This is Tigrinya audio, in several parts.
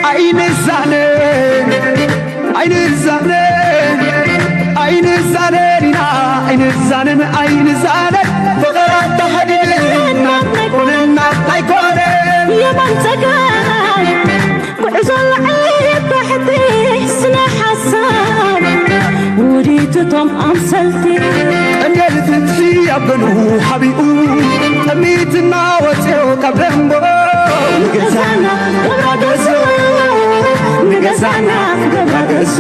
ኣይንዛነ ኣይንዛነ ኣይንዛነ ኢና ኣይንዛነን ኣይንዛነ ፍቕራት ተኸዲንና ኣይኮነና ኣይኮነ የማን ጸጋም ጉዕዞ ላዕሊ ታሕቲ ስነ ሓሳብ ውዲትቶም ኣምሰልቲ ቀንዴል ፍትሒ ኣብ ገኑ ሓቢኡ ጠሚትና ወፅዮ ካብ ደንጎ ንገዛና ገብራ ገዞ ንገዛና ገብራ ገዞ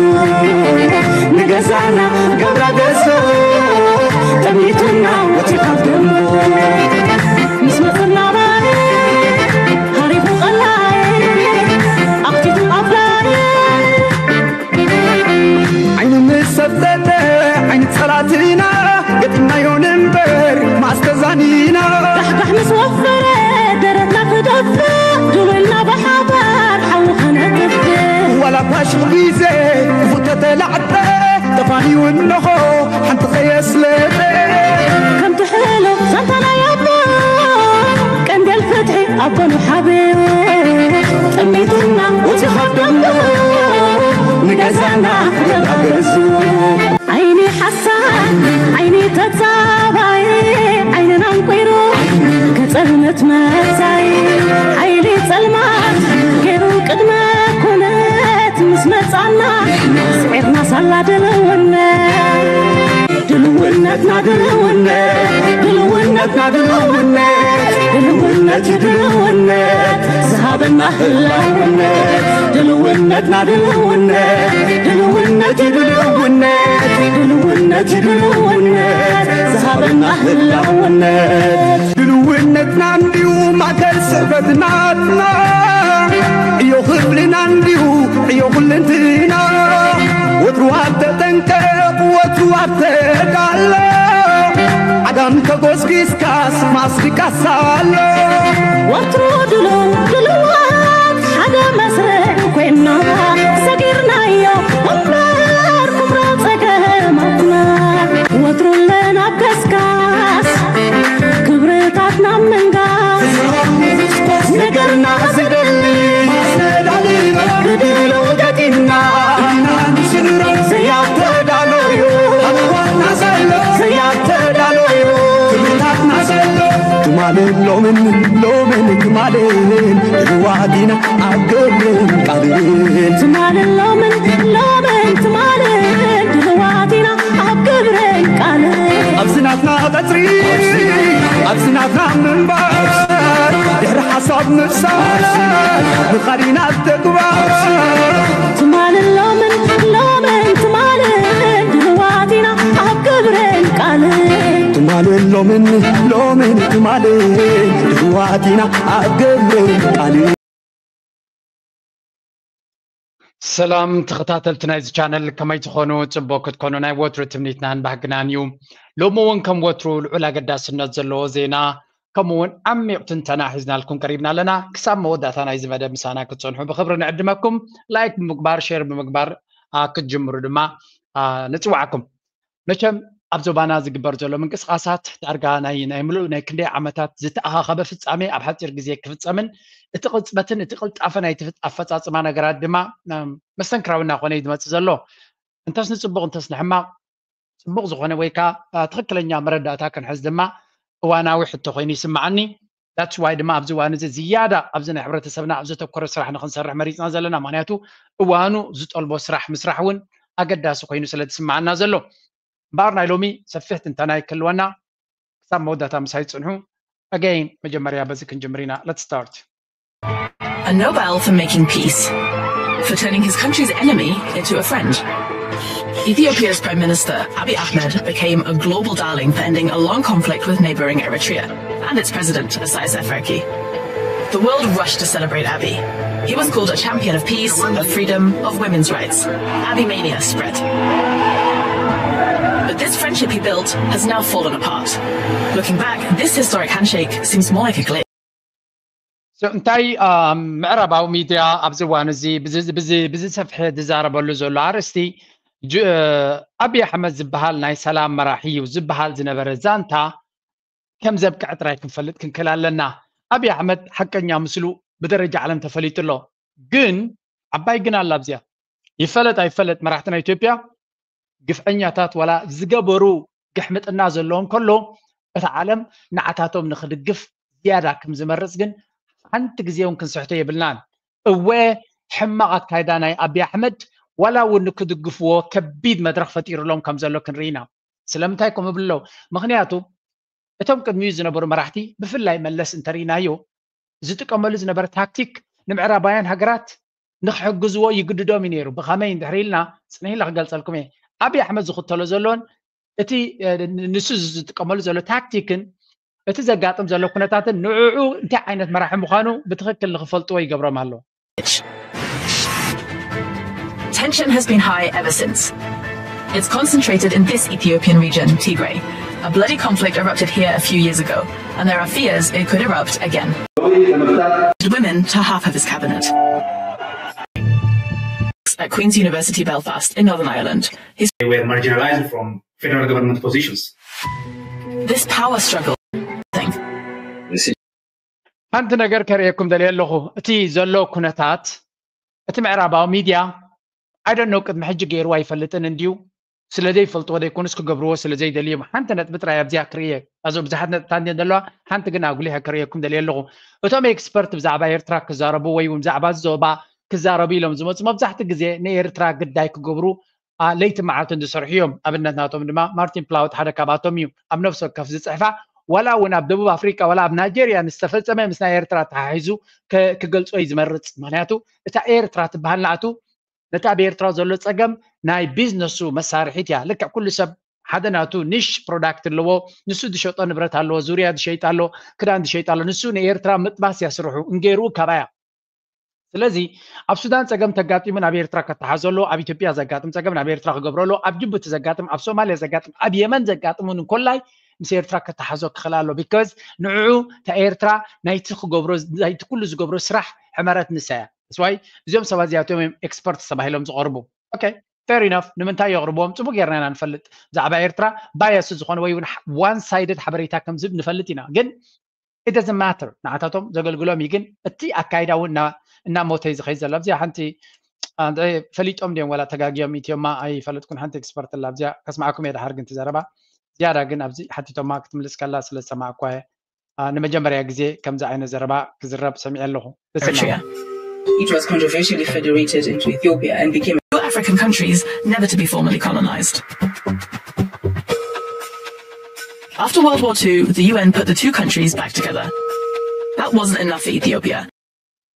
ንገዛና ገብራ ገዞ ጠሚትና ወፅዮ ካብ ደንጎ ምስ መፅና ባይ ሃሪፉ ቀላይ ኣኽቲቱ ኣፍላይ ዓይኒ ምስ ሰፍተተ ዓይኒ ጸላትና ገጢምናዮ ንንበር ማስተዛኒና ዳሕዳሕ ምስ ወፈረ ደረትና ክደፍእ ድውልና ብሓባር ሓዊ ከነጥፍእ ዋላ ባሽቕ ግዜ ክፉእ ተተላዕጠ ተፋንዩ እንሆ ሓንቲ ከየስለጠ ከምቲ ሕሉፍ ዛንታ ናይ ኣቦ ቀንዴል ፍትሒ ኣቦኑ ሓቢሩ ጠሚትና ወፂኻ ደሞ ንገዛና ክገባገሱ ዓይኒ ሓሳድ ዓይኒ ተጻባይ ዓይንና እንቁይሩ ከጸልመት መሳይ ሓይሊ ጸልማት ገይሩ ቅድመ ኩነት ምስ መጻና ስዒርና ሳላ ድልውነት ድልውነትና ድልውነት ድልውነትና ድልውነት ድልውነት ድልውነት ዝሃበና ህላውነት ድልውነትና ድልውነት ድልውነት ድልውነት ድልውነት ድልውነት ዝሃበና ህላውነት ድልውነትና እንዲዩ ማእከል ስዕበትናትና እዮ ክፍልና እንዲዩ ዕዮ ኩልንትና ወትሩ ኣብ ተጠንቀቕ ወትሩ ኣብ ተዳሎ ዓጋም ተጎስጊስካስ ማስቲካስ ኣሎ ወትሩ ድሉው ድሉዋት ሓደ መስርዕ ኮይና ሰጊርናዮ እምበር ኩምራ ጸገማትና ወትሩ ለናብ ከስካስ ክብርታትና ምንጋስ ነገርና ዝደሊ ብድሎ ገጢምና ዘያተዳሎዩ ዘያተዳሎዩ ትማልን ሎምን ሎምን ትማልን ድልዋት ኢና ኣብ ግብርን ቃልን ትማልን ሎምን ሎምን ትማልን ድልዋት ኢና ኣብ ግብርን ቃልን ኣብዚ ናትና ቀጽሪ ኣብዚ ናትና ምንባር ድሕሪ ሓሳብ ምፍሳር ምኻድ ኢና ኣብ ተግባር ትማልን ሎምን ሎምን ትማልን ድልዋት ኢና ኣብ ግብርን ቃልን ትማልን ሎምን ሎምን ትማልን ድልዋት ኢና ኣብ ግብርን ቃልን ሰላም ተኸታተልቲ ናይዚ ቻነል ከመይ ትኾኑ? ጽቡቕ ክትኮኑ ናይ ወትሩ ትምኒትናን ባህግናን እዩ። ሎሚ እውን ከም ወትሩ ልዑል ኣገዳስነት ዘለዎ ዜና ከምኡ እውን ዓሚቕ ትንተና ሒዝናልኩም ቀሪብና ኣለና። ክሳብ መወዳእታ ናይዚ መደብ ምሳና ክትጸንሑ ብኽብሪ ንዕድመኩም። ላይክ ብምግባር፣ ሼር ብምግባር አ፣ ክትጅምሩ ድማ አ፣ ንጽውዓኩም። መቸም ኣብ ዞባና ዝግበር ዘሎ ምንቅስቓሳት ዳርጋ ናይ ናይ ምሉእ ናይ ክንደይ ዓመታት ዝተኣኻኸበ ፍጻሜ ኣብ ሓጺር ግዜ ክፍጸምን እቲ ቅጽበትን እቲ ቅልጣፈ ናይቲ ኣፈጻጽማ ነገራት ድማ መስተንክራዊ እናኾነ እዩ ዝመጽእ ዘሎ። እንተስ ንጽቡቕ እንተስ ንሕማቕ ጽቡቕ ዝኾነ ወይ ከዓ ትኽክለኛ መረዳእታ ክንሕዝ ድማ እዋናዊ ሕቶ ኮይኑ ይስምዓኒ። That's why ድማ ኣብዚ እዋን እዚ ዝያዳ ኣብዚ ናይ ሕብረተሰብና ኣብ ዘተኮረ ስራሕ ንክንሰርሕ መሪፅና ዘለና ምክንያቱ እዋኑ ዝጠልቦ ስራሕ ምስራሕ እውን ኣገዳሲ ኮይኑ ስለ ዝስምዓና ዘሎ እምበኣር ናይ ሎሚ ሰፊሕ ትንተና ይክልወና ክሳብ መወዳእታ ምሳይ ፅንሑ again መጀመርያ በዚ ክንጅምር ኢና let's start A Nobel for making peace, for turning his country's enemy into a friend. Ethiopia's Prime Minister Abiy Ahmed became a global darling for ending a long conflict with neighboring Eritrea and its president, Isaias Afwerki. The world rushed to celebrate Abiy. He was called a champion of peace, of freedom, of women's rights. Abiy mania spread. But this friendship he built has now fallen apart. Looking back, this historic handshake seems more like a glitch. So እንታይ ምዕራባዊ ሚድያ ኣብዚ እዋን እዚ ብዝሰፍሐ ዝዛረበሉ ዘሎ ኣርእስቲ ኣብይ ኣሕመድ ዝበሃል ናይ ሰላም መራሒ እዩ ዝበሃል ዝነበረ ዛንታ ከም ዘብቅዐ ጥራይ ክንፈልጥ ክንክእል ኣለና። ኣብይ ኣሕመድ ሓቀኛ ምስሉ ብደረጃ ዓለም ተፈሊጡ ኣሎ። ግን ዓባይ ግን ኣላ ኣብዚኣ። ይፈለጥ ኣይፈለጥ፣ መራሕቲ ናይ ኢትዮጵያ ግፍዐኛታት ዋላ ዝገበሩ ግሕምጥና ዘለዎም ከሎ፣ እታ ዓለም ንዓታቶም ንክድግፍ ዝያዳ ከም ዝመርጽ ግን ሓንቲ ግዜ እውን ክንስሕቶ የብልናን። እወ፣ ሕማቕ ኣካይዳ ናይ ኣብይ ኣሕመድ ዋላ እውን ንክድግፍዎ ከቢድ መድረኽ ፈጢሩሎም ከም ዘሎ ክንርኢ ኢና። ስለምንታይ ከምኡ ብሎ? ምኽንያቱ እቶም ቅድሚኡ ዝነበሩ መራሕቲ፣ ብፍላይ መለስ እንተርኢናዮ፣ ዝጥቀመሉ ዝነበረ ታክቲክ ንምዕራባውያን ሃገራት ንክሕግዝዎ ይግድዶም እዩ ነይሩ። ብኸመይ እንድሕር ኢልና፣ ጽንሕ ኢለ ክገልጸልኩም እየ። ኣብይ ኣሕመድ ዝኽተሎ ዘሎን እቲ ንሱ ዝጥቀመሉ ዘሎ ታክቲክን እቲ ዘጋጥም ዘሎ ኩነታትን ንዕዑ እንታይ ዓይነት መራሒ ምዃኑ ብትኽክል ንክፈልጥዎ ይገብሮም ኣሎ። Tension has been high ever since. It's concentrated in this Ethiopian region, Tigray. A bloody conflict erupted here a few years ago, and there are fears it could erupt again. Women to half of his cabinet. At Queen's University Belfast in Northern Ireland. They were marginalized from federal government positions. This power struggle thing. ሓንቲ ነገር ከርእየኩም ደልየ ኣለኹ። እቲ ዘሎ ኩነታት፣ እቲ ምዕራባዊ ሚድያ፣ I don't know፣ ቅድሚ ሕጂ ገይሩ ኣይፈልጥን እንድዩ። ስለ ዘይፈልጥዎ ዘይኮኑስ ክገብርዎ ስለ ዘይደልዮም። ሓንቲ ነጥቢ ጥራይ ኣብዚኣ ክርእየ፣ ኣዞ ብዙሓት ነጥብታት እንድየን ዘለዋ፣ ሓንቲ ግን ኣጉሊሐ ከርእየኩም ደልየ ኣለኹ። እቶም ኤክስፐርት ብዛዕባ ኤርትራ ክዛረቡ ወይ እውን ብዛዕባ ዞባ ክዛረቡ ኢሎም ዝመፁ መብዛሕትኡ ግዜ ንኤርትራ ግዳይ ክገብሩ ለይቲ መዓልትን ዝሰርሑ እዮም። ኣብነት ናቶም ድማ ማርቲን ፕላውት ሓደ ካብኣቶም እዩ። ኣብ ነፍሲ ወከፍ ዝፅሕፋ፣ ዋላ እውን ኣብ ደቡብ ኣፍሪቃ ዋላ ኣብ ናይጀርያ ንዝተፈፀመ ምስ ናይ ኤርትራ ተሓሒዙ ክገልፆ እዩ ዝመርፅ። ምክንያቱ እታ ኤርትራ ትበሃል ንኣቱ ነቲ ኣብ ኤርትራ ዘሎ ፀገም ናይ ቢዝነሱ መሳርሒት እያ። ልክዕ ኩሉ ሰብ ሓደ ናቱ ኒሽ ፕሮዳክት ኣለዎ። ንሱ ዝሸጦ ንብረት ኣለዎ። ዙርያ ዝሸይጥ ኣሎ፣ ክዳን ዝሸይጥ ኣሎ። ንሱ ንኤርትራ ምጥባስ እያ ስርሑ፣ እንጌርኡ ካባያ። ስለዚ ኣብ ሱዳን ፀገም ተጋጢሙ ናብ ኤርትራ ከተሓዞ ኣሎ። ኣብ ኢትዮጵያ ዘጋጥም ፀገም ናብ ኤርትራ ክገብሮ ኣሎ። ኣብ ጅቡቲ ዘጋጥም፣ ኣብ ሶማልያ ዘጋጥም፣ ኣብ የመን ዘጋጥም እውን እንኮላይ ምስ ኤርትራ ከተሓዞ ክኽእል ኣሎ። ቢካዝ ንዕዑ እታ ኤርትራ ናይቲ ክገብሮ ናይቲ ኩሉ ዝገብሮ ስራሕ ሕመረት ንሳ እያ። ስዋይ እዚኦም ሰባት እዚኣቶም እዮም ኤክስፐርት ተባሂሎም ዝቐርቡ። ኦኬ፣ ፌር ኢነፍ። ንምንታይ የቕርብዎም? ፅቡቅ ጌርና ኢና ንፈልጥ። ብዛዕባ ኤርትራ ባየስ ዝኾነ ወይ እውን ዋን ሳይደድ ሓበሬታ ከምዝብ ንፈልጥ ኢና። ግን it doesn't matter፣ ንዓታቶም ዘገልግሎም እዩ። ግን እቲ ኣካይዳ እውን እናሞተ እዩ ዝኸይድ ዘሎ። ኣብዚኣ ሓንቲ ፈሊጦም ድዮም ዋላ ተጋግዮም ኢትዮማ ኣይፈለጥኩን። ሓንቲ ኤክስፐርት ኣላ ኣብዚኣ ከስማዕኩም እየ ድሓር ግን ትዘረባ ዝያዳ ግን ኣብዚ ሓቲቶማ ክትምልስ ከላ ስለ ዝሰማዕኳ እየ። ንመጀመርያ ግዜ ከምዚ ዓይነት ዘረባ ክዝረብ ሰሚዐ ኣለኹ። Eritrea. It was controversially federated into Ethiopia and became African countries never to be formally colonized. After World War two, the U N put the two countries back together. That wasn't enough for Ethiopia.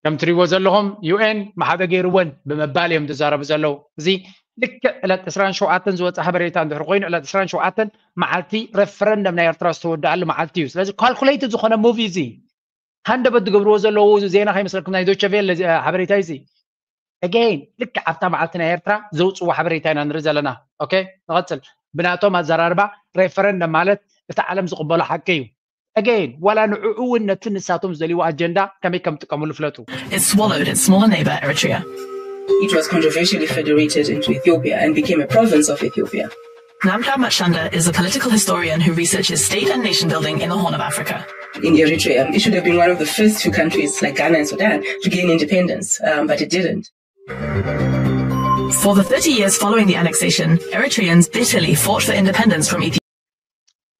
ከም ትሪእዎ ዘለኹም ዩ ኤን ማሓበ ገይርወን ብምባል እዮም ዝዛረቡ ዘለዉ። እዚ ልክዕ ዕለት ዕስራን ሸውዓተን ዝወፀ ሓበሬታ እንድሕር ኮይኑ ዕለት ዕስራን ሸውዓተን መዓልቲ ሬፈረንደም ናይ ኤርትራ ዝተወደኣሉ መዓልቲ እዩ። ስለዚ ካልኩሌትድ ዝኾነ ሙቪ እዚ ሃንደበት ዝገብርዎ ዘለዉ ዜና ከይመስለኩም ናይ ዶቸ ቬለ ሓበሬታ እዩ። እዚ ኣገይን ልክዕ ኣብታ መዓልቲ ናይ ኤርትራ ዘውፅዎ ሓበሬታ ኢና ንርኢ ዘለና። ኦኬ ንቐፅል። ብናቶም ኣዘራርባ ሬፈረንደም ማለት እቲ ዓለም ዝቕበሎ ሓቂ እዩ። ኣገይን ዋላ ንዕኡ እውን ነቲ ንሳቶም ዝደልይዎ ኣጀንዳ ከመይ ከም ጥቀምሉ ፍለጡ። It swallowed its smaller neighbor Eritrea. It was controversially federated into Ethiopia and became a province of Ethiopia. Namda Machanda is a political historian who researches state and nation building in the Horn of Africa. In Eritrea, it should have been one of the first few countries like Ghana and Sudan to gain independence, um, but it didn't. For the thirty years following the annexation, Eritreans bitterly fought for independence from Ethiopia.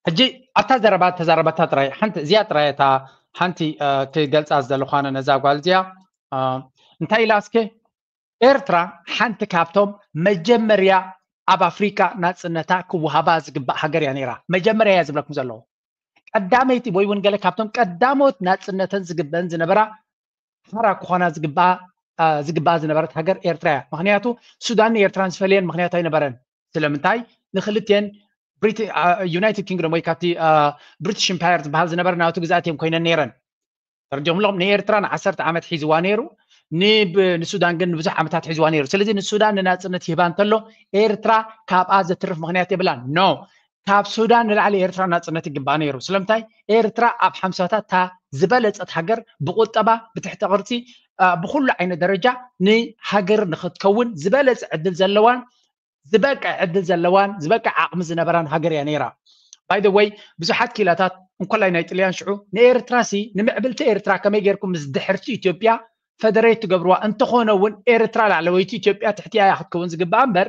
ሕጂ ኣብታ ዘረባ ተዛረበታ ጥራይ ሓንቲ እዚኣ ጥራይ እታ ሓንቲ ክገልፃ ዝደለኳነ ነዛ ጓል እዚኣ እንታይ ኢላ እስከ ኤርትራ ሓንቲ ካብቶም መጀመርያ ኣብ ኣፍሪቃ ናፅነታ ክወሃባ ዝግባእ ሃገር እያ ነይራ። መጀመርያ እያ ዝብለኩም ዘለኹ። ቀዳመይቲ ወይ እውን ገለ ካብቶም ቀዳሞት ናፅነተን ዝግበአን ዝነበራ ሓራ ክኾና ዝግባኣ ዝግባኣ ዝነበረት ሃገር ኤርትራ እያ። ምክንያቱ ሱዳን ንኤርትራን ዝፈልየን ምክንያት ኣይነበረን። ስለምንታይ ንክልትኤን ዩናይትድ ኪንግዶም ወይ ካብቲ ብሪቲሽ ኢምፓየር ዝበሃል ዝነበረ ናቱ ግዛኣት እዮም ኮይነን ነይረን። ተረዲኹም ኣለኹም። ንኤርትራ ንዓሰርተ ዓመት ሒዝዋ ነይሩ፣ ንሱዳን ግን ንብዙሕ ዓመታት ሒዝዋ ነይሩ። ስለዚ ንሱዳን ንናፅነት ይህባ እንተሎ ኤርትራ ካብኣ ዘትርፍ ምክንያት የብላን። ኖ፣ ካብ ሱዳን ንላዕሊ ኤርትራ ናፅነት ይግባኣ ነይሩ። ስለምንታይ ኤርትራ ኣብ ሓምሳታት እታ ዝበለፀት ሃገር ብቁጠባ ብትሕተ ቅርፂ ብኩሉ ዓይነት ደረጃ ንሃገር ንክትከውን ዝበለፀ ዕድል ዘለዋን ዝበቅዕ ዕድል ዘለዋን ዝበቅዕ ዓቕሚ ዝነበራን ሃገር እያ ነይራ። ባይ ወይ ብዙሓት ኪላታት እንኮላይ ናይ ጥልያን ሽዑ ንኤርትራ ሲ ንምዕብልቲ ኤርትራ ከመይ ጌርኩም ምስ ድሕርቲ ኢትዮጵያ ፈደሬት ትገብርዋ እንተኾነ እውን ኤርትራ ላዕለወይቲ ኢትዮጵያ ትሕቲያ እያ ክትከውን ዝግባኣ እምበር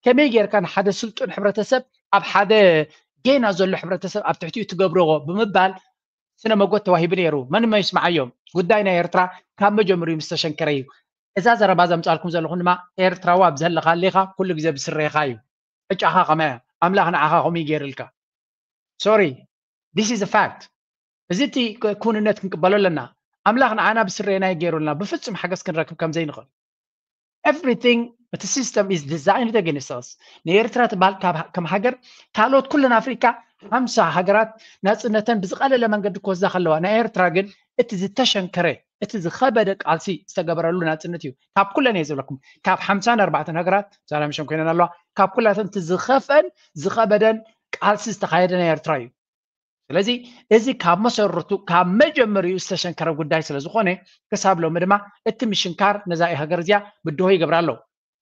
ከመይ ጌርካ ንሓደ ስልጡን ሕብረተሰብ ኣብ ሓደ ጌና ዘሎ ሕብረተሰብ ኣብ ትሕቲኡ ትገብርዎ ብምባል ስነ መጎት ተዋሂቡ ነይሩ። መን እሞ ይስምዓዮም? ጉዳይ ናይ ኤርትራ ካብ መጀመሪኡ ምስ ተሸንከረ እዩ። እዛ ዘረባ ዘምጻልኩም ዘለኹ ድማ ኤርትራዊ ኣብ ዘለኻ ኣሊኻ ኩሉ ግዜ ብስሬኻ እዩ። ዕጫኻ ከማያ ኣምላኽ ንዓኻ ከምኡ ይገይርልካ። Sorry, this is a fact። እዚ እቲ ክውንነት ክንቅበሎ ኣለና። ኣምላኽ ንዓና ብስሬና ይገይሩልና ብፍጹም ሓገዝ ክንረክብ ከም ዘይንኽእል። Everything እቲ system is designed against us። ንኤርትራ ትበሃል ከም ሃገር ካልኦት ኩለን ኣፍሪካ ሓምሳ ሃገራት ናፅነተን ብዝቐለለ መንገዲ ክወስዳ ከለዋ ናይ ኤርትራ ግን እቲ ዝተሸንከረ እቲ ዝኸበደ ቃልሲ ዝተገበረሉ ናፅነት እዩ። ካብ ኩለን እየ ዝብለኩም ካብ ሓምሳን ኣርባዕተን ሃገራት ዛላምሸን ኮይነን ኣለዋ ካብ ኩላተን እቲ ዝኸፍአን ዝኸበደን ቃልሲ ዝተኻየደ ናይ ኤርትራ እዩ። ስለዚ እዚ ካብ መሰረቱ ካብ መጀመሪኡ ዝተሸንከረ ጉዳይ ስለ ዝኾነ ክሳብ ሎሚ ድማ እቲ ምሽንካር ነዛ ሃገር እዚኣ ብድሆ ይገብራ ኣሎ።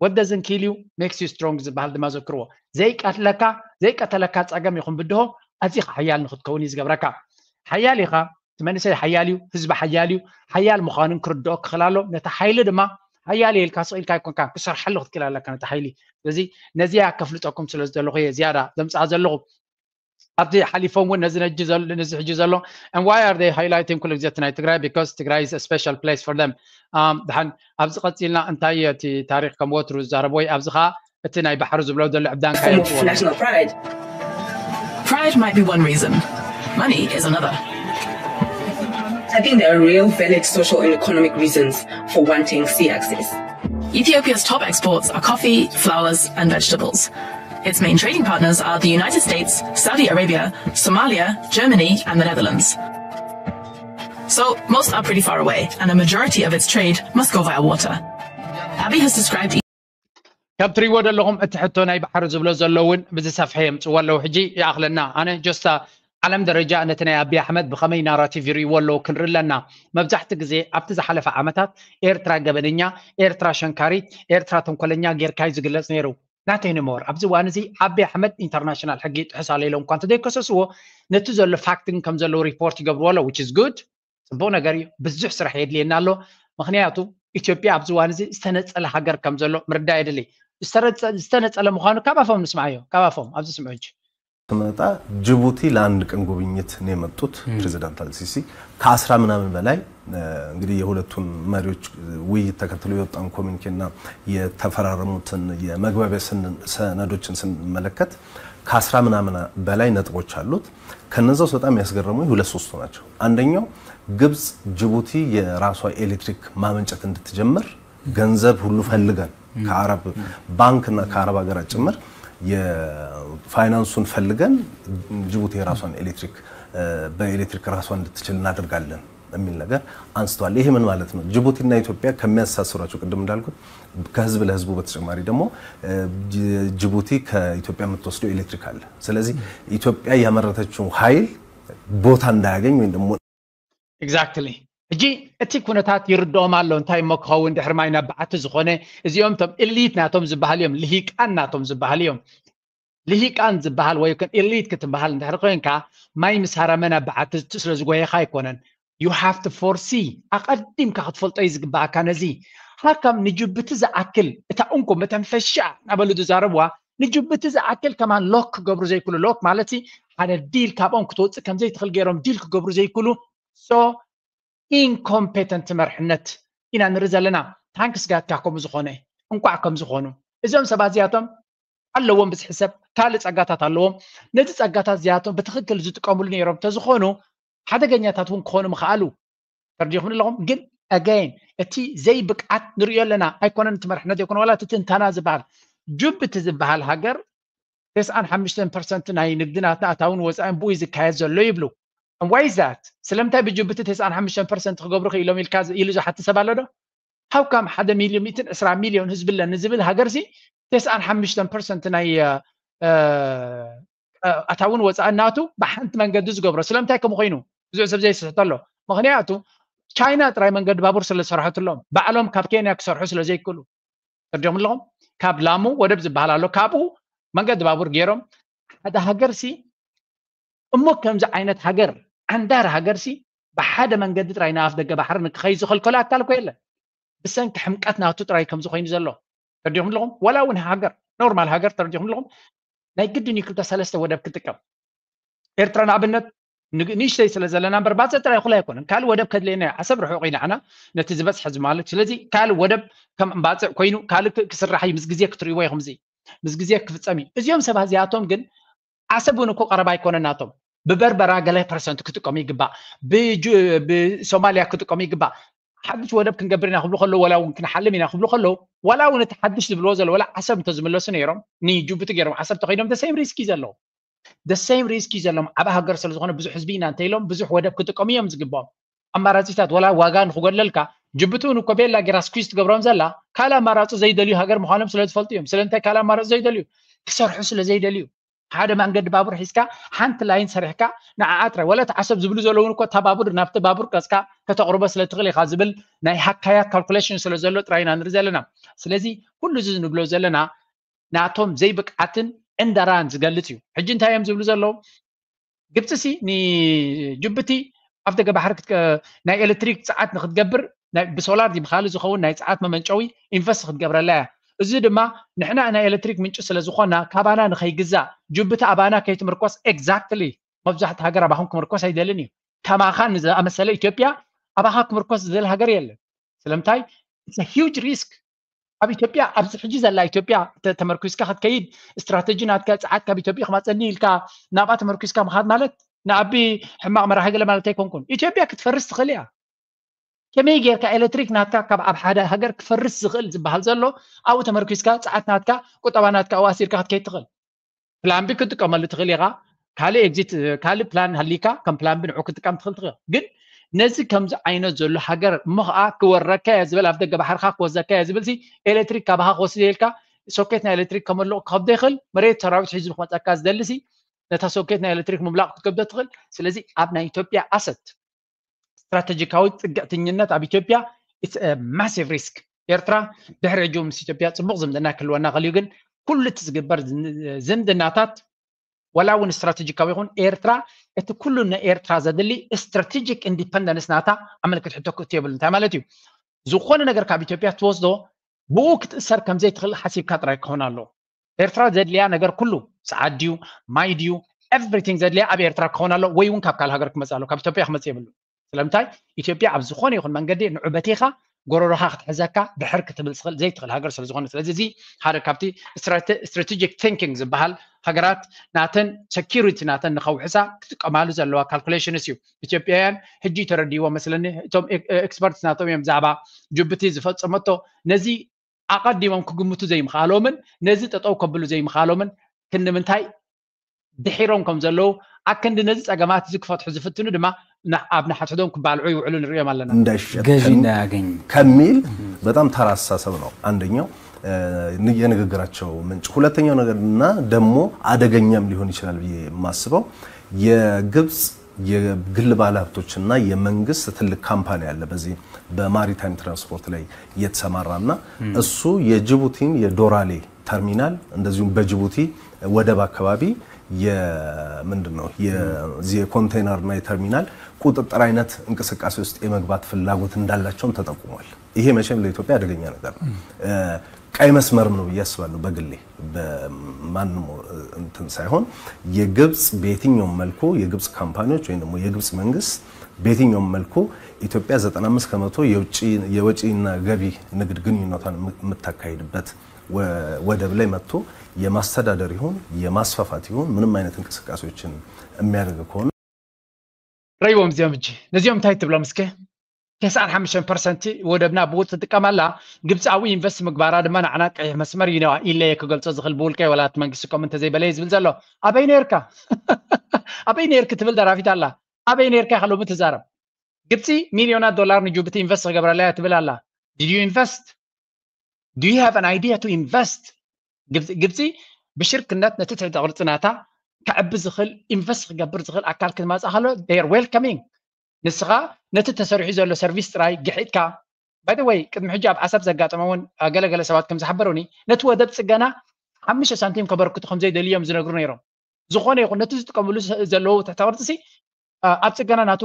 What doesn't kill you makes you strong ዝበሃል ድማ ዘክርዎ። ዘይቀትለካ ዘይቀተለካ ፀገም ይኹን ብድሆ ኣዚኻ ሓያል ንክትከውን እዩ ዝገብረካ። ሓያል ኢኻ፣ እቲ መንእሰይ ሓያል እዩ፣ ህዝቢ ሓያል እዩ። ሓያል ምዃኑን ክርድኦ ክኽእል ኣሎ። ነቲ ሓይሊ ድማ ሓያል ኢልካ ስቕ ኢልካ ኣይኮንካ ክሰርሓሉ ክትክእል ኣለካ ነቲ ሓይሊ። ስለዚ ነዚኣ ከፍልጠኩም ስለ ዝደለኹ እየ ዝያዳ ዘምፅኣ ዘለኹ። ኣብቲ ሓሊፎም እውን ነዚ ነጂ ዘሎ ነዚ ሕጂ ዘሎ and why are they highlighting ኩሉ ግዜ እቲ ናይ ትግራይ because ትግራይ is a special place for them። ድሓን ኣብዚ ቀፂልና እንታይ እቲ ታሪክ ከም ወትሩ ዝዛረብ ወይ ኣብዚ ከዓ እቲ ናይ ባሕሪ ዝብሎ ዘሎ ዕብዳንካ National pride. Pride might be one reason. Money is another. I think there are real valid social and economic reasons for wanting sea access. Ethiopia's top exports are coffee, flowers, and vegetables. Its main trading partners are the United States, Saudi Arabia, Somalia, Germany, and the Netherlands. So most are pretty far away, and a majority of its trade must go via water. Abiy has described ከም ትሪእዎ ዘለኹም እቲ ሕቶ ናይ ባሕሪ ዝብሎ ዘሎ እውን ብዝሰፍሐ የምፅዎ ኣለዉ። ሕጂ ይኣኽለና ኣነ just ዓለም ደረጃ ነቲ ናይ ኣቢይ ኣሕመድ ብኸመይ ናራቲቭ ይርእይዎ ኣለዉ ክንርኢ ኣለና። መብዛሕቲ ግዜ ኣብቲ ዝሓለፈ ዓመታት ኤርትራ ገበነኛ፣ ኤርትራ ሸንካሪት፣ ኤርትራ ተንኮለኛ ጌርካ እዩ ዝግለፅ ነይሩ። Not anymore። ኣብዚ እዋን እዚ ኣቢይ ኣሕመድ ኢንተርናሽናል ሕጊ ይጥሕስ ኣሎ ኢሎም እኳ እንተዘይከሰስዎ ነቲ ዘሎ ፋክት ግን ከም ዘለዉ ሪፖርት ይገብርዎ ኣለዉ which is good። ፅቡቅ ነገር እዩ። ብዙሕ ስራሕ የድልየና ኣሎ። ምክንያቱ ኢትዮጵያ ኣብዚ እዋን እዚ ዝተነፀለ ሃገር ከም ዘሎ ምርዳእ የድሊ። ዝተነፀለ ምኳኑ ካብ ኣፎም ንስምዓዮ ካብ ኣፎም ኣብዚ ስምዑ ሕጂ። ትመጣ ጅቡቲ ለአንድ ቀን ጉብኝት ነው የመጡት ፕሬዚዳንት አልሲሲ ከአስራ ምናምን በላይ እንግዲህ የሁለቱን መሪዎች ውይይት ተከትሎ የወጣን ኮሚኒኬና የተፈራረሙትን የመግባቢያ ሰነዶችን ስንመለከት ከአስራ ምናምን በላይ ነጥቦች አሉት። ከነዛ ውስጥ በጣም ያስገረሙኝ ሁለት ሶስቱ ናቸው። አንደኛው ግብጽ ጅቡቲ የራሷ ኤሌክትሪክ ማመንጨት እንድትጀምር ገንዘብ ሁሉ ፈልገን ከአረብ ባንክ እና ከአረብ ሀገራት ጭምር የፋይናንሱን ፈልገን ጅቡቲ የራሷን ኤሌክትሪክ በኤሌክትሪክ ራሷን እንድትችል እናደርጋለን የሚል ነገር አንስተዋል። ይሄ ምን ማለት ነው? ጅቡቲና ኢትዮጵያ ከሚያስተሳስሯቸው ቅድም እንዳልኩት ከህዝብ ለህዝቡ በተጨማሪ ደግሞ ጅቡቲ ከኢትዮጵያ የምትወስደው ኤሌክትሪክ አለ። ስለዚህ ኢትዮጵያ ያመረተችው ኃይል ቦታ እንዳያገኝ ወይም ደግሞ Exactly ሕጂ እቲ ኩነታት ይርድኦም ኣሎ። እንታይ እሞ ክኸውን ድሕሪ ማይ ናብ በዓቲ ዝኾነ እዚኦም ቶም ኢሊት ናቶም ዝበሃል እዮም፣ ልሂቃን ናቶም ዝበሃል እዮም። ልሂቃን ዝበሃል ወይ ን ኢሊት ክትበሃል እንድሕሪ ኮይንካ ማይ ምስ ሃረመ ናብ በዓቲ ስለ ዝጎየኻ ኣይኮነን። You have to foresee ኣቐዲምካ ክትፈልጦ እዩ ዝግባኣካ። ነዚ ሃካም ንጅቡቲ ዝኣክል እታ እንኮ መተንፈሻ እናበሉ ዝዛረብዋ ንጅቡቲ ዝኣክል ከማን ሎክ ክገብሩ ዘይክሉ ሎክ ማለት ሓደ ዲል ካብኦም ክትወፅእ ከምዘይትኽእል ገይሮም ዲል ክገብሩ ዘይክሉ so ኢንኮምፔተንት መርሕነት ኢና ንርኢ ዘለና። ታንክስ ጋድ ካብ ከምኡ ዝኾነ እንቋዕ ከም ዝኾኑ እዞም ሰባት እዚኣቶም ኣለዎም ብዝሒ ሰብ ካልእ ጸጋታት ኣለዎም። ነዚ ጸጋታት እዚኣቶም ብትኽክል ዝጥቀምሉ ነይሮም ተዝኾኑ ሓደገኛታት እውን ክኾኑ ምኽኣሉ። ተርዲኹም ኣለኹም ግን ኣገይን እቲ ዘይብቅዓት ንርእዮ ኣለና። ኣይኮነን እቲ መርሕነት ዘይኮነ ዋላ እቲ ትንተና ዝበሃል ጁብቲ ዝበሃል ሃገር ተስዓን ሓሙሽተን ፐርሰንት ናይ ንግድናትና ኣታውን ወፃእን ብኡ ዝካየድ ዘሎ ይብሉ። ዋይ ዛት ስለምንታይ ብጅቡቲ ተስዓን ሓሙሽተን ፐርሰንት ክገብሩ ክኢሎም ኢልካ ኢሉ ዝሓቲ ሰብ ኣሎ ዶ? ሃውካም ሓደ ሚሊዮን ሚእትን ዕስራ ሚሊዮን ህዝቢ ኣለኒ ዝብል ሃገርሲ ተስዓን ሓሙሽተን ፐርሰንት ናይ ኣታውን ወፃእን ናቱ ብሓንቲ መንገዲ ዝገብሮ ስለምንታይ ከምኡ ኮይኑ ብዙሕ ሰብ ዘይስሕቶ ኣሎ። ምክንያቱ ቻይና ጥራይ መንገዲ ባቡር ስለዝሰርሐትሎም ባዕሎም ካብ ኬንያ ክሰርሑ ስለዘይክእሉ ተርዲኦም ኣለኹም። ካብ ላሙ ወደብ ዝበሃል ኣሎ ካብኡ መንገዲ ባቡር ገይሮም ሓደ ሃገርሲ እሞ ከምዚ ዓይነት ሃገር ዓንዳር ሃገርሲ ብሓደ መንገዲ ጥራይ ንኣፍ ደገ ባሕሪ ንክኸይ ዝኸልከሎ ኣካል እኮ የለን። ብሰንኪ ሕምቀት ናቱ ጥራይ ከምዚ ኮይኑ ዘሎ ተረዲኹም ኣለኹም። ዋላ እውን ሃገር ኖርማል ሃገር ተረዲኹም ኣለኹም ናይ ግድን እዩ ክልተ ሰለስተ ወደብ ክጥቀም። ኤርትራ ንኣብነት ንእሽተይ ስለ ዘለና እምበር ባፅዕ ጥራይ ኩላ ኣይኮነን። ካልእ ወደብ ከድልየና እዩ። ዓሰብ ርሑቕ እዩ ንዓና ነቲ ዝበፅሐ እዚ ማለት። ስለዚ ካልእ ወደብ ከም ባፅዕ ኮይኑ ካልእ ክስራሕ እዩ። ምስ ግዜ ክትርእይዎ ኢኹም። እዚ ምስ ግዜ ክፍፀም እዩ። እዚኦም ሰባት እዚኣቶም ግን ዓሰብ እውን እኮ ቀረባ ኣይኮነን ናቶም። ብበርበራ ገለ ፐርሰንት ክጥቀሙ ይግባእ፣ ብሶማልያ ክጥቀሙ ይግባእ። ሓድሽ ወደብ ክንገብር ኢና ክብሉ ከለዉ ዋላ እውን ክንሓልም ኢና ክብሉ ከለዉ ዋላ እውን እቲ ሓድሽ ዝብልዎ ዘሎ ዋላ ዓሰብ እንተዝምለሱ ነይሮም ንጅቡቲ ገይሮም ዓሰብ ተኸይዶም ደሰይም ሪስክ እዩ ዘለዎም። ደሰይም ሪስክ እዩ ዘለዎም። ዓብ ሃገር ስለ ዝኾነ ብዙሕ ህዝቢ ኢና እንተኢሎም ብዙሕ ወደብ ክጥቀሙ እዮም ዝግባኦም። ኣማራፂታት ዋላ ዋጋ ንክጎድለልካ ጅቡቲ እውን እኮ ቤላ ጌራ ስኩዝ ትገብሮም ዘላ ካልእ ኣማራፂ ዘይደልዩ ሃገር ምዃኖም ስለ ዝፈልጡ እዮም። ስለምንታይ ካልእ ኣማራፂ ዘይደልዩ ክሰርሑ ስለ ዘይደልዩ ሓደ መንገዲ ባቡር ሒዝካ ሓንቲ ላይን ሰሪሕካ ንዓኣ ጥራይ ወላ እቲ ዓሰብ ዝብሉ ዘለውን እኮ እታ ባቡር ናብቲ ባቡር ቀፅካ ከተቕርቦ ስለ ትኽእል ኢኻ ዝብል ናይ ሃካያት ካልኩሌሽን ስለ ዘሎ ጥራይ ኢና ንርኢ ዘለና። ስለዚ ኩሉ እዚ ንብሎ ዘለና ናቶም ዘይብቅዓትን ዕንደራን ዝገልፅ እዩ። ሕጂ እንታይ እዮም ዝብሉ ዘለዉ? ግብፂ ሲ ንጅቡቲ ኣፍ ደገ ባሕሪ ናይ ኤሌክትሪክ ፀዓት ንክትገብር ብሶላር ዲምካሊ ዝኸውን ናይ ፀዓት መመንጨዊ ኢንቨስት ክትገብረላ እያ። እዚ ድማ ንሕና ናይ ኤሌክትሪክ ምንጪ ስለ ዝኾና ካባና ንኸይግዛእ ጅቡቲ ኣባና ከይትምርኮስ ኤግዛክትሊ መብዛሕቲ ሃገር ኣባኹም ክምርኮስ ኣይደልን እዩ። ከማኻ ንዝኣመሰለ ኢትዮጵያ ኣባኻ ክምርኮስ ዝደል ሃገር የለን። ስለምንታይ? It's a huge risk። ኣብ ኢትዮጵያ ኣብዚ ሕጂ ዘላ ኢትዮጵያ ተመርኩስካ ክትከይድ ስትራተጂ ናትካ ፀዓት ካብ ኢትዮጵያ ክማፀኒ ኢልካ ናብኣ ተመርኩስካ ምኻድ ማለት ንኣቢ ሕማቕ መራሒ ገለ ማለት ኣይኮንኩን። ኢትዮጵያ ክትፈርስ ትኽእል እያ። ከመይ ጌርካ ኤሌክትሪክ ናትካ ካብ ኣብ ሓደ ሃገር ክፈርስ ዝኽእል ዝበሃል ዘሎ ኣብኡ ተመርኩስካ ፀዓት ናትካ ቁጠባ ናትካ ኣብኡ ኣሲርካ ክትከይድ ትኽእል። ፕላን ቢ ክትጥቀመሉ ትኽእል ኢኻ። ካልእ ኤግዚት ካልእ ፕላን ሃሊካ ከም ፕላን ቢ ንዑ ክትጥቀም ትኽእል ትኽእል ግን ነዚ ከምዚ ዓይነት ዘሎ ሃገር እሞ ከዓ ክወረካ እየ ዝብል ኣብ ደገ ባሕርካ ክወዘካ እየ ዝብል ሲ ኤሌክትሪክ ካባኻ ክወስድ የልካ ሶኬት ናይ ኤሌክትሪክ ከመልቕ ክከብዶ ይኽእል መሬት ሰራዊት ሒዙ ንክመፀካ ዝደሊ ሲ ነታ ሶኬት ናይ ኤሌክትሪክ ምምላቕ ክትከብዶ ትኽእል። ስለዚ ኣብ ናይ ኢትዮጵያ ኣሰት ስትራተጂካዊ ፅግዕተኝነት ኣብ ኢትዮጵያ ማሲቭ ሪስክ። ኤርትራ ድሕሪ ሕጂ ምስ ኢትዮጵያ ፅቡቕ ዝምድና ክህልወና ከልዩ ግን ኩሉ እቲ ዝግበር ዝምድናታት ዋላ እውን ስትራተጂካዊ ይኹን ኤርትራ እቲ ኩሉ ንኤርትራ ዘድሊ ስትራቴጂክ ኢንዲፐንደንስ ናታ ኣመልክት ሕቶ ክእቱ የብሉ እንታይ ማለት እዩ? ዝኾነ ነገር ካብ ኢትዮጵያ ትወስዶ ብኡ ክትእሰር ከምዘይትኽእል ሓሲብካ ጥራይ ክኸውን ኣለዎ። ኤርትራ ዘድልያ ነገር ኩሉ ሰዓት ድዩ ማይ ድዩ ኤቭሪቲንግ ዘድልያ ኣብ ኤርትራ ክኸውን ኣሎ ወይ እውን ካብ ካልእ ሃገር ክመፅእ ኣሎ ካብ ኢትዮጵያ ክመፅእ የብሉ። ስለምንታይ ኢትዮጵያ ኣብ ዝኾነ ይኹን መንገዲ ንዑ በቲኻ ጎረሮኻ ክትሕዘካ ድሕር ክትብል ትኽእል ዘይትኽእል ሃገር ስለ ዝኾነ ስለዚ እዚ ሓደ ካብቲ ስትራቴጂክ ቲንኪንግ ዝበሃል ሃገራት ናተን ሰኪሪቲ ናተን ንኸውሕሳ ክጥቀማሉ ዘለዋ ካልኩሌሽንስ እዩ። ኢትዮጵያውያን ሕጂ ተረድይዎ መስለኒ እቶም ኤክስፐርትስ ናቶም እዮም ብዛዕባ ጅቡቲ ዝፈፀመቶ ነዚ ኣቐዲሞም ክግምቱ ዘይምኽኣሎምን ነዚ ጠጠው ከብሉ ዘይምኽኣሎምን ክንዲ ምንታይ ድሒሮም ከም ዘለዉ ኣክንዲ ነዚ ፀገማት እዚ ክፈትሑ ዝፍትኑ ድማ ኣብ ንሓድሕዶም ክባልዑ ይውዕሉ ንሪኦም ኣለና። እንዳይሸጥ ገዢ እንዳያገኝ ከሚል በጣም ተራ አስተሳሰብ ነው አንደኛው የንግግራቸው ምንጭ። ሁለተኛው ነገርና ደግሞ አደገኛም ሊሆን ይችላል ብዬ የማስበው የግብፅ የግል ባለሀብቶችና የመንግስት ትልቅ ካምፓኒ አለ በዚህ በማሪታይም ትራንስፖርት ላይ የተሰማራና እሱ የጅቡቲን የዶራሌ ተርሚናል እንደዚሁም በጅቡቲ ወደብ አካባቢ የምንድን ነው የዚህ የኮንቴነርና የተርሚናል ቁጥጥር አይነት እንቅስቃሴ ውስጥ የመግባት ፍላጎት እንዳላቸውም ተጠቁሟል። ይሄ መቼም ለኢትዮጵያ አደገኛ ነገር ነው። ቀይ መስመርም ነው ብዬ አስባለሁ። በግሌ በማንም እንትን ሳይሆን የግብፅ በየትኛውም መልኩ የግብፅ ካምፓኒዎች ወይም ደግሞ የግብፅ መንግስት በየትኛውም መልኩ ኢትዮጵያ ዘጠና አምስት ከመቶ የውጭ የወጪና ገቢ ንግድ ግንኙነቷን የምታካሂድበት ወደብ ላይ መጥቶ የማስተዳደር ይሁን የማስፋፋት ይሁን ምንም አይነት እንቅስቃሴዎችን የሚያደርግ ከሆነ ረይዎም እዚኦም እጂ ነዚኦም እንታይ ትብሎም እስከ? ተስዓን ሓሙሽተን ፐርሰንት ወደብና ብኡ ትጥቀም ኣላ። ግብፂ ኣብኡ ኢንቨስት ምግባራ ድማ ንዓና ቀይሕ መስመር እዩ ኢለ ክገልፆ ዝኽእል ብውልቀይ ዋላ እቲ መንግስቲ ከምኡ እንተዘይበለ እዩ ዝብል ዘሎ። ኣበይ ነርካ ኣበይ ነርክ ትብል ደራፊት ኣላ። ኣበይ ነርካ ኢኻ ሎሚ ትዛረብ? ግብፂ ሚልዮናት ዶላር ንጅቡቲ ኢንቨስት ክገብረላ እያ ትብል ኣላ። Did you invest? Do you have an idea to invest? ግብፂ ብሽርክነት ነቲ ትሕተ ቅርፂ ናታ ከዕቢ ዝኽእል ኢንቨስት ክገብር ዝኽእል ኣካል ክትመፅእ ከሎ they are welcoming። ንስኻ ነቲ ተሰሪሑ ዘሎ ሰርቪስ ጥራይ ግሒጥካ by the way ቅድሚ ሕጂ ኣብ ዓሰብ ዘጋጠመ እውን ገለገለ ሰባት ከም ዝሓበሩኒ ነቲ ወደብ ፅገና ሓሙሽተ ሳንቲም ከበርክቱ ከም ዘይደልዩ እዮም ዝነግሩ ነይሮም። ዝኾነ ይኹን ነቲ ዝጥቀምሉ ዘለዉ ትሕተ ቅርፂ ኣብ ፅገና ናቱ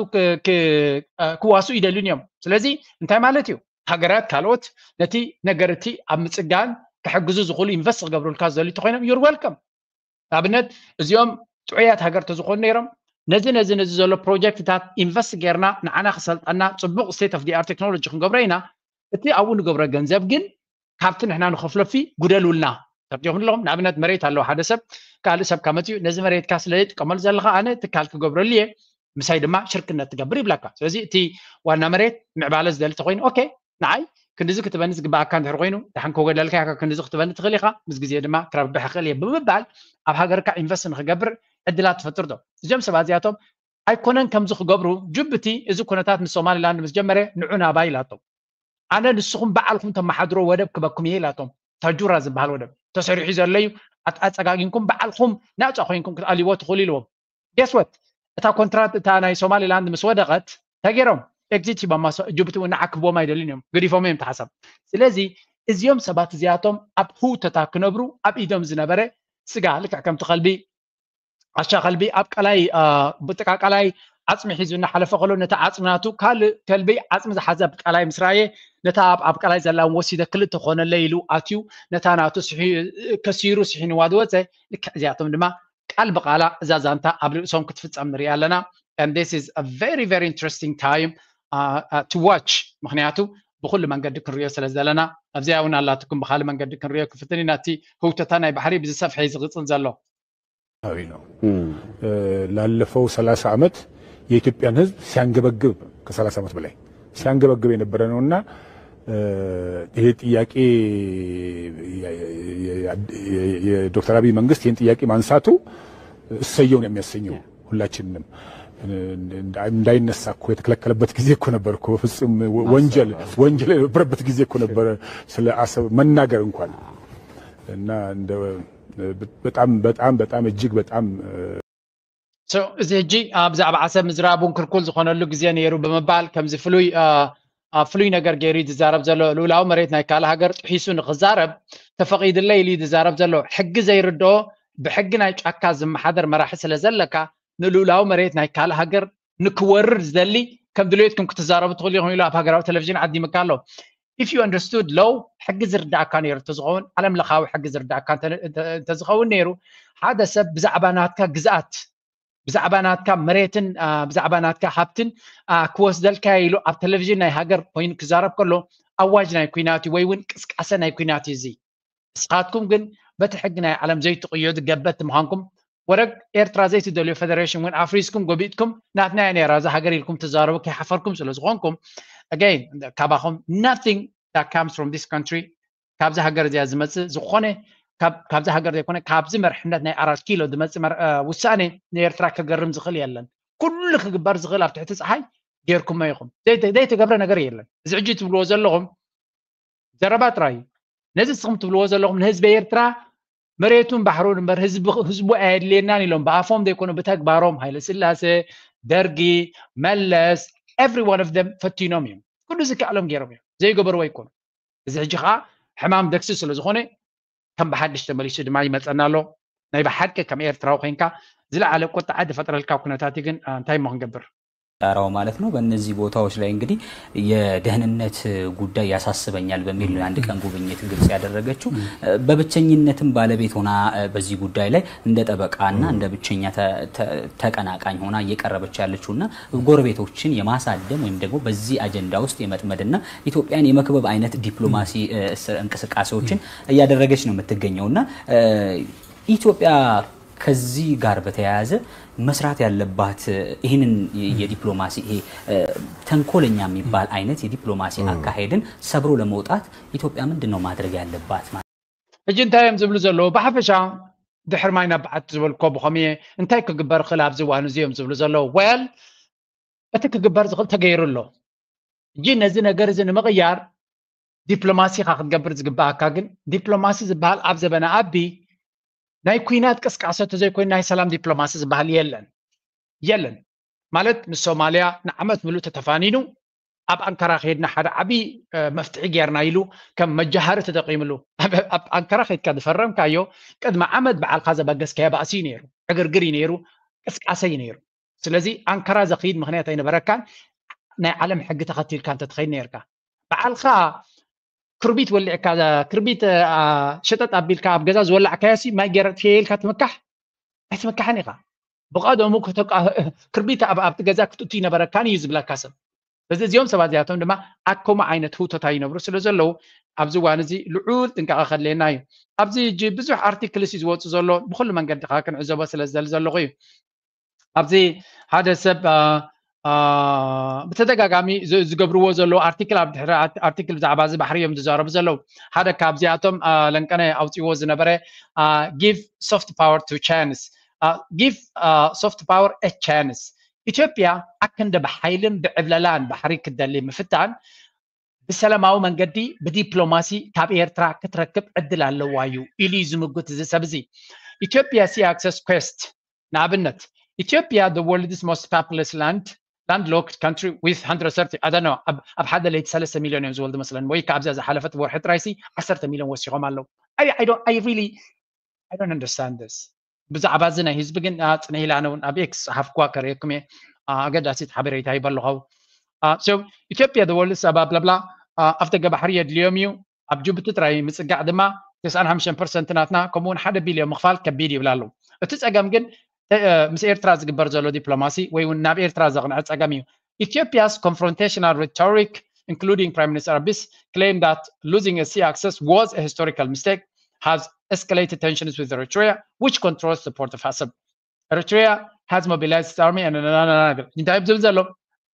ክዋሱ ይደልዩን እዮም። ስለዚ እንታይ ማለት እዩ? ሃገራት ካልኦት ነቲ ነገር እቲ ኣብ ምፅጋን ክሕግዙ ዝኽእሉ ኢንቨስት ክገብሩልካ ዝደልዩ እንተኮይኖም you're welcome። ንኣብነት እዚኦም ጥዑያት ሃገር ተዝኾኑ ነይሮም ነዚ ነዚ ነዚ ዘሎ ፕሮጀክትታት ኢንቨስት ጌርና ንዓና ክሰልጠና ፅቡቕ state of the art technology ክንገብሮ ኢና። እቲ ኣብኡ ንገብሮ ገንዘብ ግን ካብቲ ንሕና ንኸፍሎ ፊ ጉደሉልና ተርዲኹም ኣለኹም። ንኣብነት መሬት ኣለዎ ሓደ ሰብ ካልእ ሰብ ካመፅኡ ነዚ መሬትካ ስለ ዘይጥቀመሉ ዘለኻ ኣነ ትካል ክገብረሉ እየ ምሳይ ድማ ሽርክነት ትገብር ይብለካ። ስለዚ እቲ ዋና መሬት ምዕባለ ዝደሊ ተኮይኑ ኦኬ ንዓይ ክንድዚ ክትበኒ ዝግባኣካ እንድሕር ኮይኑ ድሓን ከጎደልካ ክንድዚ ክትበኒ ትኽእል ኢኻ ምስ ግዜ ድማ ክረብሕ ይኽእል እየ ብምባል ኣብ ሃገርካ ኢንቨስት ንክገብር ዕድላት ትፈጥር ዶ? እዚኦም ሰባት እዚኣቶም ኣይኮነን ከምዚ ክገብሩ። ጅቡቲ እዚ ኩነታት ምስ ሶማሊላንድ ምስ ጀመረ ንዑ ናባይ ኢላቶም። ኣነ ንስኹም ባዕልኹም ተመሓድሮ ወደብ ክበኩም እየ ኢላቶም። ታጁራ ዝበሃል ወደብ ተሰሪሑ ዘሎ እዩ። ኣት- ኣፀጋጊንኩም ባዕልኹም ናፃ ኮይንኩም ክትኣልይዎ ትኽእሉ ኢልዎም። Guess what? እታ ኮንትራት እታ ናይ ሶማሊላንድ ምስ ወደቐት ተገይሮም ኤግዚት ሂቦማ። ሶ- ጅቡቲ እውን ንዓክብዎም ኣይደልዩን እዮም፣ ገዲፎም እዮም ተሓሳብ። ስለዚ እዚኦም ሰባት እዚኣቶም ኣብ ህውተታ ክነብሩ ኣብ ኢዶም ዝነበረ ስጋ ልክዕ ከምቲ ከልቢ ዓሻ ከልቢ ኣብ ቀላይ ብጥቃ ቀላይ ዓፅሚ ሒዙ እናሓለፈ ከሎ ነቲ ዓፅሚ ናቱ ካልእ ከልቢ ዓፅሚ ዝሓዘ ኣብ ቀላይ ምስ ረኣየ ነታ ኣብ ኣብ ቀላይ ዘላ እውን ወሲደ ክልተ ኮነለይ ኢሉ ኣትዩ ነታ ናቱ ከሲሩ ስሒንዋ ዝወፀ። ልክዕ እዚኣቶም ድማ ቃል ብቃላ እዛ ዛንታ ኣብ ርእሶም ክትፍፀም ንሪኣ ኣለና። And this is a very very interesting time to watch። ምክንያቱ ብኩሉ መንገዲ ክንሪኦ ስለ ዘለና ኣብዚኣ እውን ኣላትኩም ብካልእ መንገዲ ክንሪኦ ክፍትን ኢና። እቲ ህውተታ ናይ ባሕሪ ብዝሰፍሐ እዩ ዝቕፅል ዘሎ። ነው። ላለፈው ሰላሳ ዓመት የኢትዮጵያን ህዝብ ሲያንገበግብ ከ ሰላሳ ዓመት በላይ ሲያንገበግብ የነበረ ነውና ይሄ ጥያቄ የዶክተር አብይ መንግስት ይህን ጥያቄ ማንሳቱ እሰየው ነው የሚያሰኘው። ሁላችንንም እንዳይነሳ እኮ የተከለከለበት ጊዜ እኮ ነበር እኮ። በፍጹም ወንጀል ወንጀል የነበረበት ጊዜ እኮ ነበረ ስለ አሰብ መናገር እንኳን እና እንደ በጣም በጣም በጣም እጅግ በጣም So እዚ ሕጂ ብዛዕባ ዓሰብ ምዝራብ እውን ክልኩል ዝኾነሉ ግዜ ነይሩ ብምባል ከምዚ ፍሉይ ፍሉይ ነገር ገይሩ እዩ ዝዛረብ ዘሎ። ልኡላዊ መሬት ናይ ካልእ ሃገር ጥሒሱ ንክዛረብ ተፈቒድለይ ኢሉ እዩ ዝዛረብ ዘሎ። ሕጊ ዘይርድኦ ብሕጊ ናይ ጫካ ዝመሓደር መራሒ ስለ ዘለካ ንልኡላዊ መሬት ናይ ካልእ ሃገር ንክወርር ዝደሊ ከም ድልየትኩም ክትዛረቡ ትኽእሉ ኢኹም ኢሉ ኣብ ሃገራዊ ቴሌቪዥን ዓዲምካ ኣሎ። If you understood law ሕጊ ዝርዳእካ ነይሩ እንተዝኸውን ዓለም ለኻዊ ሕጊ ዝርዳእካ እንተዝኸውን ነይሩ ሓደ ሰብ ብዛዕባ ናትካ ግዝኣት ብዛዕባ ናትካ መሬትን ብዛዕባ ናትካ ሃብትን ክወስደልካ ኢሉ ኣብ ቴሌቪዥን ናይ ሃገር ኮይኑ ክዛረብ ከሎ ኣዋጅ ናይ ኩናት እዩ ወይ እውን ቅስቃሰ ናይ ኩናት እዩ እዚ። ንስኻትኩም ግን በቲ ሕጊ ናይ ዓለም ዘይትቕየዱ ገበትቲ ምዃንኩም ወረግ ኤርትራ ዘይትደልዮ ፌደሬሽን እውን ኣፍሪስኩም ጎቢጥኩም ናትና እያ ነይራ እዛ ሃገር ኢልኩም ትዛረቡ ከይሓፈርኩም ስለ ዝኾንኩም again ካባኹም nothing that comes from this country ካብዚ ሃገር እዚኣ ዝመፅእ ዝኾነ ካብዚ ሃገር ዘይኮነ ካብዚ መርሕነት ናይ ኣራት ኪሎ ዝመፅእ ውሳኔ ንኤርትራ ከገርም ዝኽእል የለን። ኩሉ ክግበር ዝኽእል ኣብ ትሕቲ ፀሓይ ጌርኩሞ ኢኹም። ዘይተገብረ ነገር የለን። እዚ ሕጂ ትብልዎ ዘለኹም ዘረባ ጥራይ እዩ። ነዚ ንስኹም ትብልዎ ዘለኹም ንህዝቢ ኤርትራ መሬቱን ባሕሩን እምበር ህዝቡ ኣየድልየናን ኢሎም ብኣፎም ዘይኮኑ ብተግባሮም ሃይለ ስላሴ፣ ደርጊ፣ መለስ every one of them ፈቲኖም እዮም። ኩሉ ዝከኣሎም ገይሮም እዮም። ዘይገበርዎ ኣይኮኑ። እዚ ሕጂ ከዓ ሕማም ደክሲ ስለ ዝኾነ ከም ብሓድሽ ተመሊሱ ድማ ይመፀና ኣሎ። ናይ ብሓቂ ከም ኤርትራዊ ኮይንካ ዝለዓለ ቁጥዓ ዝፈጥረልካ ኩነታት ግን እንታይ እሞ ክንገብር? ጣራው ማለት ነው። በእነዚህ ቦታዎች ላይ እንግዲህ የደህንነት ጉዳይ ያሳስበኛል በሚል ነው የአንድ ቀን ጉብኝት ግብጽ ያደረገችው። በብቸኝነትም ባለቤት ሆና በዚህ ጉዳይ ላይ እንደ ጠበቃና እንደ ብቸኛ ተቀናቃኝ ሆና እየቀረበች ያለችውና ጎረቤቶችን የማሳደም ወይም ደግሞ በዚህ አጀንዳ ውስጥ የመጥመድና ኢትዮጵያን የመክበብ አይነት ዲፕሎማሲ እንቅስቃሴዎችን እያደረገች ነው የምትገኘውና ኢትዮጵያ ከዚህ ጋር በተያያዘ መስራት ያለባት ይህንን የዲፕሎማሲ ይሄ ተንኮለኛ የሚባል አይነት የዲፕሎማሲ አካሄድን ሰብሮ ለመውጣት ኢትዮጵያ ምንድን ነው ማድረግ ያለባት? ሕጂ እንታይ እዮም ዝብሉ ዘለዉ? ብሓፈሻ ድሕር ማይ ናብ በዓቲ ዝበልኮ ብኸምየ እንታይ ክግበር ክእል ኣብዚ እዋን እዚ እዮም ዝብሉ ዘለዉ። Well እቲ ክግበር ዝኽእል ተገይሩ ኣሎ። ሕጂ ነዚ ነገር እዚ ንምቕያር ዲፕሎማሲ ኢኻ ክትገብር ዝግባኣካ። ግን ዲፕሎማሲ ዝበሃል ኣብ ዘበነ ኣቢ ናይ ኩናት ቅስቃሰ ተዘይኮይኑ ናይ ሰላም ዲፕሎማሲ ዝበሃል የለን የለን። ማለት ንሶማልያ ንዓመት ምሉእ ተተፋኒኑ ኣብ ኣንካራ ከይድና ሓደ ዓብዪ መፍትሒ ጌርና ኢሉ ከም መጃሃሪ ተጠቂምሉ። ኣብ ኣንካራ ከይድካ ዝፈረምካዮ ቅድሚ ዓመት በዓልካ ዘበገስካዮ ባእሲ እዩ ነይሩ፣ ዕግርግር እዩ ነይሩ፣ ቅስቃሰ እዩ ነይሩ። ስለዚ ኣንካራ ዘኽይድ ምኽንያት ኣይነበረካን። ናይ ዓለም ሕጊ ተኸቲልካ እንተትኸይድ ነይርካ በዓልካ ክርቢት ወሊዕካ፣ ክርቢት ሸጠጥ ኣቢልካ ኣብ ገዛ ዝወላዕካዮሲ ማይ ገይረ ትሕየ ኢልካ ትምካሕ ኣይትምካሕን ኢኻ። ብቐደሙ ክርቢት ኣብቲ ገዛ ክትእቱ ይነበረካን እዩ ዝብለካ ሰብ። በዚ እዚኦም ሰባት እዚኣቶም ድማ ኣብ ከምኡ ዓይነት ህውቶታ ይነብሩ ስለ ዘለዉ ኣብዚ እዋን እዚ ልዑል ጥንቃቐ ከድልየና እዩ። ኣብዚ ሕጂ ብዙሕ ኣርቲክልስ እዩ ዝወፁ ዘሎ፣ ብኩሉ መንገዲ ከዓ ክንዕዘቦ ስለ ዝደሊ ዘለኹ እዩ። ኣብዚ ሓደ ሰብ ብተደጋጋሚ ዝገብርዎ ዘለዉ ኣርቲክል፣ ኣብ ድሕሪ ኣርቲክል ብዛዕባ እዚ ባሕሪ እዮም ዝዛረቡ ዘለዉ። ሓደ ካብዚኣቶም ለንቀነ ኣውፅዎ ዝነበረ give soft power to chance፣ give soft power a chance። ኢትዮጵያ ኣክንደ ብሓይልን ብዕብለላን ባሕሪ ክትደሊ ምፍታን ብሰላማዊ መንገዲ ብዲፕሎማሲ ካብ ኤርትራ ክትረክብ ዕድል ኣለዋ እዩ ኢሉ እዩ ዝምጉት እዚ ሰብ እዚ። ኢትዮጵያ sea access quest ንኣብነት ኢትዮጵያ the world's most populous land landlocked country with one hundred thirty I don't know ኣብ ሓደ ለይቲ ሰለስተ ሚልዮን እዮም ዝወልዱ መስለን ወይ ካብዚኣ ዝሓለፈት ወርሒ ጥራይሲ ዓሰርተ ሚልዮን ወሲኾም ኣለዉ። I, I don't, I really I don't understand this። ብዛዕባ እዚ ናይ ህዝቢ ግን ጽነ ኢላነ እውን ኣብ ኤክስ ሓፍኳ ከርእየኩም እየ። ኣገዳሲት ሓበሬታ ይበልኸው ኢትዮጵያ the world's blah blah blah ኣፍ ደገ ባሕሪ የድልዮም እዩ። ኣብ ጅቡቲ ጥራይ ምጽጋዕ ድማ ተስዓን ሓሙሽተን ፐርሰንት ናትና ከምኡውን ሓደ ቢልዮን ምኽፋል ከቢድ ይብል ኣለዉ። እቲ ጸገም ግን ምስ ኤርትራ ዝግበር ዘሎ ዲፕሎማሲ ወይ እውን ናብ ኤርትራ ዘቕንዐ ጸገም እዩ። Ethiopia's confrontational rhetoric including Prime Minister Abiy claim that losing a sea access was a historical mistake has escalated tensions with Eritrea, which controls the port of Assab. Eritrea has mobilized its army and እንታይ ዝብል ዘሎ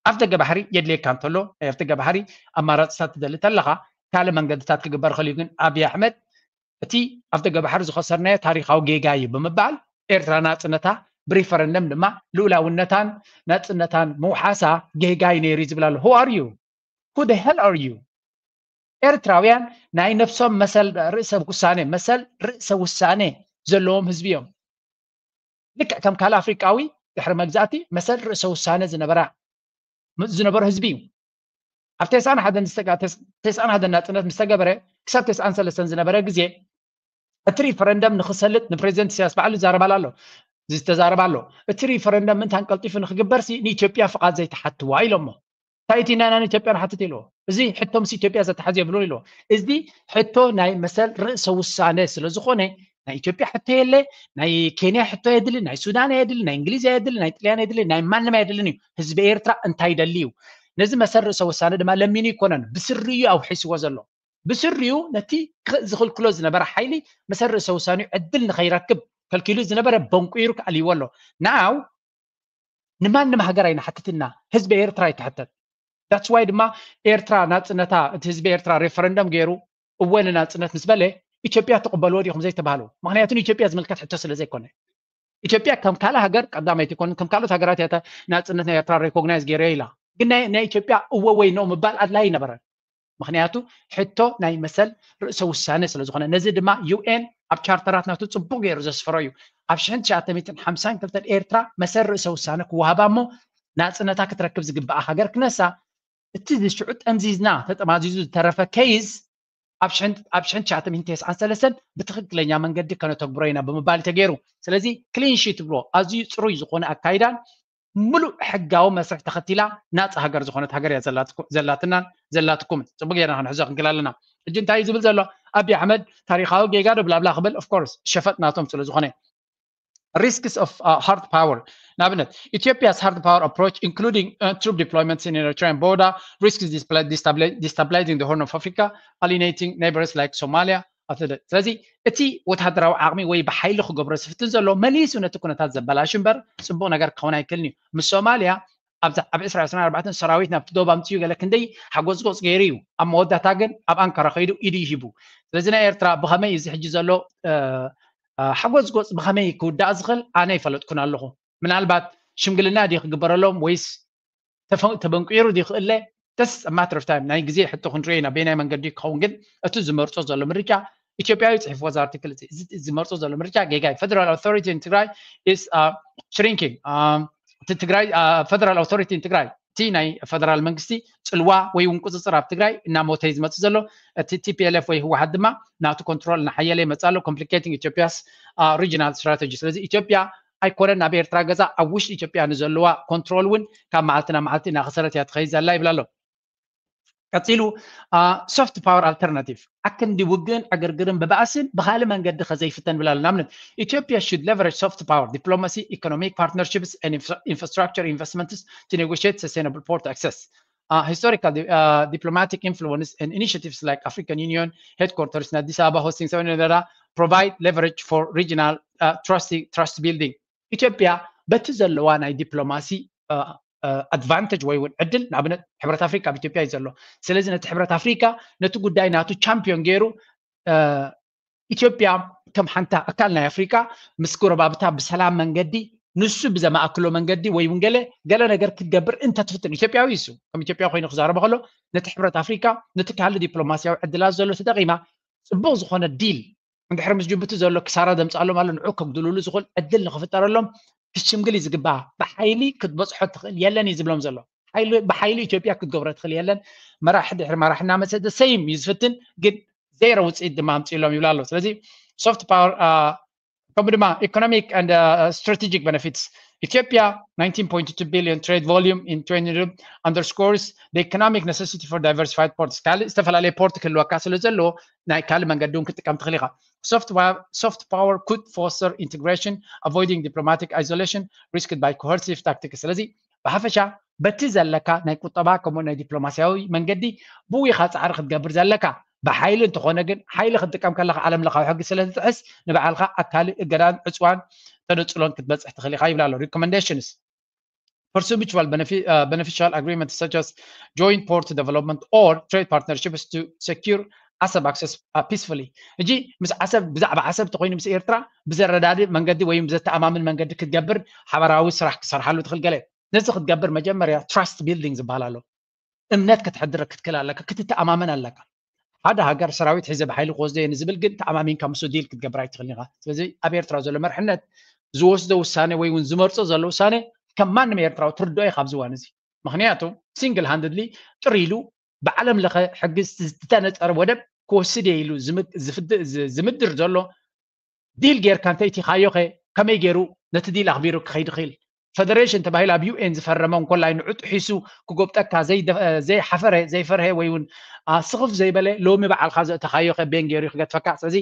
ኣፍ ደገ ባሕሪ የድልየካ እንተሎ ናይ ኣፍ ደገ ባሕሪ ኣማራፅታት ትደሊ ተለኻ ካልእ መንገድታት ክግበር ይኽእል እዩ። ግን ኣብይ ኣሕመድ እቲ ኣፍ ደገ ባሕሪ ዝኸሰርናዮ ታሪኻዊ ጌጋ እዩ ብምባል ኤርትራ ናፅነታ ብሪፈረንደም ድማ ልኡላውነታን ናፅነታን ምውሓሳ ጌጋ እዩ ነይሩ እዩ ዝብል ኣሎ። Who are you? Who the hell are you? ኤርትራውያን ናይ ነፍሶም መሰል ርእሰ ውሳነ መሰል ርእሰ ውሳነ ዘለዎም ህዝቢ እዮም። ልክዕ ከም ካልእ ኣፍሪቃዊ ድሕሪ መግዛእቲ መሰል ርእሰ ውሳነ ዝነበራ ዝነበሮ ህዝቢ እዩ። ኣብ ተስዓን ሓደን ዝተጋ- ተስ- ተስዓን ሓደን ናጽነት ምስ ተገበረ ክሳብ ተስዓን ሰለስተን ዝነበረ ግዜ እቲ ሪፈረንደም ንክሰልጥ ንፕሬዚደንት ኢሳያስ ባዕሉ ይዛረባል ኣሎ ዝተዛረባ ኣሎ። እቲ ሪፈረንደም ምንታን ቀልጢፉ ንክግበርሲ ንኢትዮጵያ ፍቓድ ዘይተሓትዋ ኢሎሞ። እንታይ እቲ ናና ንኢትዮጵያ ንሓትት ኢልዎ? እዚ ሕቶ ምስ ኢትዮጵያ ዘተሓዝ የብሉን ኢልዎ። እዚ ሕቶ ናይ መሰል ርእሰ ውሳነ ስለ ዝኾነ ናይ ኢትዮጵያ ሕቶ የለ፣ ናይ ኬንያ ሕቶ የድሊ፣ ናይ ሱዳን የድሊ፣ ናይ እንግሊዝ የድሊ፣ ናይ ጥልያን የድሊ፣ ናይ ማንም ኣየድልን እዩ። ህዝቢ ኤርትራ እንታይ ይደሊ እዩ። ነዚ መሰል ርእሰ ውሳነ ድማ ለሚኑ ይኮነን ብስሪ እዩ ኣውሒስዎ ዘሎ። ብስሪኡ ነቲ ክእ ዝኽልክሎ ዝነበረ ሓይሊ መሰል ርእሰ ውሳኔኡ ዕድል ንኸይረክብ ከልኪሉ ዝነበረ በንቁይሩ ክኣልይዎ ኣሎ። ናው ንማንም ሃገር ኣይንሓትትና ህዝቢ ኤርትራ ኣይትሕተት። That's why ድማ ኤርትራ ናጽነታ እቲ ህዝቢ ኤርትራ ሬፈረንደም ገይሩ እወ ንናጽነት ምስ በለ ኢትዮጵያ ትቕበልዎ ዲኹም ዘይተባህሉ? ምክንያቱ ንኢትዮጵያ ዝምልከት ሕቶ ስለ ዘይኮነ ኢትዮጵያ ከም ካልእ ሃገር ቀዳማይቲ ይኮን ከም ካልኦት ሃገራት እያ ናጽነት ናይ ኤርትራ ሬኮግናይዝ ገይረ ኢላ። ግን ናይ ኢትዮጵያ እወ ወይ ኖ ምባል ኣድላይ ይነበረን። ምክንያቱ ሕቶ ናይ መሰል ርእሰ ውሳነ ስለ ዝኾነ ነዚ ድማ ዩኤን ኣብ ቻርተራት ናቱ ጽቡቅ ገይሩ ዘስፈሮ እዩ። ኣብ ሽሕን ትሽዓተ ሚእትን ሓምሳን ክልተን ኤርትራ መሰል ርእሰ ውሳነ ክወሃባ እሞ ናጽነታ ክትረክብ ዝግብኣ ሃገር ክነሳ እቲ ዝሽዑ ጠምዚዝና ተጠማዚዙ ዝተረፈ ኬይዝ ኣብ ሽሕን ትሽዓተ ሚእትን ተስዓን ሰለስተን ብትኽክለኛ መንገዲ ከነተግብሮ ኢና ብምባል ተገይሩ። ስለዚ ክሊን ሺት ትብሎ ኣዝዩ ፅሩይ ዝኾነ ኣካይዳን ምሉእ ሕጋዊ መስርሕ ተኸቲላ ናፃ ሃገር ዝኾነት ሃገር እያ ዘላትናን ዘላትኩምን። ፅቡቅ ጌርና ክንሕዞ ክንክል ኣለና። ሕጂ እንታይ እዩ ዝብል ዘሎ ኣብይ ኣሕመድ? ታሪካዊ ጌጋ ዶ ብላብላ ክብል ኦፍኮርስ ሸፈጥ ናቶም ስለ ዝኾነ። Risks of hard power ንኣብነት Ethiopia's hard power approach including troop deployments in Eritrean border risks destabilizing the Horn of Africa, alienating neighbors like Somalia. ስለዚ እቲ ወታደራዊ ዓቕሚ ወይ ብሓይሊ ክገብሮ ዝፍትን ዘሎ መሊሱ ነቲ ኩነታት ዘበላሹ እምበር ፅቡቅ ነገር ክኸውን ኣይክእልን እዩ። ምስ ሶማልያ ኣብ ዕስራ ዕስራን ኣርባዕተን ሰራዊት ናብቲ ዶብ ኣምፅኡ ገለ ክንደይ ሓጎፅጎፅ ገይሩ እዩ። ኣብ መወዳእታ ግን ኣብ ኣንካራ ከይዱ ኢዱ ይሂቡ። ስለዚ ናይ ኤርትራ ብኸመይ እዚ ሕጂ ዘሎ ሓጎፅጎፅ ብኸመይ ክውዳእ ዝኽእል ኣነ ይፈለጥኩን ኣለኹ። ምናልባት ሽምግልና ድዩ ክግበረሎም ወይስ ተበንቂሩ ድዩ ክእለ? That's a matter of time። ናይ ግዜ ሕቶ ክንሪኦ ኢና በየናይ መንገዲ ክኸውን። ግን እቲ ዝመርጾ ዘሎ ምርጫ ኢትዮጵያዊ ፅሒፍዎ እዚ ኣርቲክል እዚ ዝመርጾ ዘሎ ምርጫ ጌጋ እዩ። Federal authority in Tigray is shrinking። እቲ ትግራይ federal authority in Tigray እቲ ናይ ፈደራል መንግስቲ ፅልዋ ወይ እውን ቁፅፅር ኣብ ትግራይ እናሞተ እዩ ዝመፅእ ዘሎ። እቲ ቲፒኤልኤፍ ወይ ህወሓት ድማ ናቱ ኮንትሮል እናሓየለ ይመፅእ ኣሎ። Complicating Ethiopia's regional strategy። ስለዚ ኢትዮጵያ ኣይኮነን ኣብ ኤርትራ ገዛ ኣብ ውሽጢ ኢትዮጵያ ንዘለዋ ኮንትሮል እውን ካብ መዓልቲ ናብ መዓልቲ እናኸሰረት እያ ትኸይድ ዘላ ይብል ኣሎ። ቀፂሉ soft power alternative ኣክንዲ ውግእን ዕግርግርን ብባእስን ብካልእ መንገዲ ከዘይፍተን ብላሉ ንኣብነት ኢትዮጵያ should leverage soft power diplomacy, economic partnerships and infrastructure investments to negotiate sustainable port access. Historical diplomatic influence and initiatives like African Union headquarters in Addis Ababa hosting seven provide leverage for regional trust building. ኢትዮጵያ በቲ ዘለዋ ናይ ዲፕሎማሲ advantage ወይ እውን ዕድል ንኣብነት ሕብረት ኣፍሪካ ኣብ ኢትዮጵያ እዩ ዘሎ። ስለዚ ነቲ ሕብረት ኣፍሪካ ነቲ ጉዳይ ናቱ ቻምፒዮን ገይሩ ኢትዮጵያ ከም ሓንቲ ኣካል ናይ ኣፍሪካ ምስ ጎረባብታ ብሰላም መንገዲ ንሱ ብዘማእክሎ መንገዲ ወይ እውን ገለ ገለ ነገር ክትገብር እንተትፍትን ኢትዮጵያዊ እሱ ከም ኢትዮጵያ ኮይኑ ክዛረበ ከሎ ነቲ ሕብረት ኣፍሪካ ነቲ ካልእ ዲፕሎማሲያዊ ዕድላት ዘሎ ተጠቂማ ፅቡቅ ዝኾነ ዲል እንድሕር ምስ ጅቡቲ ዘሎ ክሳራ ዘምፅኣሎም ኣሎ ንዑ ከጉድልሉ ዝኽእል ዕድል ንክፍጠረሎም ክትሽምግል እዩ ዝግባኣ። ብሓይሊ ክትበፅሖ ትኽእል የለን እዩ ዝብሎም ዘሎ። ብሓይሊ ኢትዮጵያ ክትገብሮ ትኽእል የለን። መራሒ ድሕሪ መራሒ እናመፀ ሰይም እዩ ዝፍትን ግን ዜሮ ውፅኢት ድማ ኣምፅእሎም ይብላ ኣሎ። ስለዚ soft power ከምኡ ድማ economic and strategic benefits ኢትዮጵያ nineteen point two billion trade volume in twenty underscores the economic necessity for diversified ports ካልእ ዝተፈላለየ ፖርት ክህልወካ ስለ ዘለዎ ናይ ካልእ መንገዲ እውን ክጥቀም ትኽእል ኢኻ። Soft power could foster integration, avoiding diplomatic isolation risked by coercive tactics. ስለዚ ብሓፈሻ በቲ ዘለካ ናይ ቁጠባ ከምኡ ናይ ዲፕሎማሲያዊ መንገዲ ብኡ ኢኻ ፃዕሪ ክትገብር ዘለካ። ብሓይሊ እንተኾነ ግን ሓይሊ ክትጥቀም ከለካ ዓለም ለኻዊ ሕጊ ስለ ዝጥሕስ ንባዕልካ ኣብ ካልእ እገዳን ዕፅዋን ተነፅሎን ክትበፅሕ ትኽእል ኢኻ ይብላ ኣሎ። Recommendations pursue mutual beneficial agreements such as joint port development or trade partnerships to secure Assab access peacefully. ሕጂ ምስ ዓሰብ ብዛዕባ ዓሰብ ተኮይኑ ምስ ኤርትራ ብዘረዳድእ መንገዲ ወይ ብዘተኣማምን መንገዲ ክትገብር ሓበራዊ ስራሕ ክሰርሓሉ ትኽእል ገለ ነዚ ክትገብር መጀመርያ trust building ዝበሃል ኣሎ። እምነት ከተሕድረ ክትክእል ኣለካ፣ ክትተኣማመን ኣለካ። ሓደ ሃገር ሰራዊት ሒዘ ብሓይሊ ክወስዶ እየ ንዝብል ግን ተኣማሚንካ ምስ ዲል ክትገብር ኣይትኽእልን ኢኻ። ስለዚ ኣብ ኤርትራ ዘሎ መርሕነት ዝወስዶ ውሳኔ ወይ እውን ዝመርጾ ዘሎ ውሳኔ ከም ማንም ኤርትራዊ ትርድኦ ኢኻ ኣብዚ እዋን እዚ። ምክንያቱ single handedly ጥር ኢሉ ብዓለም ለኸ ሕጊ ዝተነጸረ ወደብ ክወስድ እየ ኢሉ ዝምድር ዘሎ ዲል ጌርካ እንተይቲኻዮ ኸ ከመይ ገይሩ ነቲ ዲል ኣኽቢሩ ክኸይድ ይኽእል? ፈደሬሽን ተባሂሉ ኣብ ዩ ኤን ዝፈረመ እንኮላይ ንዑ ጥሒሱ ክጎብጠካ ዘይሓፈረ ዘይፈርሀ ወይ እውን ስኽፍ ዘይበለ ሎሚ በዓልካ ዘእተኻዮ ከ ቤን ገይሩ ክገድፈካ። ስለዚ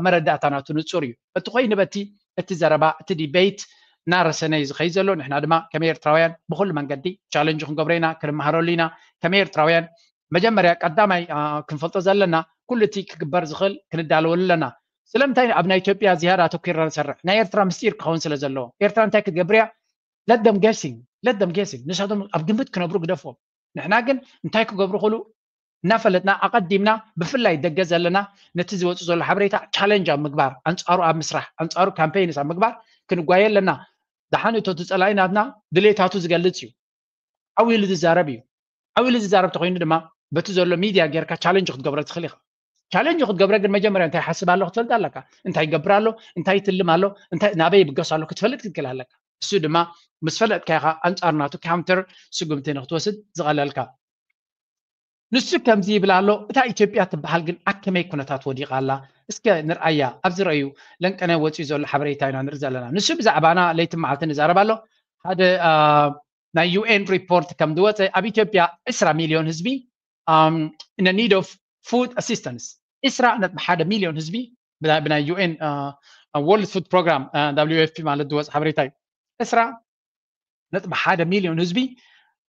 መረዳእታ ናቱ ንፁር እዩ። እቲ ኮይኑ በቲ እቲ ዘረባ እቲ ዲቤት እናረሰነ እዩ ዝኸይድ ዘሎ። ንሕና ድማ ከም ኤርትራውያን ብኩሉ መንገዲ ቻለንጅ ክንገብሮ ኢና፣ ክንመሃረሉ ኢና። ከም ኤርትራውያን መጀመርያ ቀዳማይ ክንፈልጦ ዘለና ኩሉ እቲ ክግበር ዝኽእል ክንዳለወሉ ኣለና። ስለምንታይ ኣብ ናይ ኢትዮጵያ ዝያዳ ኣተኪርና ንሰርሕ? ናይ ኤርትራ ምስጢር ክኸውን ስለ ዘለዎ። ኤርትራ እንታይ ክትገብር እያ? Let them guessing, let them guessing። ንሳቶም ኣብ ግምት ክነብሩ ግደፎም። ንሕና ግን እንታይ ክገብሩ ክእሉ እናፈለጥና ኣቐዲምና ብፍላይ ደገ ዘለና ነቲ ዝወፁ ዘሎ ሓበሬታ ቻለንጅ ኣብ ምግባር፣ ኣንፃሩ ኣብ ምስራሕ፣ ኣንፃሩ ካምፔይንስ ኣብ ምግባር ክንጓየ ኣለና። ደሓን እቶ እቲ ፀላኢ ናትና ድሌታቱ ዝገልፅ እዩ። ዓው ኢሉ ዝዛረብ እዩ። ዓው ኢሉ ዝዛረብ ተኮይኑ ድማ በቲ ዘሎ ሚድያ ጌርካ ቻለንጅ ክትገብሮ ትኽእል ኢኻ። ቻለንጅ ክትገብረ ግን መጀመርያ እንታይ ሓስብ ኣሎ ክትፈልጥ ኣለካ። እንታይ ይገብር ኣሎ፣ እንታይ ትልም ኣሎ፣ እንታይ ናበይ ይብገስ ኣሎ ክትፈልጥ ክትክእል ኣለካ። እሱ ድማ ምስ ፈለጥካ ኢኻ ኣንፃር ናቱ ካውንተር ስጉምቲ ንክትወስድ ዝቐለልካ። ንሱ ከምዚ ይብል ኣሎ። እታ ኢትዮጵያ ትበሃል ግን ኣብ ከመይ ኩነታት ወዲቓ ኣላ? እስከ ንርኣያ። ኣብዚ ረእዩ ለንቀነ ወፂኡ ዘሎ ሓበሬታ ኢና ንርኢ ዘለና። ንሱ ብዛዕባና ለይቲ መዓልቲ ንዛረብ ኣሎ። ሓደ ናይ ዩ ኤን ሪፖርት ከም ዝወፀ ኣብ ኢትዮጵያ ዕስራ ሚልዮን ህዝቢ in need of food assistance። ዕስራ ነጥቢ ሓደ ሚልዮን ህዝቢ ብናይ ዩ ኤን ወርልድ ፉድ ፕሮግራም ደብሊው ኤፍ ፒ ማለት ዝወፀ ሓበሬታ እዩ። ዕስራ ነጥቢ ሓደ ሚልዮን ህዝቢ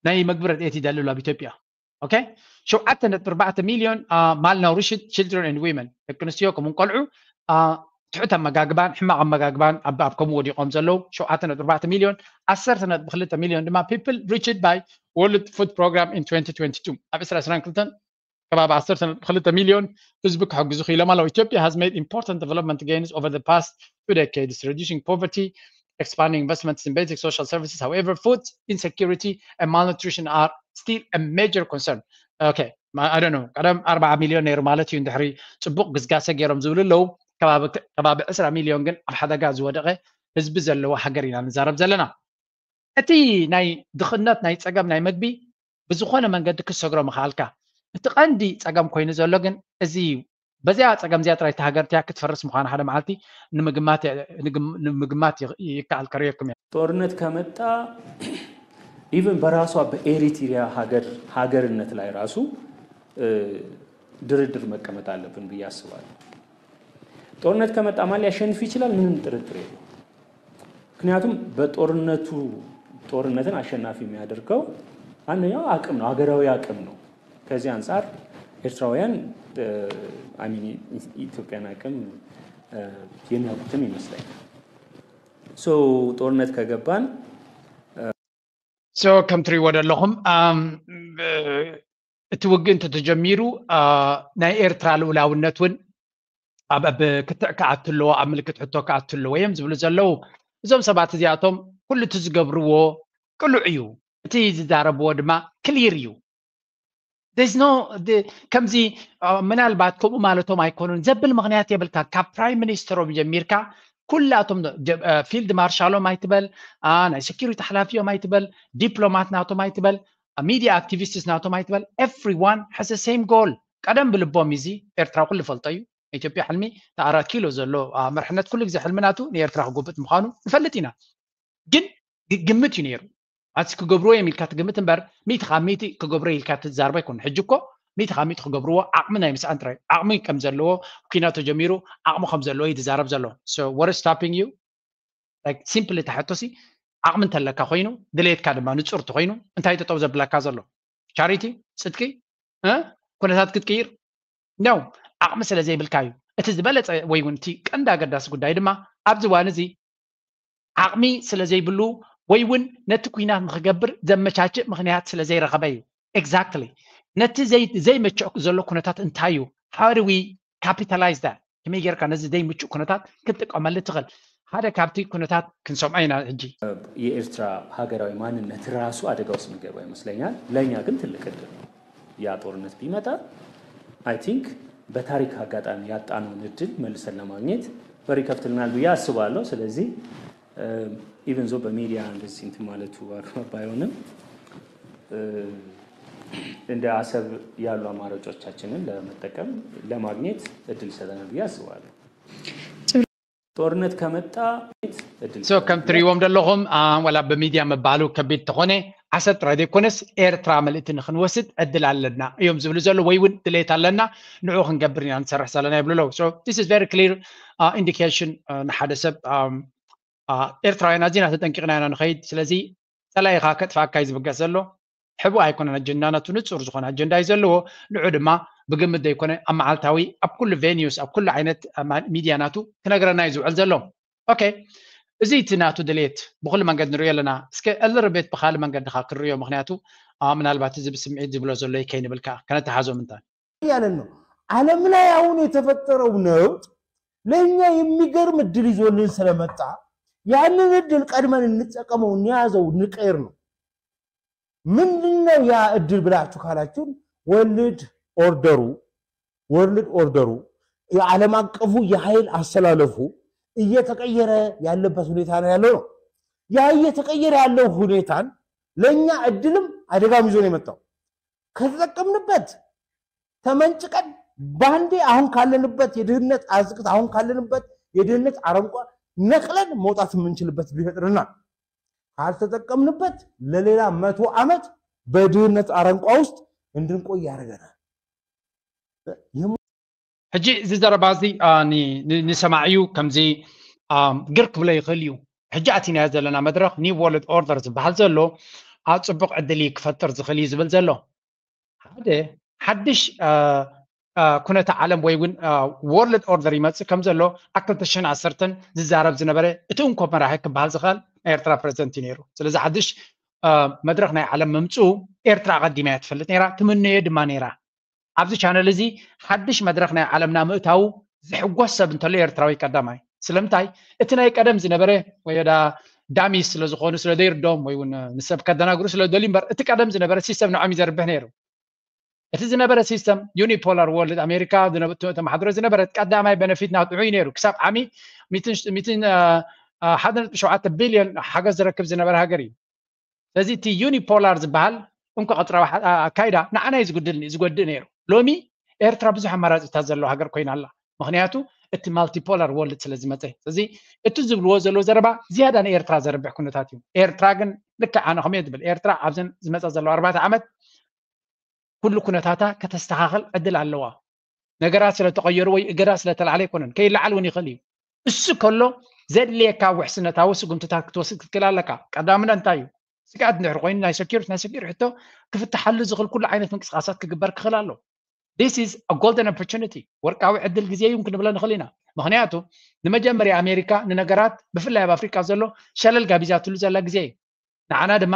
ናይ መግቢ ረድኤት ይደሊ ኣሎ ኣብ ኢትዮጵያ። ኦኬ፣ ሸውዓተ ነጥቢ ኣርባዕተ ሚልዮን malnourished children and women፣ ደቂ ኣንስትዮ ከምኡን ቆልዑ ትሑት ኣመጋግባን ሕማቕ ኣመጋግባን ኣብ ከምኡ ወዲቖም ዘለዉ ሸውዓተ ነጥቢ ኣርባዕተ ሚልዮን፣ ዓሰርተ ነጥቢ ክልተ ሚልዮን ድማ people reached by World Food Program in twenty twenty-two ኣብ ዕስራ ዕስራን ክልተን ከባቢ ዓሰርተ ነጥቢ ክልተ ሚልዮን ህዝቢ ክሕግዙ ክኢሎም ኣለዉ። Ethiopia has made important development gains over the past two decades, reducing poverty, expanding investments in basic social services. However, food insecurity and malnutrition are still a major concern. Okay, I don't know. ቀደም ኣርባዓ ሚልዮን ነይሩ ማለት እዩ። እንድሕሪ ፅቡቕ ግስጋሰ ገይሮም ዝብሉ ኣለዉ። ከባቢ ዕስራ ሚልዮን ግን ኣብ ሓደጋ ዝወደቐ ህዝቢ ዘለዎ ሃገር ኢና ንዛረብ ዘለና። እቲ ናይ ድኽነት ናይ ፀገም ናይ መግቢ ብዝኾነ መንገዲ ክትሰግሮ ምኽኣልካ እቲ ቀንዲ ፀገም ኮይኑ ዘሎ ግን እዚ እዩ። በዚኣ ፀገም እዚኣ ጥራይ እታ ሃገር እቲኣ ክትፈርስ ምዃና ሓደ መዓልቲ ንምግማት ይከኣል። ከርእየኩም እየ። ጦርነት ከመጣ ኢቨን በራሷ በኤሪትሪያ ሀገር ሀገርነት ላይ ራሱ ድርድር መቀመጥ አለብን ብዬ አስባለሁ። ጦርነት ከመጣ ማን ሊያሸንፍ ይችላል? ምንም ጥርጥር የለው። ምክንያቱም በጦርነቱ ጦርነትን አሸናፊ የሚያደርገው አንደኛው አቅም ነው፣ ሀገራዊ አቅም ነው። ከዚህ አንጻር ኤርትራውያን ኢትዮጵያን አቅም የሚያውቁትም ይመስለኛል። ሶ ጦርነት ከገባን ሶ ከም ትሪእዎ ዘለኹም እቲ ውግእ እንተተጀሚሩ ናይ ኤርትራ ልኡላውነት እውን ኣብ ክትዕ ክኣቱ ኣለዎ፣ ኣብ ምልክት ሕቶ ክኣቱ ኣለዎ እዮም ዝብሉ ዘለዉ። እዞም ሰባት እዚኣቶም ኩሉ እቲ ዝገብርዎ ቅሉዕ እዩ፣ እቲ ዝዛረብዎ ድማ ክሊር እዩ። ከምዚ ምናልባት ከምኡ ማለቶም ኣይኮኑን ዘብል ምኽንያት የብልካ። ካብ ፕራይም ሚኒስተሮም ጀሚርካ ኩላቶም ፊልድ ማርሻሎም ኣይትበል፣ ናይ ሴኪሪቲ ሓላፊኦም ኣይትበል፣ ዲፕሎማት ናቶም ኣይትበል፣ ሚዲያ ኣክቲቪስትስ ናቶም ኣይትበል፣ everyone has the same goal። ቀደም ብልቦም እዚ ኤርትራ ኩሉ ፈልጦ እዩ። ኢትዮጵያ ሕልሚ ኣራት ኪሎ ዘሎ መርሕነት ኩሉ ግዜ ሕልሚ ናቱ ንኤርትራ ክጎብጥ ምዃኑ ንፈልጥ ኢና። ግን ግምት እዩ ነይሩ። ኣቲ ክገብርዎ እዮም ኢልካ ትግምት እምበር ሚእቲ ካብ ሚእቲ ክገብሮ ኢልካ ትዛርቦ ኣይኮን። ሕጂ እኮ ሚእቲ ካብ ሚእቲ ክገብርዎ ዓቕሚ ናይ ምስኣን ጥራይ ዓቕሚ ከም ዘለዎ ኩናት ተጀሚሩ ዓቕሚ ከም ዘለዎ እዩ ዝዛረብ ዘሎ። What is stopping you? Simply ተሕቶሲ ዓቕሚ እንተለካ ኮይኑ ድሌትካ ድማ ንፁር ተኮይኑ እንታይ ጠጠው ዘብለካ ዘሎ? ቻሪቲ፣ ፅድቂ፣ ኩነታት ክትቅይር ነው። ዓቕሚ ስለ ዘይብልካ እዩ። እቲ ዝበለፀ ወይ እውን እቲ ቀንዲ ኣገዳሲ ጉዳይ ድማ ኣብዚ እዋን እዚ ዓቕሚ ስለ ዘይብሉ ወይ እውን ነቲ ኩናት ንክገብር ዘመቻችእ ምክንያት ስለ ዘይረኸበ እዩ። Exactly። ነቲ ዘይመቸእ ዘሎ ኩነታት እንታይ እዩ? How do we capitalize that? ከመይ ጌርካ ነዚ ዘይምቹእ ኩነታት ክትጥቀመሉ ትኽእል? ሓደ ካብቲ ኩነታት ክንሰምዖ ኢና ሕጂ። የኤርትራ ሃገራዊ ማንነት ራሱ ኣደጋ ውስጥ የሚገባ ይመስለኛል። ለእኛ ግን ትልቅ እድል ነው። ያ ጦርነት ቢመጣ I think በታሪክ አጋጣሚ ያጣነውን እድል መልሰን ለማግኘት በር ይከፍትልናል ብዬ አስባለሁ። ስለዚህ even though በሚዲያ እንደዚህ እንትን ማለቱ አግባብ ባይሆንም እንደ አሰብ ያሉ አማራጮቻችንን ለመጠቀም ለማግኘት እድል ይሰጠናል ብዬ አስባለሁ። ጦርነት ከመጣ እድል ከም ትሪዎም ዘለኹም ዋላ ብሚድያ ምባሉ ከቢድ ተኾነ ዓሰብ ጥራይ ዘይኮነስ ኤርትራ መልእቲ ንክንወስድ ዕድል ኣለና እዮም ዝብሉ ዘለዉ ወይ እውን ድሌት ኣለና ንዑ ክንገብር ኢና ንሰርሕ ዘለና ይብሉ ኣለዉ። This is very clear indication ንሓደ ሰብ ኤርትራውያን ኣዚና ተጠንቂቕና ኢና ንኸይድ። ስለዚ ጸላኢኻ ከጥፍኣካ እዩ ዝብገስ ዘሎ። ሕቡእ ኣይኮነን ኣጀንዳ ናቱ ንጹር ዝኾነ ኣጀንዳ እዩ ዘለዎ። ንዑ ድማ ብግምት ዘይኮነ ኣብ መዓልታዊ ኣብ ኩሉ ቬኒዩስ ኣብ ኩሉ ዓይነት ሚድያ ናቱ ክነግረና እዩ ዝውዕል ዘሎ። ኦኬ እዚ እቲ ናቱ ድሌት ብኩሉ መንገድ ንሪኦ ኣለና። እስከ እልርቤት ብካሊ መንገዲ ካ ክንሪኦ ምክንያቱ ምናልባት እዚ ብስምዒት ዝብሎ ዘሎ ከይንብል ከዓ ከነተሓዞ ምንታን ያለን ነው። ዓለም ላይ አሁን የተፈጠረው ነውጥ ለእኛ የሚገርም እድል ይዞልን ስለመጣ ያንን እድል ቀድመን እንጠቀመው፣ እንያዘው፣ እንቀይር ነው። ምንድነው ያ እድል ብላችሁ ካላችሁን ወርልድ ኦርደሩ ወርልድ ኦርደሩ የዓለም አቀፉ የኃይል አሰላለፉ እየተቀየረ ያለበት ሁኔታ ነው ያለው ነው። ያ እየተቀየረ ያለው ሁኔታን ለእኛ እድልም አደጋም ይዞ ነው የመጣው። ከተጠቀምንበት ተመንጭቀን ባንዴ አሁን ካለንበት የድህነት አዝቅት አሁን ካለንበት የድህነት አረንቋ ነቅለን መውጣት የምንችልበት ቢፈጥርና ካልተጠቀምንበት ለሌላ መቶ ዓመት በድህነት አረንቋ ውስጥ እንድንቆይ ያደርገናል። ሕጂ እዚ ዘረባ እዚ ንሰማዕ እዩ ከምዚ ግር ክብሎ ይኽእል እዩ። ሕጂ ኣቲናዮ ዘለና መድረኽ ኒው ወርልድ ኦርደር ዝበሃል ዘሎ ኣብ ፅቡቕ ዕድል እዩ ክፈጥር ዝኽእል እዩ ዝብል ዘሎ። ሓደ ሓድሽ ኩነተ ዓለም ወይ እውን ወርልድ ኦርደር ይመፅእ ከም ዘሎ ኣብ ክልተ ሽሕን ዓሰርተን ዝዛረብ ዝነበረ እቲ እንኮ መራሒ ክበሃል ዝኽእል ናይ ኤርትራ ፕረዚደንት እዩ ነይሩ። ስለዚ ሓድሽ መድረኽ ናይ ዓለም ምምፅኡ ኤርትራ ኣቐዲማ እያ ትፈልጥ ነይራ፣ ትምነዮ ድማ ነይራ። ኣብዚ ቻነል እዚ ሓድሽ መድረኽ ናይ ዓለምና ምእታዉ ዝሕጎስ ሰብ እንተሎ ኤርትራዊ ቀዳማይ። ስለምንታይ እቲ ናይ ቀደም ዝነበረ ወይ ዳ ዳሚስ ስለ ዝኾኑ ስለ ዘይርዶም ወይ እውን ንሰብ ከደናግሩ ስለ ደልዩ እምበር እቲ ቀደም ዝነበረ ሲስተም ንዖም እዩ ዘርብሕ ነይሩ። እቲ ዝነበረ ሲስተም ዩኒፖላር ወርልድ ኣሜሪካ ተመሓድሮ ዝነበረት ቀዳማይ በነፊት ናትዑ እዩ ነይሩ። ክሳብ ዓሚ ሚትን ሓደ ነጥቢ ሸውዓተ ቢልዮን ሓገዝ ዝረክብ ዝነበረ ሃገር እዩ። ስለዚ እቲ ዩኒፖላር ዝበሃል እንኮ ቀጥራዊ ኣካይዳ ንዓና እዩ ዝጉድል ዝጎድእ ነይሩ። ሎሚ ኤርትራ ብዙሕ ኣማራፂታት ዘለዎ ሃገር ኮይና ኣላ። ምክንያቱ እቲ ማልቲፖላር ወርልድ ስለ ዝመፀ። ስለዚ እቲ ዝብልዎ ዘለዉ ዘረባ ዝያዳ ንኤርትራ ዘርብሕ ኩነታት እዩ። ኤርትራ ግን ልክዕ ኣነ ከመይ ትብል ኤርትራ ኣብዘን ዝመፃ ዘለዋ ኣርባዕተ ዓመት ኩሉ ኩነታታ ከተስተኻኸል ዕድል ኣለዋ። ነገራት ስለተቐየሩ ወይ እገዳ ስለተላዕለ ኣይኮነን፣ ከይለዓል እውን ይኽእል እዩ። እሱ ከሎ ዘድልየካ ውሕስነታዊ ስጉምትታት ክትወስድ ክትክእል ኣለካ። ቀዳምነት እንታይ እዩ? ስግኣት እንድሕር ኮይኑ ናይ ሰኪሪቲ ናይ ሰኪሪቲ ሕቶ ክፍትሓሉ ዝኽእል ኩሉ ዓይነት ምንቅስቃሳት ክግበር ክኽእል ኣሎ። This is a golden opportunity፣ ወርቃዊ ዕድል ግዜ እዩ ክንብሎ ንኽእል ኢና። ምኽንያቱ ንመጀመርያ ኣሜሪካ ንነገራት ብፍላይ ኣብ ኣፍሪቃ ዘሎ ሸለል ጋቢዛትሉ ዘላ ግዜ እዩ። ንዓና ድማ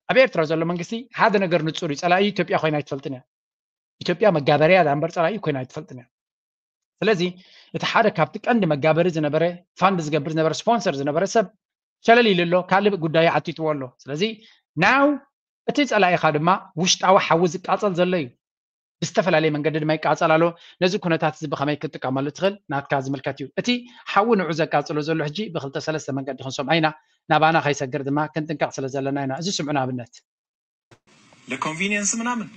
ኣብ ኤርትራ ዘሎ መንግስቲ ሓደ ነገር ንጹር እዩ፣ ጸላኢ ኢትዮጵያ ኮይና ኣይትፈልጥን እያ። ኢትዮጵያ መጋበርያ እያ እምበር ጸላኢ ኮይና ኣይትፈልጥን እያ። ስለዚ እቲ ሓደ ካብቲ ቀንዲ መጋበሪ ዝነበረ፣ ፋንድ ዝገብር ዝነበረ፣ ስፖንሰር ዝነበረ ሰብ ሸለል ኢሉ ኣሎ፣ ካልእ ጉዳዩ ዓቲትዎ ኣሎ። ስለዚ ናው እቲ ጸላኢኻ ድማ ውሽጣዊ ሓዊ ዝቃጸል ዘሎ እዩ። ብዝተፈላለየ መንገዲ ድማ ይቃጸል ኣሎ። ነዚ ኩነታት እዚ ብኸመይ ክትጥቀመሉ ትኽእል ናትካ ዝምልከት እዩ። እቲ ሓዊ ንዑ ዘቃጽሎ ዘሎ ሕጂ ብክልተ ሰለስተ መንገዲ ክንሰምዖ ኢና። ናባና ከይሰግር ድማ ክንጥንቀቕ ስለ ዘለና ኢና። እዚ ስምዑ ንኣብነት። ለኮንቪኒየንስ ምናምን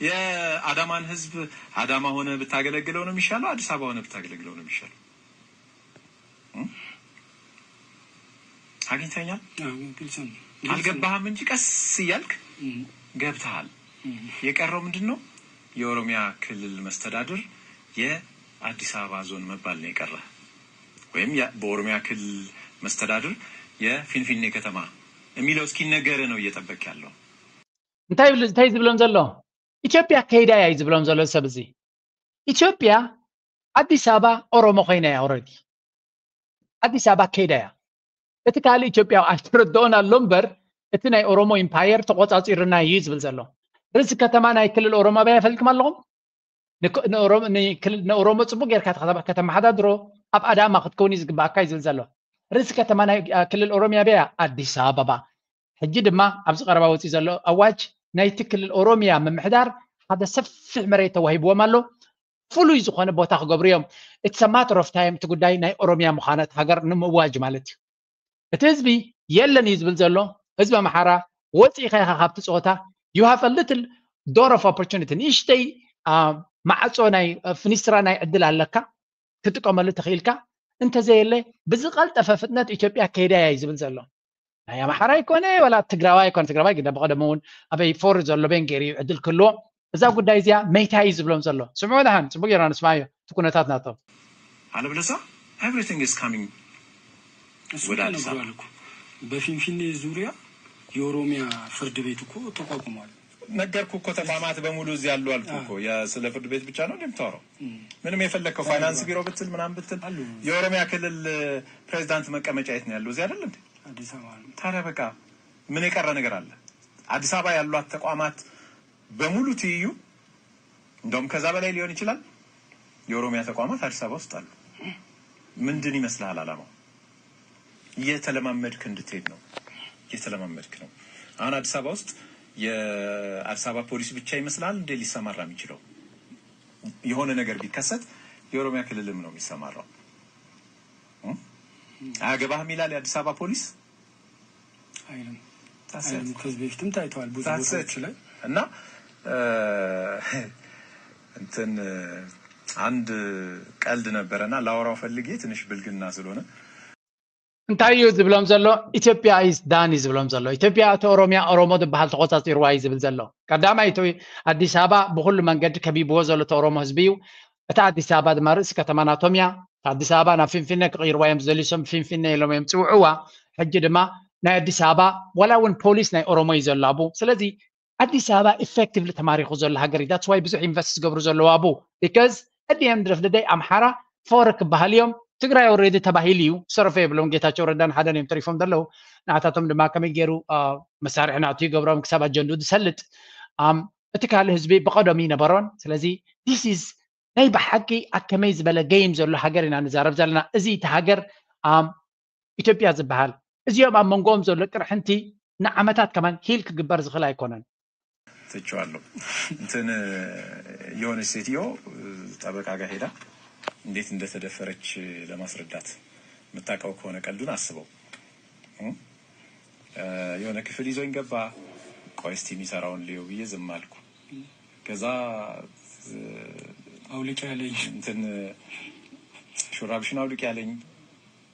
የአዳማን ህዝብ አዳማ ሆነ ብታገለግለው ነው የሚሻለው፣ አዲስ አበባ ሆነ ብታገለግለው ነው የሚሻለው። እም? አግኝተኛል። አዎ፣ ግልጽ ነው። ግልጽ ነው። አልገባህም እንጂ ቀስ እያልክ እም፣ ገብተሃል። እም። የቀረው ምንድን ነው? የኦሮሚያ ክልል መስተዳድር የአዲስ አበባ ዞን መባል ነው የቀረ፣ ወይም ያ- በኦሮሚያ ክልል መስተዳድር የፊንፊኔ ከተማ የሚለው እስኪነገር ነው እየጠበቅ ያለው። እንታይ ይብል- እንታይ ዝብሎም ዘሎ? ኢትዮጵያ ከይዳ እያ እዩ ዝብሎም ዘሎ ሰብ እዚ። ኢትዮጵያ ኣዲስ ኣበባ ኦሮሞ ኮይና እያ ኦረዲ። ኣዲስ ኣበባ ከይዳ እያ። እቲ ካልእ ኢትዮጵያ ኣይተረድኦን ኣሎ እምበር እቲ ናይ ኦሮሞ ኢምፓየር ተቆጻጺርና እዩ ዝብል ዘሎ። ርእሲ ከተማ ናይ ክልል ኦሮሞ ኣበይ ፈሊጥኩም ኣለኹም? ንክ- ንኦሮሞ- ንክልል- ንኦሮሞ ጽቡቅ ጌርካ ከተኸባ- ከተመሓዳድሮ ኣብ ኣዳማ ክትከውን እዩ ዝግባኣካ እዩ ዝብል ዘሎ። ርእሲ ከተማ ናይ አ፣ ክልል ኦሮሚያ ኣበይ እያ? ኣዲስ ኣበባ። ሕጂ ድማ ኣብዚ ቀረባ ወፂኡ ዘሎ ኣዋጅ ናይቲ ክልል ኦሮሚያ ምምሕዳር ሓደ ሰፊሕ መሬት ተዋሂብዎም ኣሎ። ፍሉይ ዝኾነ ቦታ ክገብሩ እዮም። It's a matter of time እቲ ጉዳይ ናይ ኦሮሚያ ምዃና እቲ ሃገር ንምእዋጅ ማለት እዩ። እቲ ህዝቢ የለን እዩ ዝብል ዘሎ። ህዝቢ ኣምሓራ ወፂእኻ ኢኻ ካብቲ ፀወታ። You have a little door of opportunity፣ ንእሽተይ አ፣ ማዕፆ ናይ አ፣ ፍኒስትራ ናይ ዕድል ኣለካ ክትጥቀመሉ ተኽኢልካ። እንተዘየለ ብዝቐልጠፈ ፍጥነት ኢትዮጵያ ከይዳ እያ እዩ ዝብል ዘሎ። ናይ ኣምሓራ ኣይኮነ ወላ ትግራዋይ ኣይኮነ። ትግራዋይ ግን ብቐደሙ እውን ኣበይ ፎር ዘሎ ቤንጌር እዩ ዕድል ክህልዎ። እዛ ጉዳይ እዚኣ መይታ እዩ ዝብሎም ዘሎ። ስምዑ ደሓን፣ ጽቡቅ ጌርና ንስማዮ እቲ ኩነታት ናቶም። አለበለዚያ everything is coming እሱ ወደ እኮ አዲስ አበባ። ነግሯል እኮ። በፊንፊኔ ዙሪያ የኦሮሚያ ፍርድ ቤት እኮ ተቋቁሟል። ነገርኩ እኮ ተቋማት በሙሉ እዚህ ያሉ አልኩ አዎ። እኮ። የ- ስለ ፍርድ ቤት ብቻ ነው እንደምታወራው? እም። ምንም የፈለግከው ፋይናንስ ቢሮ ብትል ምናምን ብትል አሉ። የኦሮሚያ ክልል ፕሬዚዳንት መቀመጫ የት ነው ያለው? እዚህ አይደል እንዴ? አዲስ አበባ ነው። ታዲያ በቃ ምን የቀረ ነገር አለ? አዲስ አበባ ያሏት ተቋማት በሙሉ ትይዩ፣ እንደውም ከዛ በላይ ሊሆን ይችላል። የኦሮሚያ ተቋማት አዲስ አበባ ውስጥ አሉ። ምንድን ይመስልሃል አላማው? እየተለማመድክ እንድትሄድ ነው። እየተለማመድክ ነው። አሁን አዲስ አበባ ውስጥ የአዲስ አበባ ፖሊስ ብቻ ይመስላል እንዴ ሊሰማራ የሚችለው? የሆነ ነገር ቢከሰት የኦሮሚያ ክልልም ነው የሚሰማራው። እም? አያገባህም ይላል የአዲስ አበባ ፖሊስ። አይልም That's it. አይልም። ከዚህ በፊትም ታይተዋል ብዙ That's ቦታዎች it. ላይ። እና እ፣ እንትን አንድ ቀልድ ነበረና ላወራው ፈልጌ ትንሽ ብልግና ስለሆነ እንታይ እዩ ዝብሎም ዘሎ? ኢትዮጵያ is done እዩ ዝብሎም ዘሎ። ኢትዮጵያ እቲ ኦሮሚያ ኦሮሞ ዝበሃል ተቆጻጺርዋ እዩ ዝብል ዘሎ። ቀዳማይ እቲ ኣዲስ ኣበባ ብኩሉ መንገዲ ከቢብዎ ዘሎ እቲ ኦሮሞ ህዝቢ እዩ። እታ ኣዲስ ኣበባ ድማ ርእሲ ከተማ ናቶም እያ። እታ ኣዲስ ኣበባ ናብ ፊንፊነ ክቕይርዋ እዮም ዝደልዩ፣ እሶም ፊንፊነ ኢሎም እዮም ዝፅውዕዋ። ሕጂ ድማ ናይ ኣዲስ ኣበባ ዋላ እውን ፖሊስ ናይ ኦሮሞ እዩ ዘሎ ኣብኡ። ስለዚ ኣዲስ ኣበባ ኢፌክቲቭሊ ተማሪኹ ዘሎ ሃገር እዩ። That's why ብዙሕ ኢንቨስት ዝገብሩ ዘለዉ ኣብኡ። Because at the end of the day ኣምሓራ ፎር ክበሃል እዮም። ትግራይ ኦልሬዲ ተባሂሉ እዩ። ሰርፌ የብሎም። ጌታቸው ረዳን ሓደን እዮም ተሪፎም ዘለዉ። ንዓታቶም ድማ ከመይ ገይሩ አ፣ መሳርሒ ናቱ ይገብሮም ክሳብ ኣጀንዱ ዝሰልጥ። ኣም፣ እቲ ካልእ ህዝቢ ብቐደሙ ይነበሮን። ስለዚ this is ናይ ብሓቂ ኣከመይ ዝበለ ገይም ዘሎ ሃገር ኢና ንዛረብ ዘለና። እዚ እቲ ሃገር ኣም፣ ኢትዮጵያ ዝበሃል እዚኦም ኣብ መንጎኦም ዘሎ ቅርሕንቲ ንዓመታት ከማን ሂል ክግበር ዝኽእል ኣይኮነን። ትቼዋለሁ። እንትን የሆነች ሴትዮ ጠበቃ ጋር ሄዳ እንዴት እንደተደፈረች ለማስረዳት የምታውቀው ከሆነ ቀልዱን አስበው። እም? የሆነ ክፍል ይዞኝ ገባ። ቆይ እስቲ የሚሰራውን ልየው ብዬ ዝም አልኩ። ከዛ አውልቅ ያለኝ እንትን ሹራብሽን አውልቅ ያለኝ፣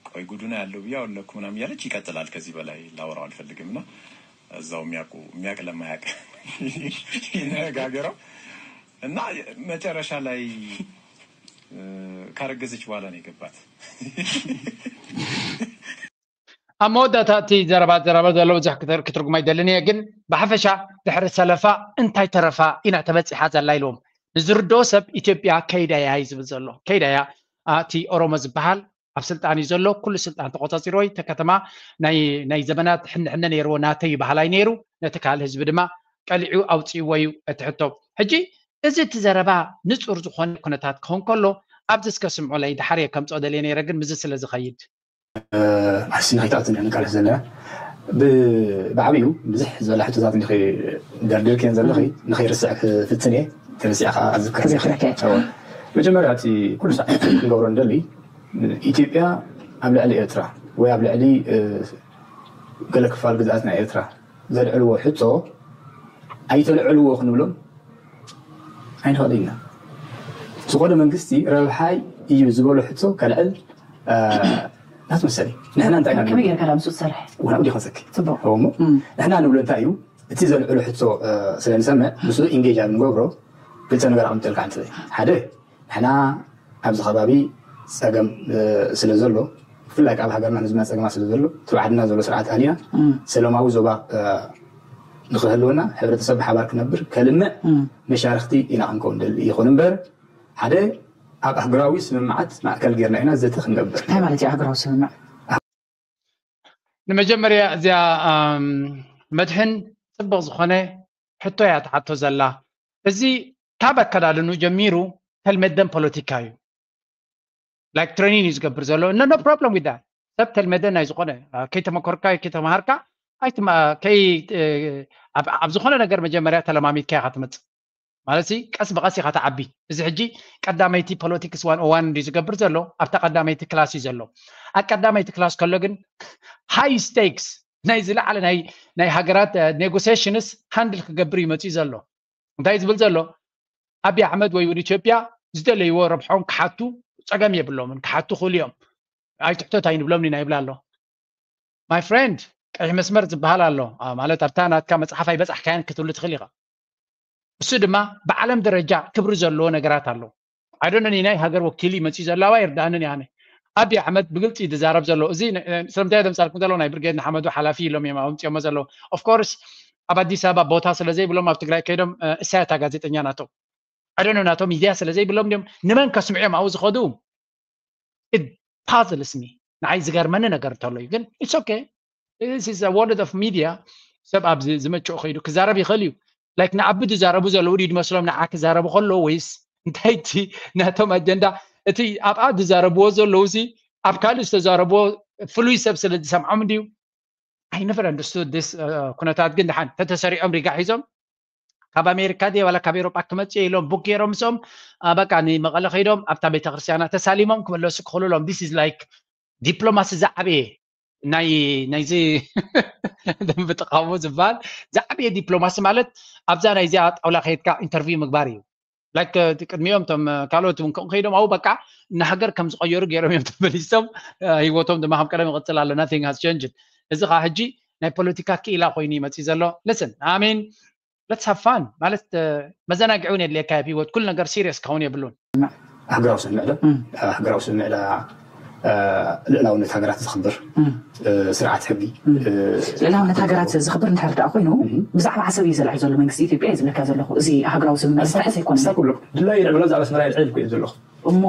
ቆይ ጉዱን ያለው ብዬ አወለኩ ምናምን እያለች ይቀጥላል። ከዚህ በላይ ላወራው አልፈልግም እና እዛው የሚያውቁ የሚያውቅ ለማያውቅ ይነጋገረው እና መጨረሻ ላይ ካረገዘች በኋላ ነው የገባት። ኣብ መወዳእታ እቲ ዘረባ ዘረባ ዘሎ ብዙሕ ክትርጉም ኣይደልን እየ፣ ግን ብሓፈሻ ድሕሪ ሰለፋ እንታይ ተረፋ ኢና ተበፂሓ ዘላ ኢልዎም ንዝርድኦ ሰብ ኢትዮጵያ ከይዳያ እዩ ዝብል ዘሎ። ከይዳያ እቲ ኦሮሞ ዝበሃል ኣብ ስልጣን እዩ ዘሎ። ኩሉ ስልጣን ተቆፃፂሮ እዩ። እተ ከተማ ናይ ዘመናት ሕንሕነ ነይርዎ ናተይ ይበሃል ኣይነይሩ። ነቲ ካልእ ህዝቢ ድማ ቀሊዑ ኣውፅእዎ እዩ እቲ ሕቶ። ሕጂ እዚ እቲ ዘረባ ንፁር ዝኾነ ኩነታት ክኸውን ከሎ ኣብዚ እስከ ስምዑለይ፣ ድሓር እየ ከምፅኦ ደልየ ነይረ፣ ግን ምዚ ስለ ዝኸይድ ኣስና ከይትኣትን ንቃለስ ዘለና ብዓብዩ ብዙሕ ዝበላ ሕቶታት ደርድር ከን ዘለኺ ንኸይርስዕ ክፍትን እየ። ተረሲዕ ከዓ ኣዝክር። መጀመርያ እቲ ኩሉ ሰዓት ክንገብሮ ንደሊ ኢትዮጵያ ኣብ ልዕሊ ኤርትራ ወይ ኣብ ልዕሊ ገለ ክፋል ግዝኣት ናይ ኤርትራ ዘልዕልዎ ሕቶ ኣይተልዕልዎ ክንብሎም ኣይንኽእል ኢና። ዝኾነ መንግስቲ ረብሓይ እዩ ዝበሎ ሕቶ ከልዕል ናት መሰለኝ። ንሕና እንታይ ኢና ከመይ ጌርካ ዳ ምስኡ ትሰርሕ? ወላ ውዲ ኸሰኪ። ጽቡቕ። እሞ ንሕና ንብሎ እንታይ እዩ እቲ ዘልዕሎ ሕቶ ስለ ንሰምዕ ምስኡ ኢንጌጅ ኣብ ንገብሮ ክልተ ነገር ኣቐምጠልካ። ሓንቲ ሓደ ንሕና ኣብዚ ከባቢ ፀገም ስለ ዘሎ ብፍላይ ካብ ሃገርና ህዝብና ፀገማ ስለ ዘሎ እቲ ዓድና ዘሎ ስርዓት ኣሊና ሰላማዊ ዞባ ንክህልወና ሕብረተሰብ ብሓባር ክነብር ከልምዕ መሻርክቲ ኢና ክንከውን ደሊ ይኹን እምበር ሓደ ኣብ ኣህግራዊ ስምምዓት ማእከል ጌርና ኢና ዘተ ክንገብር። እንታይ ማለት እዩ ኣህግራዊ ስምምዕ? ንመጀመርያ እዚኣ መድሕን ፅብቕ ዝኾነ ሕቶ እያ ትሓቶ ዘላ። እዚ ካብ ኣከዳድኑ ጀሚሩ ተልመደን ፖለቲካ እዩ። ላይክ ትሬኒን እዩ ዝገብር ዘሎ። No problem with that። ሰብ ተልመደ ናይ ዝኾነ ከይተመኮርካ ከይተመሃርካ ኣብ ዝኾነ ነገር መጀመርያ ተለማሚድካ ኢኻ ትመፅእ። ማለት ቀስ ብቐስ ኢኻ ትዓቢ። እዚ ሕጂ ቀዳመይቲ ፖለቲክስ ዋን ኦዋን እንዲ ዝገብር ዘሎ ኣብታ ቀዳመይቲ ክላስ እዩ ዘሎ። ኣብ ቀዳመይቲ ክላስ ከሎ ግን ሃይ ስቴክስ ናይ ዝለዓለ ናይ ሃገራት ኔጎሲሽንስ ሃንድል ክገብር እዩ መፅኡ ዘሎ። እንታይ ዝብል ዘሎ? ኣብይ ኣሕመድ ወይ እውን ኢትዮጵያ ዝደለይዎ ረብሖም ክሓቱ ፀገም የብሎምን፣ ክሓቱ ክእሉ እዮም። ኣይትሕተት ኣይንብሎምን ኢና ይብል ኣሎ። ማይ ፍሬንድ፣ ቀይሕ መስመር ዝበሃል ኣሎ ማለት ኣብታ ናትካ መፅሓፍ ኣይበፃሕካያን ክትብሉ ትኽእል ኢኻ። እሱ ድማ ብዓለም ደረጃ ክብሪ ዘለዎ ነገራት ኣሎ። ኣይዶነ ናይ ሃገር ወኪል መፅኡ ዘሎ ኣባ ይርዳእንን ያነ ኣብይ ኣሕመድ ብግልፂ ዝዛረብ ዘሎ እዚ ስለምንታይ ዘምፃልኩም ዘሎ ናይ ብርጌድ ንሓመዱ ሓላፊ ኢሎም እዮም ኣምፅኦሞ ዘለዉ። ኦፍኮርስ ኣብ ኣዲስ ኣበባ ቦታ ስለ ዘይብሎም ኣብ ትግራይ ከይዶም እሳያታ ጋዜጠኛ ናቶም ኣደነ ናቶም ሚድያ ስለ ዘይብሎም ድዮም ንመን ከስምዑ እዮም ኣብኡ ዝኸዱ? It puzzles me። ንዓይ ዝገርመኒ ነገር እንተሎ እዩ ግን it's okay። This is a world of media። ሰብ ኣብ ዝመችኦ ከይዱ ክዛረብ ይኽእል እዩ። ላይክ ንኣቢ ዝዛረቡ ዘለዉ ድዩ ዝመስሎም ንዓ ክዛረቡ ከለዉ ወይስ እንታይ እቲ ናቶም ኣጀንዳ? እቲ ኣብኣ ዝዛረብዎ ዘለዉ ሲ ኣብ ካልእ ዝተዛረብዎ ፍሉይ ሰብ ስለ ዝሰምዖም ድዩ? I never understood this ኩነታት ግን ደሓን ተተሰሪዖም ሪጋ ሒዞም ካብ ኣሜሪካ ድየ ዋላ ካብ ኤሮጳ ክመፅእ ኢሎም ቡክ ገይሮም ምስኦም በቃ ንመቐለ ከይዶም ኣብታ ቤተክርስትያና ተሳሊሞም ክመለሱ ክኽእሉ ኢሎም። This is like ዲፕሎማሲ ዝዓበየ ናይ ናይዚ ደንብ ተቃውሞ ዝበሃል ዝዓበየ ዲፕሎማሲ ማለት ኣብዛ ናይዚኣ ጣውላ ከይድካ ኢንተርቪው ምግባር እዩ። ላይክ ቅድሚኦም ቶም ካልኦት እውን ከምኡ ከይዶም ኣብኡ በቃ ንሃገር ከም ዝቀየሩ ገይሮም እዮም ተመሊሶም። ህይወቶም ድማ ከም ቀደም ይቅፅል ኣሎ። Nothing has changed። እዚ ከዓ ሕጂ ናይ ፖለቲካ ክኢላ ኮይኑ ይመፅእ ዘሎ። Listen I mean let's have fun ማለት መዘናግዒ እውን የድልየካ ኣብ ህይወት ኩሉ ነገር ሲሪየስ ክኸውን የብሉን። ኣህግራዊ ስምምዕ ዶ ኣህግራዊ ስምምዕ ዳ ልእላውነት ሃገራት ዘኽብር ስርዓት ሕጊ ልእላውነት ሃገራት ዘኽብር እንድሕር ደኣ ኮይኑ ብዛዕባ ዓሰብ እዩ ዘልዕል ዘሎ መንግስቲ ኢትዮጵያ እዩ ዝብለካ ዘለኹ። እዚ ሃገራዊ ስምምዕ ዝጥሕስ ኣይኮነን። ክሳብ ክብሎ ድላዩ ይልዕሎ ብዛዕባ ኣስመራ ይልዕል እኮ እዩ ዘለኹ። እሞ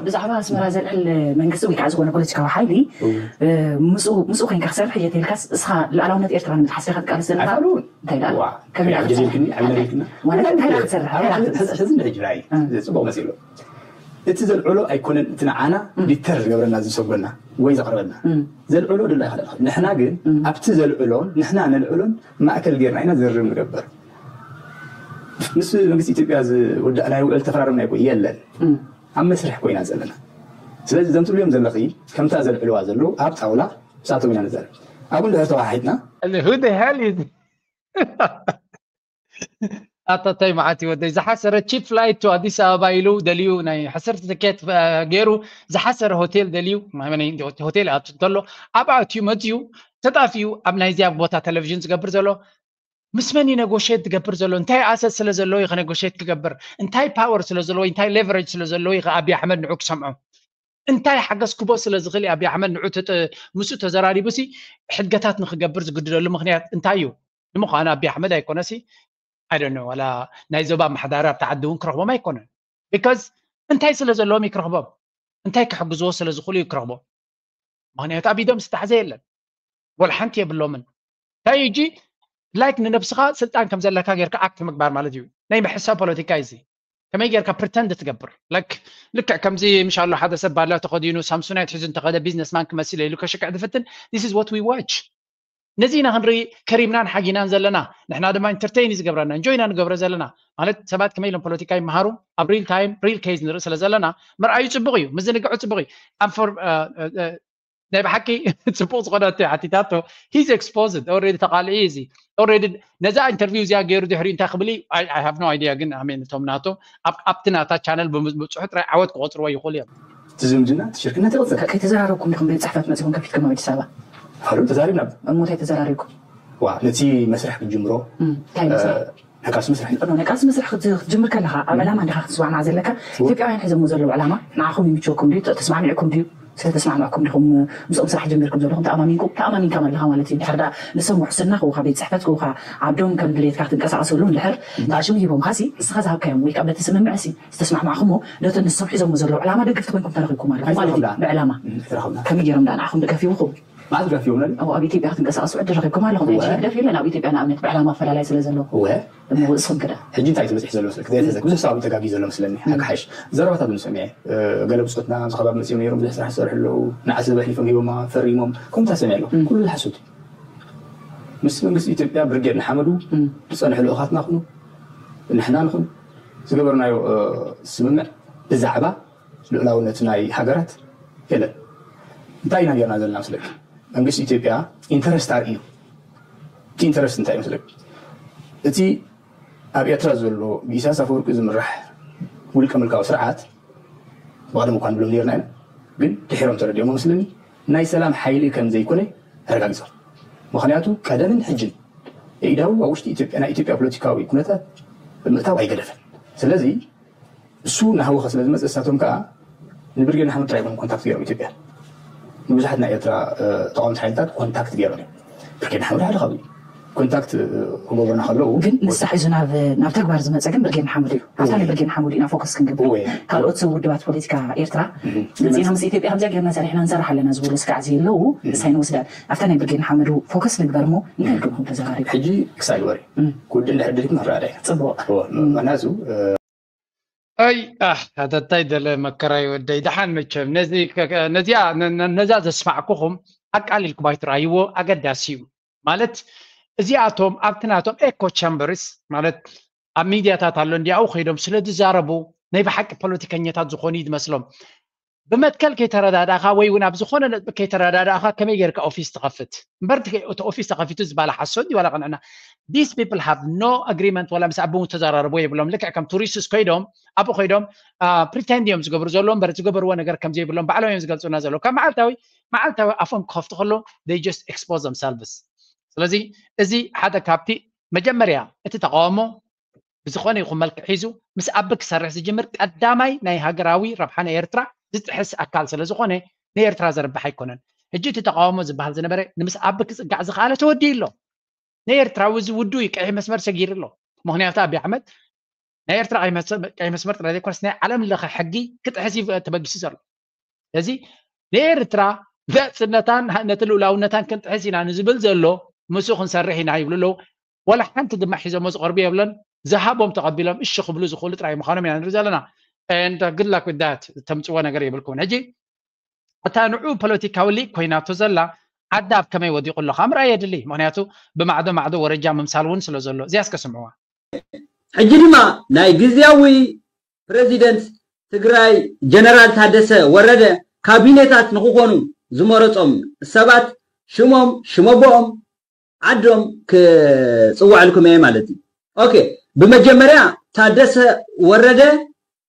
ብዛዕባ ኣስመራ ዘልዕል መንግስቲ ወይ ከዓ ዝኾነ ፖለቲካዊ ሓይሊ ምስኡ ኮይንካ ክሰርሕ እየ ተልካስ እስኻ ልኣላውነት ኤርትራ ንምጥሓስ ኢኻ ትቃለስ ዘለኻ። እንታይ ደኣ ከመይ ኢኻ ትሰርሕ? ማለት እንታይ ኢኻ ትሰርሕ? ሕዚ ንሕጂ ራይ ፅቡቅ መፂሉ እቲ ዘልዕሎ ኣይኮነን እቲ ንዓና ዲተር ዝገብረና ዝሰጎና ወይ ዘቕርበና ዘልዕሎ ድላ ይኽእል ንሕና ግን ኣብቲ ዘልዕሎን ንሕና ነልዕሎን ማእከል ጌርና ኢና ዝርርብ ንገብር። ምስ መንግስቲ ኢትዮጵያ ዝውዳእ ናይ ውዕል ተፈራረምና ይኮ የለን ኣብ መስርሕ ኮይና ዘለና። ስለዚ ዘምትልዮም ዘለኺ ከምታ ዘልዕልዋ ዘለዉ ኣብ ጣውላ ምስኣቶም ኢና ንዛረብ። ኣብኡ እንድሕር ተወሓሒጥና Who the hell is ኣታታይ መዓት ወደይ ዝሓሰረ ቺፕ ፍላይት ቱ ኣዲስ ኣበባ ኢሉ ደልዩ ናይ ሓሰርተ ትኬት ገይሩ ዝሓሰረ ሆቴል ደልዩ ሆቴል ኣቱ እንተሎ ኣብ ኣትዩ መፅዩ ተጣፍዩ ኣብ ናይዚያ ቦታ ቴሌቪዥን ዝገብር ዘሎ ምስ መን እዩ ነጎሽት ትገብር ዘሎ? እንታይ ኣሰት ስለ ዘለዎ እዩ ከነጎሽት ክገብር? እንታይ ፓወር ስለ ዘለዎ? እንታይ ሌቨሬጅ ስለ ዘለዎ እዩ ኣቢ ኣሕመድ ንዑ ክሰምዖ? እንታይ ሓገዝ ክቦ ስለ ዝኽእል እዩ ኣቢ ኣሕመድ ንዑ ምስኡ ተዘራሪቡ ሲ ሕድገታት ንክገብር ዝግድደሉ ምክንያት እንታይ እዩ? ንምዃኑ ኣቢ ኣሕመድ ኣይኮነሲ ኣይደነ ዋላ ናይ ዞባ ኣመሓዳሪ ኣብቲ ዓዲ እውን ክረኽቦም ኣይኮነን። ቢካዝ እንታይ ስለ ዘለዎም እዩ ክረኽቦም? እንታይ ክሕግዝዎ ስለ ዝኽእሉ እዩ ክረኽቦም? ምክንያቱ ኣብ ኢዶም ዝተሓዘ የለን። ወላ ሓንቲ የብሎምን። እንታይ እዩ እጂ ላይክ ንነብስኻ ስልጣን ከም ዘለካ ጌርካ ኣክት ምግባር ማለት እዩ። ናይ ምሕሳብ ፖለቲካ እዩ እዚ። ከመይ ጌርካ ፕሪተንድ ትገብር? ላይክ ልክዕ ከምዚ ምሻሎ ሓደ ሰብ ባላ ተኸዲኑ ሳምሶናይት ሒዙ እንተኸደ ቢዝነስማን ክመስል ኢሉ ከሽክዕ ዝፍትን this is what we watch። ነዚ ኢና ክንርኢ ከሪምናን ሓጊናን ዘለና። ንሕና ድማ ኢንተርቴይን እዩ ዝገብረና፣ እንጆይ ኢና ንገብሮ ዘለና። ማለት ሰባት ከመይ ኢሎም ፖለቲካ ይመሃሩ፣ ኣብ ሪል ታይም ሪል ኬዝ ንርኢ ስለ ዘለና ምርኣዩ ፅቡቅ እዩ፣ ምዝንግዑ ፅቡቅ እዩ። ኣንፎር ናይ ብሓቂ ፅቡቅ ዝኾነ እቲ ሓቲታቶ he's exposed already፣ ተቃልዒ እዚ already። ነዛ ኢንተርቪው እዚኣ ገይሩ ድሕሪ እንታይ ክብል I have no idea። ግን ኣሜን እቶም ናቶ ኣብቲ ናታ ቻነል ብምብፅሑ ጥራይ ዓወት ክቆፅርዎ ይኽእሉ እዮም። እቲ ዝምድና እቲ ሽርክነት ይቕፅል። ከይተዘራረብኩም ዲኹም ቤት ፅሕፈት መፂኹም ከፊትኩም ኣብ ኣዲስ ኣበባ? ፋሉም ተዛሪብና። እሞ እንታይ ተዘራሪብኩም? ዋ ነቲ መስርሕ ክትጅምሮ እንታይ መስርሕ? ናይ ቃልሲ መስርሕ እዩ። ናይ ቃልሲ መስርሕ ክትጅምር ከለኻ ኣብ ዕላማ እንዲኻ ክትስማዕማዕ ዘለካ? ኢትዮጵያውያን ሒዞሞ ዘለዉ ዕላማ ንዓኹም ይምችወኩም ድዩ? ተስማዕሚዕኩም ድዩ? ስለተስማዕማዕኩም ዲኹም ምስኦም ስራሕ ጀሚርኩም ዘለኹም? ተኣማሚንኩም ተኣማሚንካም ኣለኻ ማለት እዩ። ድሕር ዳ ንሶም ውሕስና ክውኻ ቤት ፅሕፈት ክውኻ ዓዶም ከም ድሌትካ ክትንቀሳቀሰሉ እንድሕር ሽም ሂቦምካ ሲ ንስኻ ዝሃብካዮም ወይ ካብ በቲ ስምምዕ ሲ ዝተስማዕማዕኩሞ ነቲ ንሶም ሒዞሞ ዘለዉ ዕላማ ደገፍቲ ኮይንኩም ተረኺብኩም ኣለኹም ማለት እዩ። ብዕላማ ከመይ ገይሮም ዳ ንዓኹም ደጋፊብኹም? ማለት ደጋፊቦም ነን ኣብ ኢትዮጵያ ክትንቀሳቀሱ ዕድል ረኺብኩም ኣለኹም። ሕጂ ደፊ የለን ኣብ ኢትዮጵያ ንኣብነት ብዕላማ ኣፈላላይ ስለ ዘሎ። እሞ እስኹም ክዳ ሕጂ እንታይ ትመፅሕ ዘሎ መስለክ ዘይተዘግ ብዙሕ ሰብ ተጋጊ ዘሎ ስለኒ ሓካሓሽ ዘረባታት ንሰሚዐ። ገለ ብፆትና ኣብዚ ከባቢ መፅኦም ነይሮም ብዙሕ ስራሕ ዝሰርሑ ኣለዉ። ንዓሰብ ኣሕሊፎም ሂቦማ ፈሪሞም ከምታ ሰሚዐ ኣለኹ። ኩሉ ሓሶት እዩ። ምስ መንግስቲ ኢትዮጵያ ብርጌድ ንሓመዱ ዝፀንሑ ልኡኻትና ኩኑ ንሕና ንኹን ዝገበርናዮ ስምምዕ ብዛዕባ ልኡላውነት ናይ ሃገራት የለን። እንታይ ኢና ጌርና ዘለና መስለክ? መንግስቲ ኢትዮጵያ ኢንተረስት ኣርእዩ። እቲ ኢንተረስት እንታይ መስለክ? እቲ ኣብ ኤርትራ ዘሎ ብኢሳያስ ኣፈወርቂ ዝምራሕ ውልቀ ምልካዊ ስርዓት ብቐደም እኳ ንብሎም ነርና ኢና፣ ግን ድሒሮም ተረዲኦም መስለኒ ናይ ሰላም ሓይሊ ከም ዘይኮነ ኣረጋጊጾም። ምኽንያቱ ቀደምን ሕጅን የኢዳው ኣብ ውሽጢ ኢትዮጵያ ናይ ኢትዮጵያ ፖለቲካዊ ኩነታት ምእታው ኣይገደፈን። ስለዚ እሱ ናህውኸ ስለ ዝመፀ እሳቶም ከዓ ንብርጌድ ንሓመዱ ጥራይ እዮም ኮንታክት ገይሮም ኢትዮጵያ ንብዙሓት ናይ ኤርትራ ተቃወምቲ ሓይልታት ኮንታክት ገይሮም እዮም። ብርጌድ ንሓመዱ ሓደ ካብኡ ኮንታክት ክገብሩና ከለዉ ግን ንሳ ሒዙ ናብ ናብ ተግባር ዝመፀ ግን ብርጌድ ንሓመዱ እዩ። ኣብታ ናይ ብርጌድ ንሓመዱ ኢና ፎከስ ክንገብር። ካልኦት ውድባት ፖለቲካ ኤርትራ መፂና ምስ ኢትዮጵያ ከምዚኣ ጌርና ሰሪሕና ንሰርሕ ኣለና ዝብሉ ስጋዕ ዘየለዉ ንሳይ ንወስዳን ኣብታ ናይ ብርጌድ ንሓመዱ ፎከስ ንግበር እሞ እንታይ ኢልኩም ኢኹም ተዘራሪብኩም? ሕጂ ክሳይ ግበሪ ክውድእ እንድሕር ደሊኩም ንረኣዳ ኢና። ፅቡቅ ምክንያቱ ኣይ ኣህ ኣተታይ ደለ መከራይ ወደይ ደሓን መቸም ነዚ ነዚኣ ነዛ ዘስማዕኩኹም ኣቃሊልኩም ኣይትረኣይዎ ኣገዳሲ እዩ። ማለት እዚኣቶም ኣብቲ ናቶም ኤኮ ቻምበርስ ማለት ኣብ ሚድያታት ኣሎ እንዲያው ከይዶም ስለ ዝዛረቡ ናይ ብሓቂ ፖለቲከኛታት ዝኾኑ እዩ ዝመስሎም። ብመትከል ከይተረዳዳእካ ወይ እውን ኣብ ዝኾነ ነጥቢ ከይተረዳዳእካ ከመይ ጌርካ ኦፊስ ትኸፍት? እምበር እቲ ኦፊስ ተኸፊቱ ዝበሃል ሓሶት ድዩ ዋላ ቅንዕና? These people have no agreement ዋላ ምስ ኣቦ ተዘራረቡ የብሎም። ልክዕ ከም ቱሪስትስ ኮይዶም ኣብኡ ኮይዶም ፕሪቴንድ እዮም ዝገብሩ ዘለዉ እምበር ዝገበርዎ ነገር ከም ዘይብሎም ባዕሎም እዮም ዝገልፁና ዘለዉ። ካብ መዓልታዊ መዓልታዊ ኣፎም ክኸፍቱ ከለዉ they just expose themselves። ስለዚ እዚ ሓደ ካብቲ መጀመርያ እቲ ተቃውሞ ብዝኾነ ይኹን መልክዕ ሒዙ ምስ ኣቢ ክሰርሕ ዝጅምር ቀዳማይ ናይ ሃገራዊ ረብሓ ናይ ኤርትራ ዝጥሕስ ኣካል ስለ ዝኾነ ንኤርትራ ዘርብሕ ኣይኮነን። ሕጂ እቲ ተቃውሞ ዝበሃል ዝነበረ ንምስ ኣቢ ክፅጋዕ ዝኸኣለ ተወዲኡ ኣሎ። ንኤርትራዊ እዚ ውዱ እዩ ቀይሕ መስመር ሰጊሩ ኣሎ። ምክንያቱ ኣቢ ኣሕመድ ናይ ኤርትራ ቀይሕ መስመር ጥራይ ዘይኮነስ ናይ ዓለም ለኸ ሕጊ ክጥሕስ እዩ ተበጊሱ ዘሎ። ስለዚ ንኤርትራ ናጽነታን ነቲ ልኡላውነታን ክንጥሕስ ኢና ንዝብል ዘሎ ምስኡ ክንሰርሕ ኢና ይብሉ ኣለዉ። ወላ ሓንቲ ድማ ሒዞሞ ዝቐርቡ የብለን። ዝሃቦም ተቐቢሎም እሺ ክብሉ ዝኽእሉ ጥራይ ምዃኖም ኢና ንርኢ ዘለና። And good luck with that። ተምጽዎ ነገር የብልኩምን። ሕጂ እታ ንዑ ፖለቲካዊ ሊግ ኮይናቶ ዘላ ዓዲ ኣብ ከመይ ወዲቑ ኣሎ ካብ ምርኣይ የድሊ። ምክንያቱ ብማዕዶ ማዕዶ ወረጃ ምምሳል እውን ስለ ዘሎ እዚኣ እስከ ስምዕዋ። ሕጂ ድማ ናይ ግዝያዊ ፕረዚደንት ትግራይ ጀነራል ታደሰ ወረደ ካቢኔታት ንክኾኑ ዝመረፆም ሰባት ሽሞም ሽመቦኦም ዓዶም ክፅውዐልኩም እየ ማለት እዩ። ኦኬ ብመጀመርያ ታደሰ ወረደ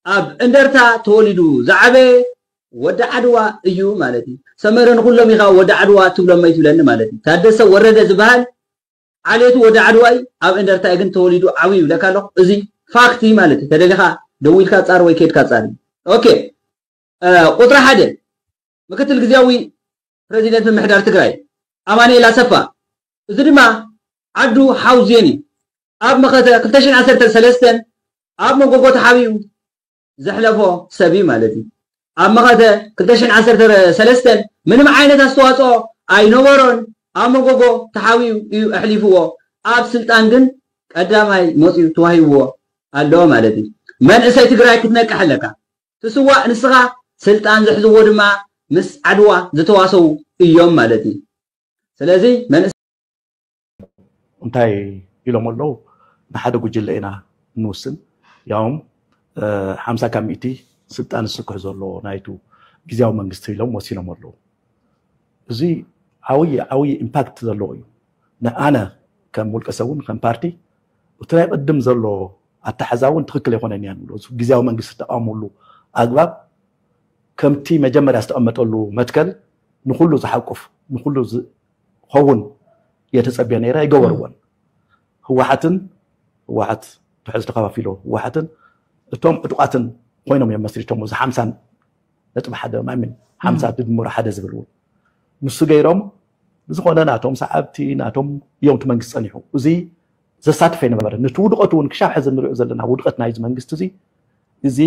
ኣብ እንደርታ ተወሊዱ ዝዓበየ ወዲ ዓድዋ እዩ ማለት እዩ። ሰመረ ንኩሎም ኢኻ ወዲ ዓድዋ ትብሎም ኣይትብለኒ ማለት እዩ። ታደሰ ወረደ ዝበሃል ዓሌቱ ወዲ ዓድዋ እዩ፣ ኣብ እንደርታ ግን ተወሊዱ ዓብዩ ይብለካ ኣለኹ። እዚ ፋክት እዩ ማለት እዩ። ተደሊኻ ደዊልካ ጻር ወይ ከድካ ጻር እዩ። ኦኬ፣ ቁጥሪ ሓደ ምክትል ግዜያዊ ፕረዚደንት ምምሕዳር ትግራይ ኣማኑኤል ኣሰፋ፣ እዚ ድማ ዓዱ ሓውዜን እዩ። ኣብ መኸተ ክልተ ሽሕን ዓሰርተ ሰለስተን ኣብ መጎጎ ተሓቢኡ ዘሕለፎ ሰብ እዩ ማለት እዩ። ኣብ መኸተ ክልተ ሽሕን ዓሰርተ ሰለስተን ምንም ዓይነት ኣስተዋፅኦ ኣይነበሮን። ኣብ መጎጎ ተሓቢኡ እዩ ኣሕሊፍዎ። ኣብ ስልጣን ግን ቀዳማይ መፂኡ ተዋሂብዎ ኣሎ ማለት እዩ። መንእሰይ ትግራይ ክትነቅሕ ኣለካ። ትስዋእ ንስኻ፣ ስልጣን ዝሕዝዎ ድማ ምስ ዓድዋ ዝተዋሰዉ እዮም ማለት እዩ። ስለዚ መንእሰይ እንታይ ኢሎም ኣለዉ? ንሓደ ጉጅለ ኢና እንውስን፣ ያውም ሓምሳ ካብ ሚእቲ ስልጣን ዝስክሕ ዘሎ ናይቱ ግዜያዊ መንግስቲ ኢሎም ወሲኖም ኣለዉ። እዚ ዓብዪ ዓብዪ ኢምፓክት ዘለዎ እዩ። ንኣነ ከም ውልቀ ሰብ እውን ከም ፓርቲ እቲ ናይ ቅድም ዘሎ ኣተሓዛ እውን ትኽክል ኣይኮነን እያ ንብሎ። እዚ ግዜያዊ መንግስቲ ዝተቃወመሉ ኣግባብ ከምቲ መጀመርያ ዝተቐመጠሉ መትከል ንኩሉ ዝሓቁፍ ንኩሉ ዝኸውን እየ ተጸብየ ነይረ። ኣይገበርዎን። ህወሓትን ህወሓት ትሕዝ ተኸፋፊሎ ህወሓትን እቶም ዕጡቓትን ኮይኖም እዮም መስሪቶም እዚ ሓምሳ ነጥቢ ሓደ ማሚን ሓምሳ ድድምሩ ሓደ ዝብል እውን ንሱ ገይሮም ብዝኾነ ናቶም ሰዓብቲ ናቶም እዮም እቲ መንግስቲ ጸኒሑ። እዚ ዘሳትፍ ኣይነበረ። ነቲ ውድቀቱ እውን ክሻብ ሕዚ ንሪኦ ዘለና ውድቀት ናይዚ መንግስቲ እዚ እዚ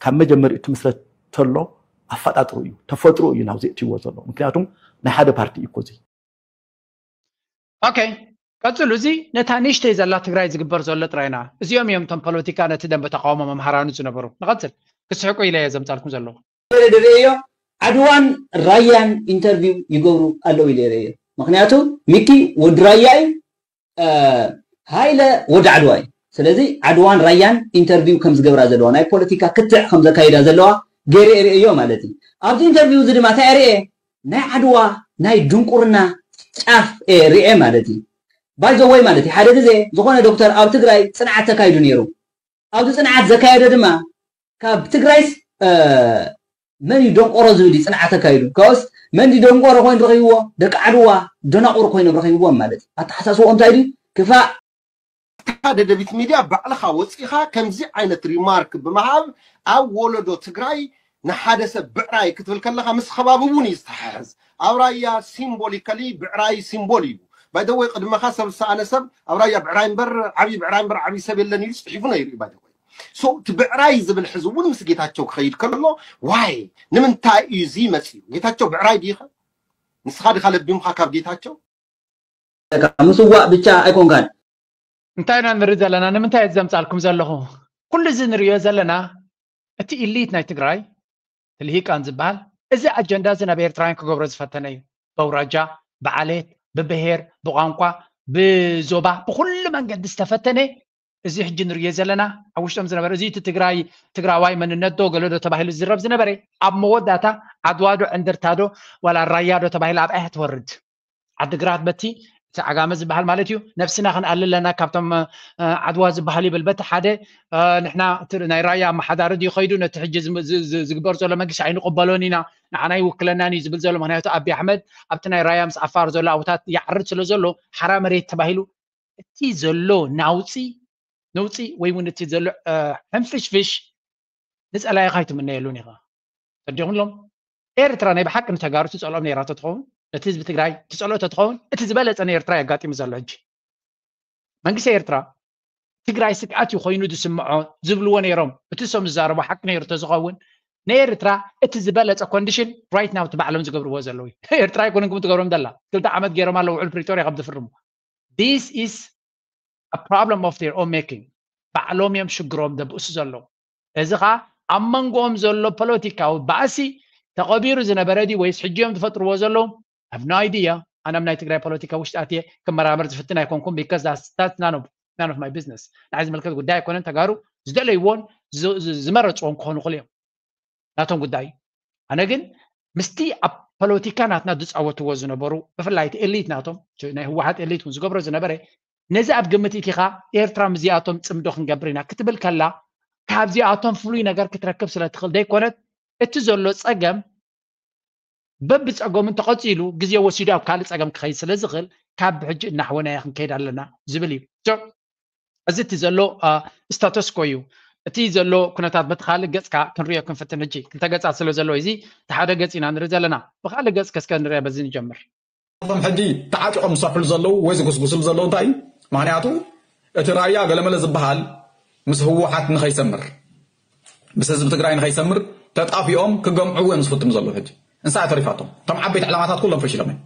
ካብ መጀመሪኡ ትምስረት ተሎ ኣፈጣጥሩ እዩ ተፈጥሩ እዩ ናብዚ እትይዎ ዘሎ። ምክንያቱም ናይ ሓደ ፓርቲ እዩ እኮ እዚ። ኦኬ ቀፅሉ። እዚ ነታ ንእሽተይ ዘላ ትግራይ ዝግበር ዘሎ ጥራይና። እዚኦም እዮም እቶም ፖለቲካ ነቲ ደንበ ተቃውሞ መምሃራኑ ዝነበሩ። ንቐፅል። ክስሕቁ ኢለ እየ ዘምፃልኩም ዘለኹ። ድሬዮ ዓድዋን ራያን ኢንተርቪው ይገብሩ ኣለዉ ኢለ ርእዮ። ምክንያቱ ሚኪ ወዲ ራያ እዩ። ሃይለ ወዲ ዓድዋ እዩ። ስለዚ ዓድዋን ራያን ኢንተርቪው ከም ዝገብራ ዘለዋ ናይ ፖለቲካ ክትዕ ከም ዘካይዳ ዘለዋ ገይረ ርእዮ ማለት እዩ። ኣብዚ ኢንተርቪው እዚ ድማ እንታይ ርእየ? ናይ ዓድዋ ናይ ድንቁርና ጫፍ ርእየ ማለት እዩ። ባይዘወይ ማለት እዩ ሓደ ግዜ ዝኾነ ዶክተር ኣብ ትግራይ ፅንዓት ተካይዱ ነይሩ። ኣብዚ ፅንዓት ዘካየደ ድማ ካብ ትግራይስ መን እዩ ደንቆሮ ዝብል እዩ ፅንዓት ኣካይዱ። ካብስ መን እዩ ደንቆሮ ኮይኑ ረኺብዎ? ደቂ ዓድዋ ደናቁር ኮይኖም ረኺብዎም ማለት እዩ። ኣተሓሳስቦኦም እንታይ ድዩ? ክፋእ ደደቢት ሚድያ ባዕልኻ ወፂኻ ከምዚ ዓይነት ሪማርክ ብምሃብ ኣብ ወለዶ ትግራይ ንሓደ ሰብ ብዕራይ ክትብል ከለኻ ምስ ከባቢ እውን እዩ ዝተሓሓዝ። ኣብ ራያ ሲምቦሊካሊ ብዕራይ ሲምቦል እዩ። ባይደወይ ቅድመኻ ሰብ ዝሰኣነ ሰብ ኣብ ራያ ብዕራይ እምበር ዓብዪ ብዕራይ እምበር ዓብዪ ሰብ የለን ኢሉ ፅሒፉ ነይሩ እዩ ባይደወይ። ሶ እቲ ብዕራይ ዝብል ሕዚ እውን ምስ ጌታቸው ክኸይድ ከሎ ዋይ ንምንታይ እዩ እዚ መፂኡ? ጌታቸው ብዕራይ ድይኸ? ንስኻ ድኻ ለቢምካ ካብ ጌታቸው? ምስዋእ ብቻ ኣይኮንካን። እንታይ ኢና ንርኢ ዘለና? ንምንታይ እዚ ዘምፃልኩም ዘለኹ? ኩሉ እዚ ንሪኦ ዘለና እቲ ኢሊት ናይ ትግራይ እቲ ልሂቃን ዝበሃል እዚ ኣጀንዳ እዚ ናብ ኤርትራውያን ክገብሮ ዝፈተነ እዩ። በውራጃ፣ ብዓሌት፣ ብብሄር፣ ብቋንቋ፣ ብዞባ ብኩሉ መንገዲ ዝተፈተነ እዚ ሕጂ ንሪኦ ዘለና ኣብ ውሽጦም ዝነበረ እዚ እቲ ትግራይ ትግራዋይ መንነት ዶ ገለ ዶ ተባሂሉ ዝዝረብ ዝነበረ ኣብ መወዳእታ ዓድዋ ዶ ዕንድርታ ዶ ዋላ ራያ ዶ ተባሂሉ ኣብኣ እያ ትወርድ። ዓድግራት በቲ እቲ ዓጋመ ዝበሃል ማለት እዩ ነብስና ክንኣሊ ኣለና ካብቶም ዓድዋ ዝበሃል ይብል በቲ ሓደ ንሕና ናይ ራያ ኣመሓዳሪ ድዩ ከይዱ ነቲ ሕጂ ዝግበር ዘሎ መንግስቲ ኣይንቕበሎን ኢና ንዓና ይውክለናን እዩ ዝብል ዘሎ ምክንያቱ ኣቢ ኣሕመድ ኣብቲ ናይ ራያ ምስ ዓፋር ዘሎ ኣውታት ይዓርድ ስለ ዘሎ ሓራ መሬት ተባሂሉ እቲ ዘሎ ናውፂ ነውፂ ወይ እውን እቲ ዘሎ ሕንፍሽፍሽ ንፀላኢኻ ኣይትምነየሉን ኢኻ ተዲኹም ሎም ኤርትራ ናይ ብሓቂ ንተጋሩ ትፀልኦም ነይራ ተትኸውን ነቲ ህዝቢ ትግራይ ትፀልኦ ተትኸውን እቲ ዝበለፀ ንኤርትራ የጋጢሙ ዘሎ ሕጂ መንግስቲ ኤርትራ ትግራይ ስግኣት እዩ ኮይኑ ዝስምዖ ዝብልዎ ነይሮም እቲ ሶም ዝዛረቦ ሓቂ ነይሩ ተዝኸውን ንኤርትራ እቲ ዝበለፀ ኮንዲሽን ራይት ናው እቲ ባዕሎም ዝገብርዎ ዘለዉ ኤርትራ ኣይኮነን ክም ትገብሮም ዘላ ክልተ ዓመት ገይሮም ኣለዉ ውዕል ፕሪቶሪያ ከም ዝፍርሙ this is a problem of their own making ባዕሎም እዮም ሽግሮም ደብእሱ ዘለዉ እዚ ከዓ ኣብ መንጎኦም ዘሎ ፖለቲካዊ ባእሲ ተቐቢሩ ዝነበረ ድዩ ወይስ ሕጂ እዮም ዝፈጥርዎ ዘለዉ have no idea ኣነ ኣብ ናይ ትግራይ ፖለቲካ ውሽጢ ኣትየ ክመራመር ዝፍትን ኣይኮንኩም because that's none of my business ንዓይ ዝምልከት ጉዳይ ኣይኮነን ተጋሩ ዝደለይዎን ዝመረፅዎን ክኾኑ ክሉ እዮም ናቶም ጉዳይ ኣነ ግን ምስቲ ኣብ ፖለቲካ ናትና ዝፃወትዎ ዝነበሩ ብፍላይ እቲ ኤሊት ናቶም ናይ ህወሓት ኤሊት እውን ዝገብሮ ዝነበረ ነዚ ኣብ ግምት ኢቲኻ ኤርትራ ምስዚኣቶም ፅምዶ ክንገብር ኢና ክትብል ከላ ካብዚኣቶም ፍሉይ ነገር ክትረክብ ስለ ትኽእል ዘይኮነት እቲ ዘሎ ፀገም በብፀገሙ እንተቐፂሉ ግዜ ወሲዱ ኣብ ካልእ ፀገም ክኸይድ ስለ ዝኽእል ካብ ሕጂ እናሕወናዮ ክንከይድ ኣለና ዝብል እዩ። So፣ እዚ እቲ ዘሎ ስታተስኮ እዩ። እቲ ዘሎ ኩነታት በቲ ካልእ ገፅካ ክንሪኦ ክንፍትን። ሕጂ ክልተ ገፃት ስለ ዘለዎ እዚ እቲ ሓደ ገፅ ኢና ንርኢ ዘለና። ብካልእ ገፅ ከስከ ንሪኦ፣ በዚ ንጀምር። እቶም ሕጂ ተዓጢቖም ዝሰርሕሉ ዘለዉ ወይ ዝጉስጉስሉ ዘለዉ እንታይ እዩ? ምክንያቱ እቲ ራያ ገለመለ ዝበሃል ምስ ህወሓት ንኸይሰምር፣ ምስ ህዝቢ ትግራይ ንኸይሰምር ተጣፊኦም ክገምዕዎ እዮም ዝፍትኑ ዘለዉ። ሕጂ እንሳ ተሪፋቶም እቶም ዓበይቲ ዕላማታት ኩሎም ፈሽሎም እዮም።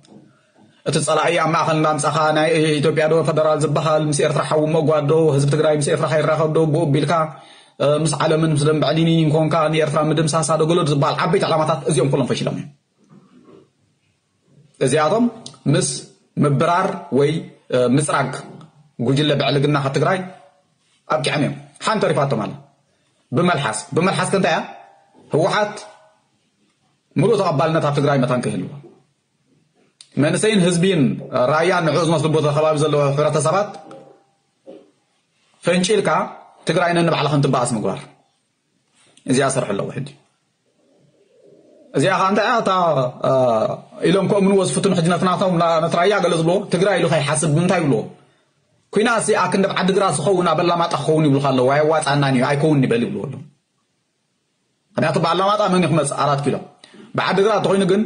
እቲ ፀላኢ ኣብ ማእኸል እናምፃኻ ናይ ኢትዮጵያ ዶ ፈደራል ዝበሃል ምስ ኤርትራ ሓዊ ምእጓድ ዶ፣ ህዝቢ ትግራይ ምስ ኤርትራ ከይራኸብ ዶ፣ ብኡ ቢልካ ምስ ዓለምን ምስ ደንበ ዕሊኒን ኮንካ ንኤርትራ ምድምሳሳ ዶ ገሎ ዝበሃል ዓበይቲ ዕላማታት እዚኦም ኩሎም ፈሽሎም እዮም። እዚኣቶም ምስ ምብራር ወይ ምፅራግ ጉጅለ ብዕልግና ካብ ትግራይ ኣብቂዖም እዮም። ሓንቲ ተሪፋቶም ኣላ። ብመልሓስ ብመልሓስ ከ እንታይ እያ? ህወሓት ሙሉእ ተቐባልነት ኣብ ትግራይ መታን ከይህልዎ፣ መንእሰይን ህዝቢን ራያ ንዕኡ ዝመስሉ ቦታ ከባቢ ዘለዎ ሕብረተሰባት ፈንጪልካ ትግራይ ነንባዕላ ከምትበኣስ ምግባር። እዚኣ ሰርሑ ኣለዎ ሕጂ። እዚኣ ከዓ እንታይ እያ? እታ ኢሎም ከምንዎ ዝፍትኑ ሕጂ ነትናቶም ነትራያ ገለ ዝብልዎ ትግራይ ኢሉ ከይሓስብ እንታይ ይብልዎ? ኩናት ሲ ኣክንዲ ዓድግራት ዝኸውን ኣብ ኣላማጣ ክኸውን ይብሉካ ኣለዉ። ኣየዋፃናን እዩ ኣይከውን ይበል ይብልዎ ኣለዉ። ምክንያቱ ብኣላማጣ መን ክመፅእ ኣራት ኪሎ ብዓድግራት ተኮይኑ ግን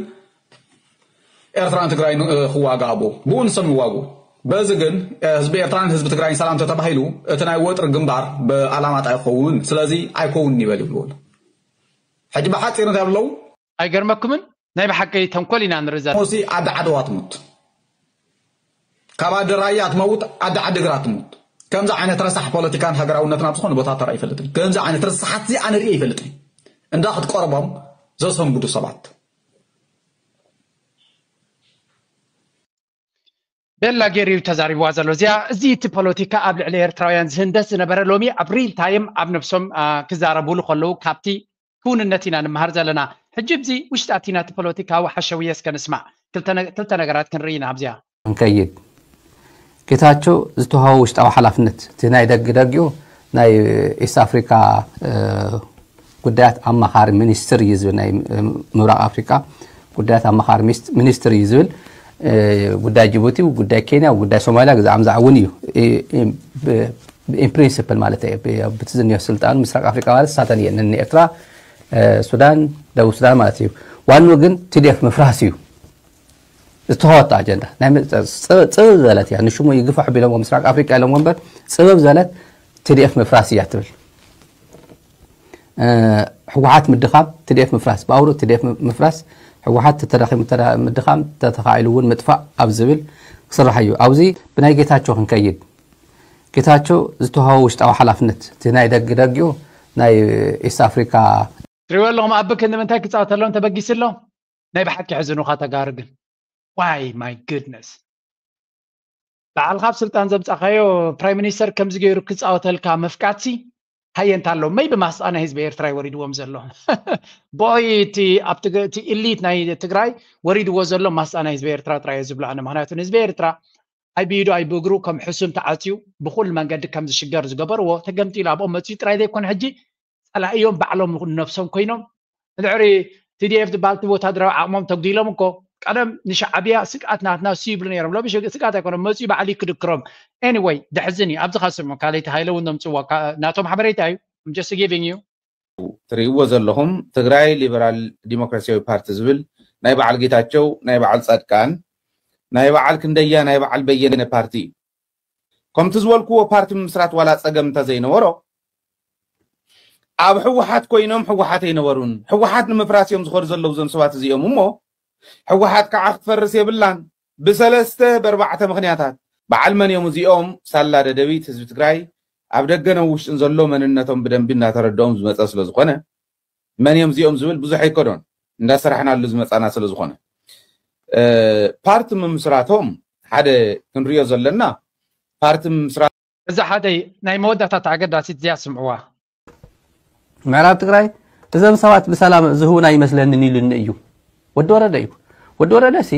ኤርትራን ትግራይ ክዋጋ ኣብኡ ብኡ ንሶም ይዋጉ። በዚ ግን ህዝቢ ኤርትራን ህዝቢ ትግራይን ሰላም ተተባሂሉ እቲ ናይ ወጥሪ ግንባር ብኣላማጣ ይኸውን። ስለዚ ኣይከውን ይበል ይብልዎ ኣለዉ። ሕጂ ብሓፂር እንታይ ኣለዉ? ኣይገርመኩምን? ናይ ብሓቂ ተንኮል ኢና ንርኢ ዘለና። ሲ ኣደ ዓደዋ ትሙት፣ ካብ ኣደ ራያ ትመውት፣ ኣደ ዓድግራት ትሙት። ከምዚ ዓይነት ረሳሕ ፖለቲካን ሃገራውነትን ኣብ ዝኾነ ቦታ ተራ ይፈልጥን። ከምዚ ዓይነት ረሳሓት ዚ ኣነ ርእየ ይፈልጥን። እንዳ ክትቀርቦም ዘሰንብዱ ሰባት ቤላ ገይሩ እዩ ተዛሪብዋ ዘሎ። እዚኣ እዚ እቲ ፖለቲካ ኣብ ልዕሊ ኤርትራውያን ዝህንደስ ዝነበረ ሎሚ ኣብ ሪል ታይም ኣብ ነብሶም ክዛረቡሉ ከለዉ ካብቲ ክውንነት ኢና ንምሃር ዘለና። ሕጂ ብዚ ውሽጢ ኣቲና እቲ ፖለቲካዊ ሓሸውየ እስከ ንስማዕ። ክልተ ነገራት ክንርኢ ኢና ኣብዚኣ። ክንከይድ ጌታቸው ዝተዋሃቦ ውሽጣዊ ሓላፍነት እቲ ናይ ደግ ደጊኡ ናይ ኢስት ኣፍሪካ ጉዳያት ኣማኻሪ ሚኒስትር እዩ ዝብል ናይ ምብራቕ ኣፍሪካ ጉዳያት ኣማኻሪ ሚኒስትር እዩ ዝብል ጉዳይ ጅቡቲ፣ ጉዳይ ኬንያ፣ ጉዳይ ሶማሊያ ግዛዕ ምዛዕ እውን እዩ። ኢን ፕሪንስፕል ማለት እዩ። ብቲ ዝኒዮ ስልጣኑ ምስራቅ ኣፍሪካ ማለት ሳተን እየን ንኤርትራ፣ ሱዳን፣ ደቡብ ሱዳን ማለት እዩ። ዋንኡ ግን ቲዲኤፍ ምፍራስ እዩ። ዝተዋወጣ ኣጀንዳ ናይ ጽብብ ዝበለት እያ። ንሽሙ ይግፋ ቢሎም ምስራቅ ኣፍሪካ ኢሎም ወንበር ጽብብ ዝበለት ቲዲኤፍ ምፍራስ እያ ትብል። ህወሓት ምድኻም ቲዲኤፍ ምፍራስ፣ ብኣውሩ ቲዲኤፍ ምፍራስ፣ ህወሓት ተተዳኺሙ ምድኻም፣ ተተኻኢሉ እውን ምጥፋእ ኣብ ዝብል ክስራሕ እዩ። ኣብዚ ብናይ ጌታቸው ክንከይድ ጌታቸው ዝተዋሃቦ ውሽጣዊ ሓላፍነት እቲ ናይ ደግ ደጊኡ ናይ ኢስት ኣፍሪካ ትሪእዎ ኣለኹም ኣቢ ክንዲ ምንታይ ክፃወተሎም ተበጊሱ ኣሎ። ናይ ብሓቂ ሕዝኑኻ ተጋሩ ግን ዋይ ማይ ጉድነስ በዓልካ ኣብ ስልጣን ዘምፃኻዮ ፕራይም ሚኒስተር ከምዚ ገይሩ ክፃወተልካ ምፍቃድሲ ሃየንታ ኣሎ መይ ብማስጣ ናይ ህዝቢ ኤርትራ ወሪድዎም ዘሎ ቦይ እቲ ኣብቲ ኢሊት ናይ ትግራይ ወሪድዎ ዘሎ ማስጣ ናይ ህዝቢ ኤርትራ ጥራይ ዝብሎ ኣነ ምክንያቱ ንህዝቢ ኤርትራ ኣይብኢዱ ኣይብእግሩ ከም ሕሱም ተዓፅዩ ብኩሉ መንገዲ ከም ዝሽገር ዝገበርዎ ተገምጢሉ ኣብኦም መፅዩ ጥራይ ዘይኮነ ሕጂ ፀላእዮም ባዕሎም ነብሶም ኮይኖም ንድሕሪ ቲዲኤፍ ዝበሃል እቲ ወታደራዊ ዓቕሞም ተጉዲሎም እኮ ቀደም ንሻዕብያ ስግኣት ናትና እሱ ይብሉ ነይሮም ሎሚ ስግኣት ኣይኮኖም መፅዩ ባዕሉ ክድክሮም anyway ደሕዝን እዩ ኣብዚ ካስም ካልይቲ ሃይለ እውን ነምፅዋ ናቶም ሓበሬታ እዩ just giving you ትርእይዎ ዘለኹም ትግራይ ሊበራል ዲሞክራሲያዊ ፓርቲ ዝብል ናይ በዓል ጌታቸው ናይ በዓል ፃድቃን ናይ በዓል ክንደያ ናይ በዓል በየነ ፓርቲ እዩ። ከምቲ ዝበልክዎ ፓርቲ ምምስራት ዋላ ፀገም እንተዘይነበሮ ኣብ ህወሓት ኮይኖም ህወሓት ኣይነበሩን። ህወሓት ንምፍራስ እዮም ዝኸዱ ዘለዉ እዞም ሰባት እዚኦም እሞ ህወሓት ከዓ ክትፈርስ የብላን ብሰለስተ በርባዕተ ምኽንያታት። በዓል መን እዮም እዚኦም? ሳላ ደደቢት ህዝቢ ትግራይ ኣብ ደገን ኣብ ውሽጥን ዘሎ መንነቶም ብደንቢ እናተረድኦም ዝመፀ ስለዝኾነ መን እዮም እዚኦም ዝብል ብዙሕ ኣይከዶን እንዳሰራሕናሉ ዝመፃና ስለዝኾነ ፓርቲ ምምስራቶም ሓደ ክንሪኦ ዘለና ፓርቲ ምምስራት እዛ ሓደይ ናይ መወዳእታ ተኣገዳሲት እዚኣ ስምዕዋ ምዕራብ ትግራይ እዞም ሰባት ብሰላም ዝህቡና ይመስለንን ኢሉኒ እዩ። ወዲ ወረደ እዩ። ወዲ ወረደ ሲ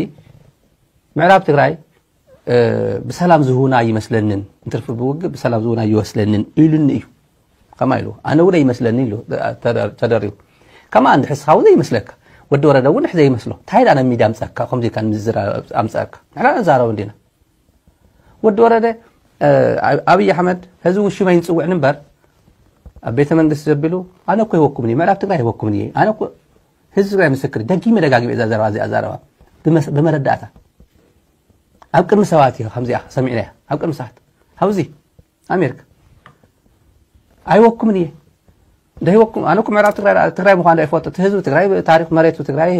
ምዕራብ ትግራይ ብሰላም ዝህቡና ይመስለንን እንትርፊ ብውግእ ብሰላም ዝህቡና ይመስለንን ኢሉኒ እዩ። ከማ ኢሉ ኣነ እውን ይመስለኒ ኢሉ ተደሪቡ። ከማ እንድሕስኻ እውን ይመስለካ ወዲ ወረደ እውን ንሕ ዘይመስሎ እንታይ ዳ ናብ ሚድያ ኣምፀካ ከምዚ ኢልካ ንምዝራ ኣምፀካ ንሕና ነዛረብ እንዲና ወዲ ወረደ ኣብይ ኣሕመድ ህዚ ውሽመይ ንፅውዕኒ እምበር ኣብ ቤተ መንግስቲ ዘቢሉ ኣነ እኮ ይወኩም እየ ምዕራብ ትግራይ ይወኩም እየ ኣነ እኮ ህዝቢ ትግራይ ምስክር ደጊመ ደጋጊመ እዛ ዘረባ እዚኣ ዛረባ ብመረዳእታ ኣብ ቅድሚ ሰባት እዩ ከምዚኣ ሰሚዕናያ ኣብ ቅድሚ ሰባት ኣብዚ ኣሜሪካ ኣይወኩምን እየ ደህይወኩም ኣነ እኮ ምዕራብ ትግራይ ትግራይ ምኳን ኣይፈልጦ እቲ ህዝቢ ትግራይ ታሪክ መሬቱ ትግራይ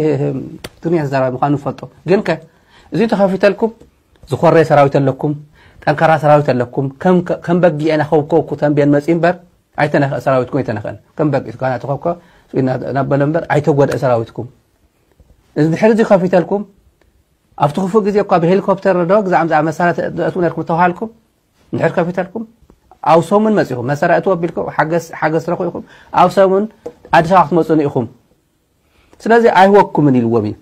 ትግርኛ ተዛራቢ ምኳኑ ንፈልጦ ግን ከ እዚ ተኸፊተልኩም ዝኾረየ ሰራዊት ኣለኩም ጠንካራ ሰራዊት ኣለኩም ከም በጊዕ ኢና ከውከውኩ ተንብየን መፂ እምበር ኣይተነኸ ሰራዊትኩም ኣይተነኸን ከም በጊዕ ትኳና ተኸኮ ናብ በለ እምበር ኣይተጎድአ ሰራዊትኩም እዚ ድሕሪ እዚ ከፊተልኩም ኣብቲ ክፉእ ግዜ እኳ ብሄሊኮፕተር ዶ ግዛዕ ምዛዕ መሳርያ ተእትዉ ነርኩም ተባሃልኩም እንድሕር ከፊተልኩም ኣብ ሰሙን መፂኹም መሳርያ እትዉ ኣቢልኩም ሓገዝ ረኹ ኢኹም ኣብ ሰሙን ኣዲስ ኣበባ ክትመፁኒ ኢኹም ስለዚ ኣይህወኩምን ኢልዎም እዩ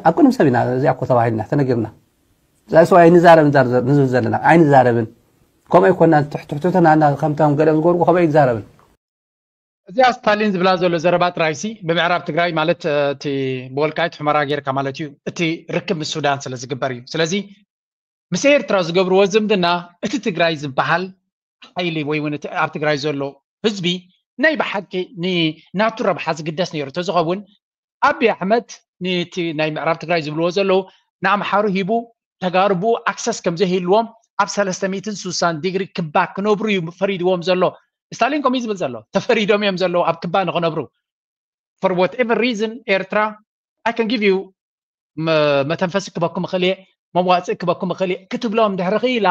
ኣብ ቅድም ሰብ ኢና እዚኣ እኮ ተባሂልና ተነጊርና ዛእሱ ኣይንዛረብን ንዝብል ዘለና ኣይንዛረብን ከምኡ ኣይኮና ትሕትሕትና ከምቶም ገለ ዝገብርዎ ከምኡ ኣይንዛረብን እዚኣ ስታሊን ዝብላ ዘሎ ዘረባ ጥራይሲ ብምዕራብ ትግራይ ማለት እቲ ብወልቃይት ሑመራ ጌርካ ማለት እዩ እቲ ርክብ ምስ ሱዳን ስለ ዝግበር እዩ ስለዚ ምስ ኤርትራ ዝገብርዎ ዝምድና እቲ ትግራይ ዝበሃል ሓይሊ ወይ እውን እቲ ኣብ ትግራይ ዘሎ ህዝቢ ናይ ብሓቂ ንናቱ ረብሓ ዝግደስ ነይሩ ተዝኸውን ኣቢ ኣሕመድ ንቲ ናይ ምዕራብ ትግራይ ዝብልዎ ዘለዉ ንኣምሓሩ ሂቡ ተጋሩ ብኡ ኣክሰስ ከም ዘይህልዎም ኣብ ሰለስተ ሚእትን ሱሳን ዲግሪ ክባ ክነብሩ እዩ ፈሪድዎም ዘሎ ስታሊን ከምኡ ዝብል ዘሎ ተፈሪዶም እዮም ዘለዉ ኣብ ክባ ንክነብሩ for whatever reason ኤርትራ I can give you መተንፈሲ ክበኩም እኽእል እየ መዋፅእ ክበኩም እኽእል እየ ክትብሎም ድሕሪ ክኢላ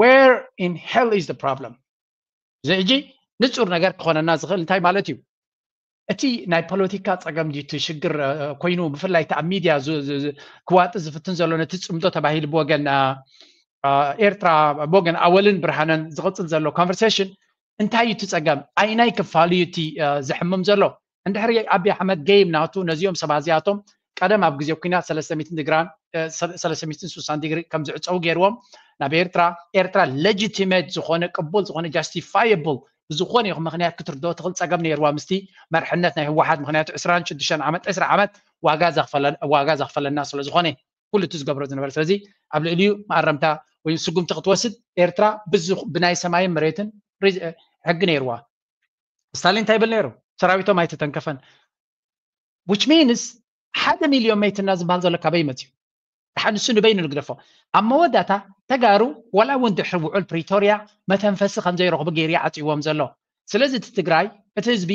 where in hell is the problem እዚ ሕጂ ንፁር ነገር ክኾነና ዝኽእል እንታይ ማለት እዩ እቲ ናይ ፖለቲካ ፀገም ድዩ እቲ ሽግር ኮይኑ ብፍላይ እቲ ኣብ ሚድያ ክዋጥ ዝፍትን ዘሎ ነቲ ፅምዶ ተባሂሉ ብወገን ኤርትራ ብወገን ኣወልን ብርሃነን ዝቕፅል ዘሎ conversation እንታይ እዩ እቲ ፀገም ኣይናይ ክፋሉ እዩ እቲ ዘሕምም ዘሎ እንድሕሪ ኣብይ ኣሕመድ game ናቱ ነዚኦም ሰባት እዚኣቶም ቀደም ኣብ ግዜ ኩናት ሰለስተ ሚእትን ድግራን ሰለስተ ሚእትን ሱሳን ዲግሪ ከም ዝዕፀው ገይርዎም ናብ ኤርትራ ኤርትራ legitimate ዝኾነ ቅቡል ዝኾነ justifiable ብዝኾነ ይኹን ምክንያት ክትርድኦ ትኽእል ፀገም ነይርዋ ምስቲ መርሕነት ናይ ህወሓት ምክንያቱ ዕስራን ሽዱሽተን ዓመት ዕስራ ዓመት ዋጋ ዘኽፈለና ስለ ዝኾነ ኩሉ እቲ ዝገብሮ ዝነበረ ስለዚ ኣብ ልዕሊኡ መኣረምታ ወይ ስጉምቲ ክትወስድ ኤርትራ ብናይ ሰማይን መሬትን ሕጊ ነይርዋ ስታሊን እንታይ ይብል ነይሩ ሰራዊቶም ኣይተተንከፈን which means ሓደ ሚልዮን መይትና ዝበሃል ዘሎ ካበይ መፅዩ ደሓን ንሱ ንበይኑ ንግደፎ ኣብ መወዳእታ ተጋሩ ዋላ እውን ድሕሪ ውዑል ፕሪቶርያ መተንፈሲ ከም ዘይረኽቡ ገይሩ ዓፅይዎም ዘሎ ስለዚ እቲ ትግራይ እቲ ህዝቢ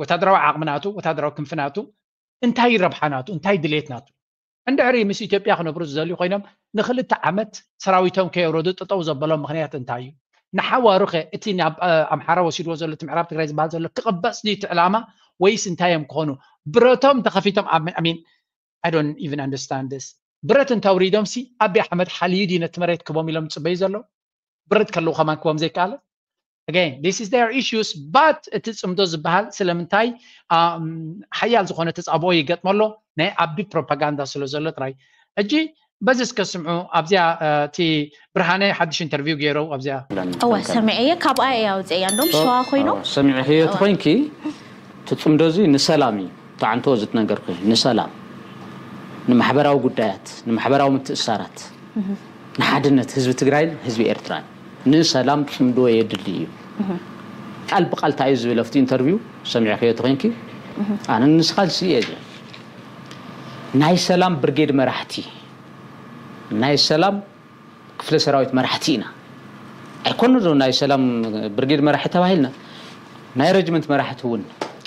ወታደራዊ ዓቕሚ ናቱ ወታደራዊ ክንፊ ናቱ እንታይ ረብሓ ናቱ እንታይ ድሌት ናቱ እንድሕሪ ምስ ኢትዮጵያ ክነብሩ ዝደልዩ ኮይኖም ንክልተ ዓመት ሰራዊቶም ከየውረዱ ጠጠው ዘበሎም ምክንያት እንታይ እዩ ንሓዋሩ ከ እቲ ናብ ኣምሓራ ወሲድዎ ዘሎ እቲ ምዕራብ ትግራይ ዝበሃል ዘሎ ክቕበፅ ድዩ እቲ ዕላማ ወይስ እንታይ እዮም ክኾኑ ብረቶም ተኸፊቶም I mean I don't even understand this ብረት እንተውሪዶም ሲ ኣቢ ኣሕመድ ሓልዩ ድዩ ነቲ መሬት ክቦም ኢሎም ዝፅበዩ ዘለዉ ብረት ከለዉ ከማን ክቦም ዘይከኣለ again this is their issues but እቲ ፅምዶ ዝበሃል ስለምንታይ ሓያል ዝኾነ ተፃብኦ ይገጥሞ ኣሎ ናይ ኣቢ ፕሮፓጋንዳ ስለ ዘሎ ጥራይ ሕጂ በዚ እስከ ስምዑ ኣብዚኣ እቲ ብርሃነ ሓድሽ ኢንተርቪው ገይሩ ኣብዚኣ እወ ሰሚዐየ ካብኣ እየ ኣውፅአ እንዶም ሸዋ ኮይኖም ሰሚዕኽዮ ተኮይንኪ እቲ ፅምዶ እዚ ንሰላም እዩ ተዓንቶ ዝትነገርኩ ንሰላም ንማሕበራዊ ጉዳያት ንማሕበራዊ ምትእሳራት ንሓድነት ህዝቢ ትግራይን ህዝቢ ኤርትራን ንሰላም ፅምዶ የድሊ እዩ ቃል ብቃል እንታይ እዩ ዝብል ኣብቲ ኢንተርቪው ሰሚዕክዮ ተኮይንኪ ኣነ ንስኻን ስየ ናይ ሰላም ብርጌድ መራሕቲ ናይ ሰላም ክፍለ ሰራዊት መራሕቲ ኢና ኣይኮነ ዶ ናይ ሰላም ብርጌድ መራሒ ተባሂልና ናይ ረጅመንት መራሕቲ እውን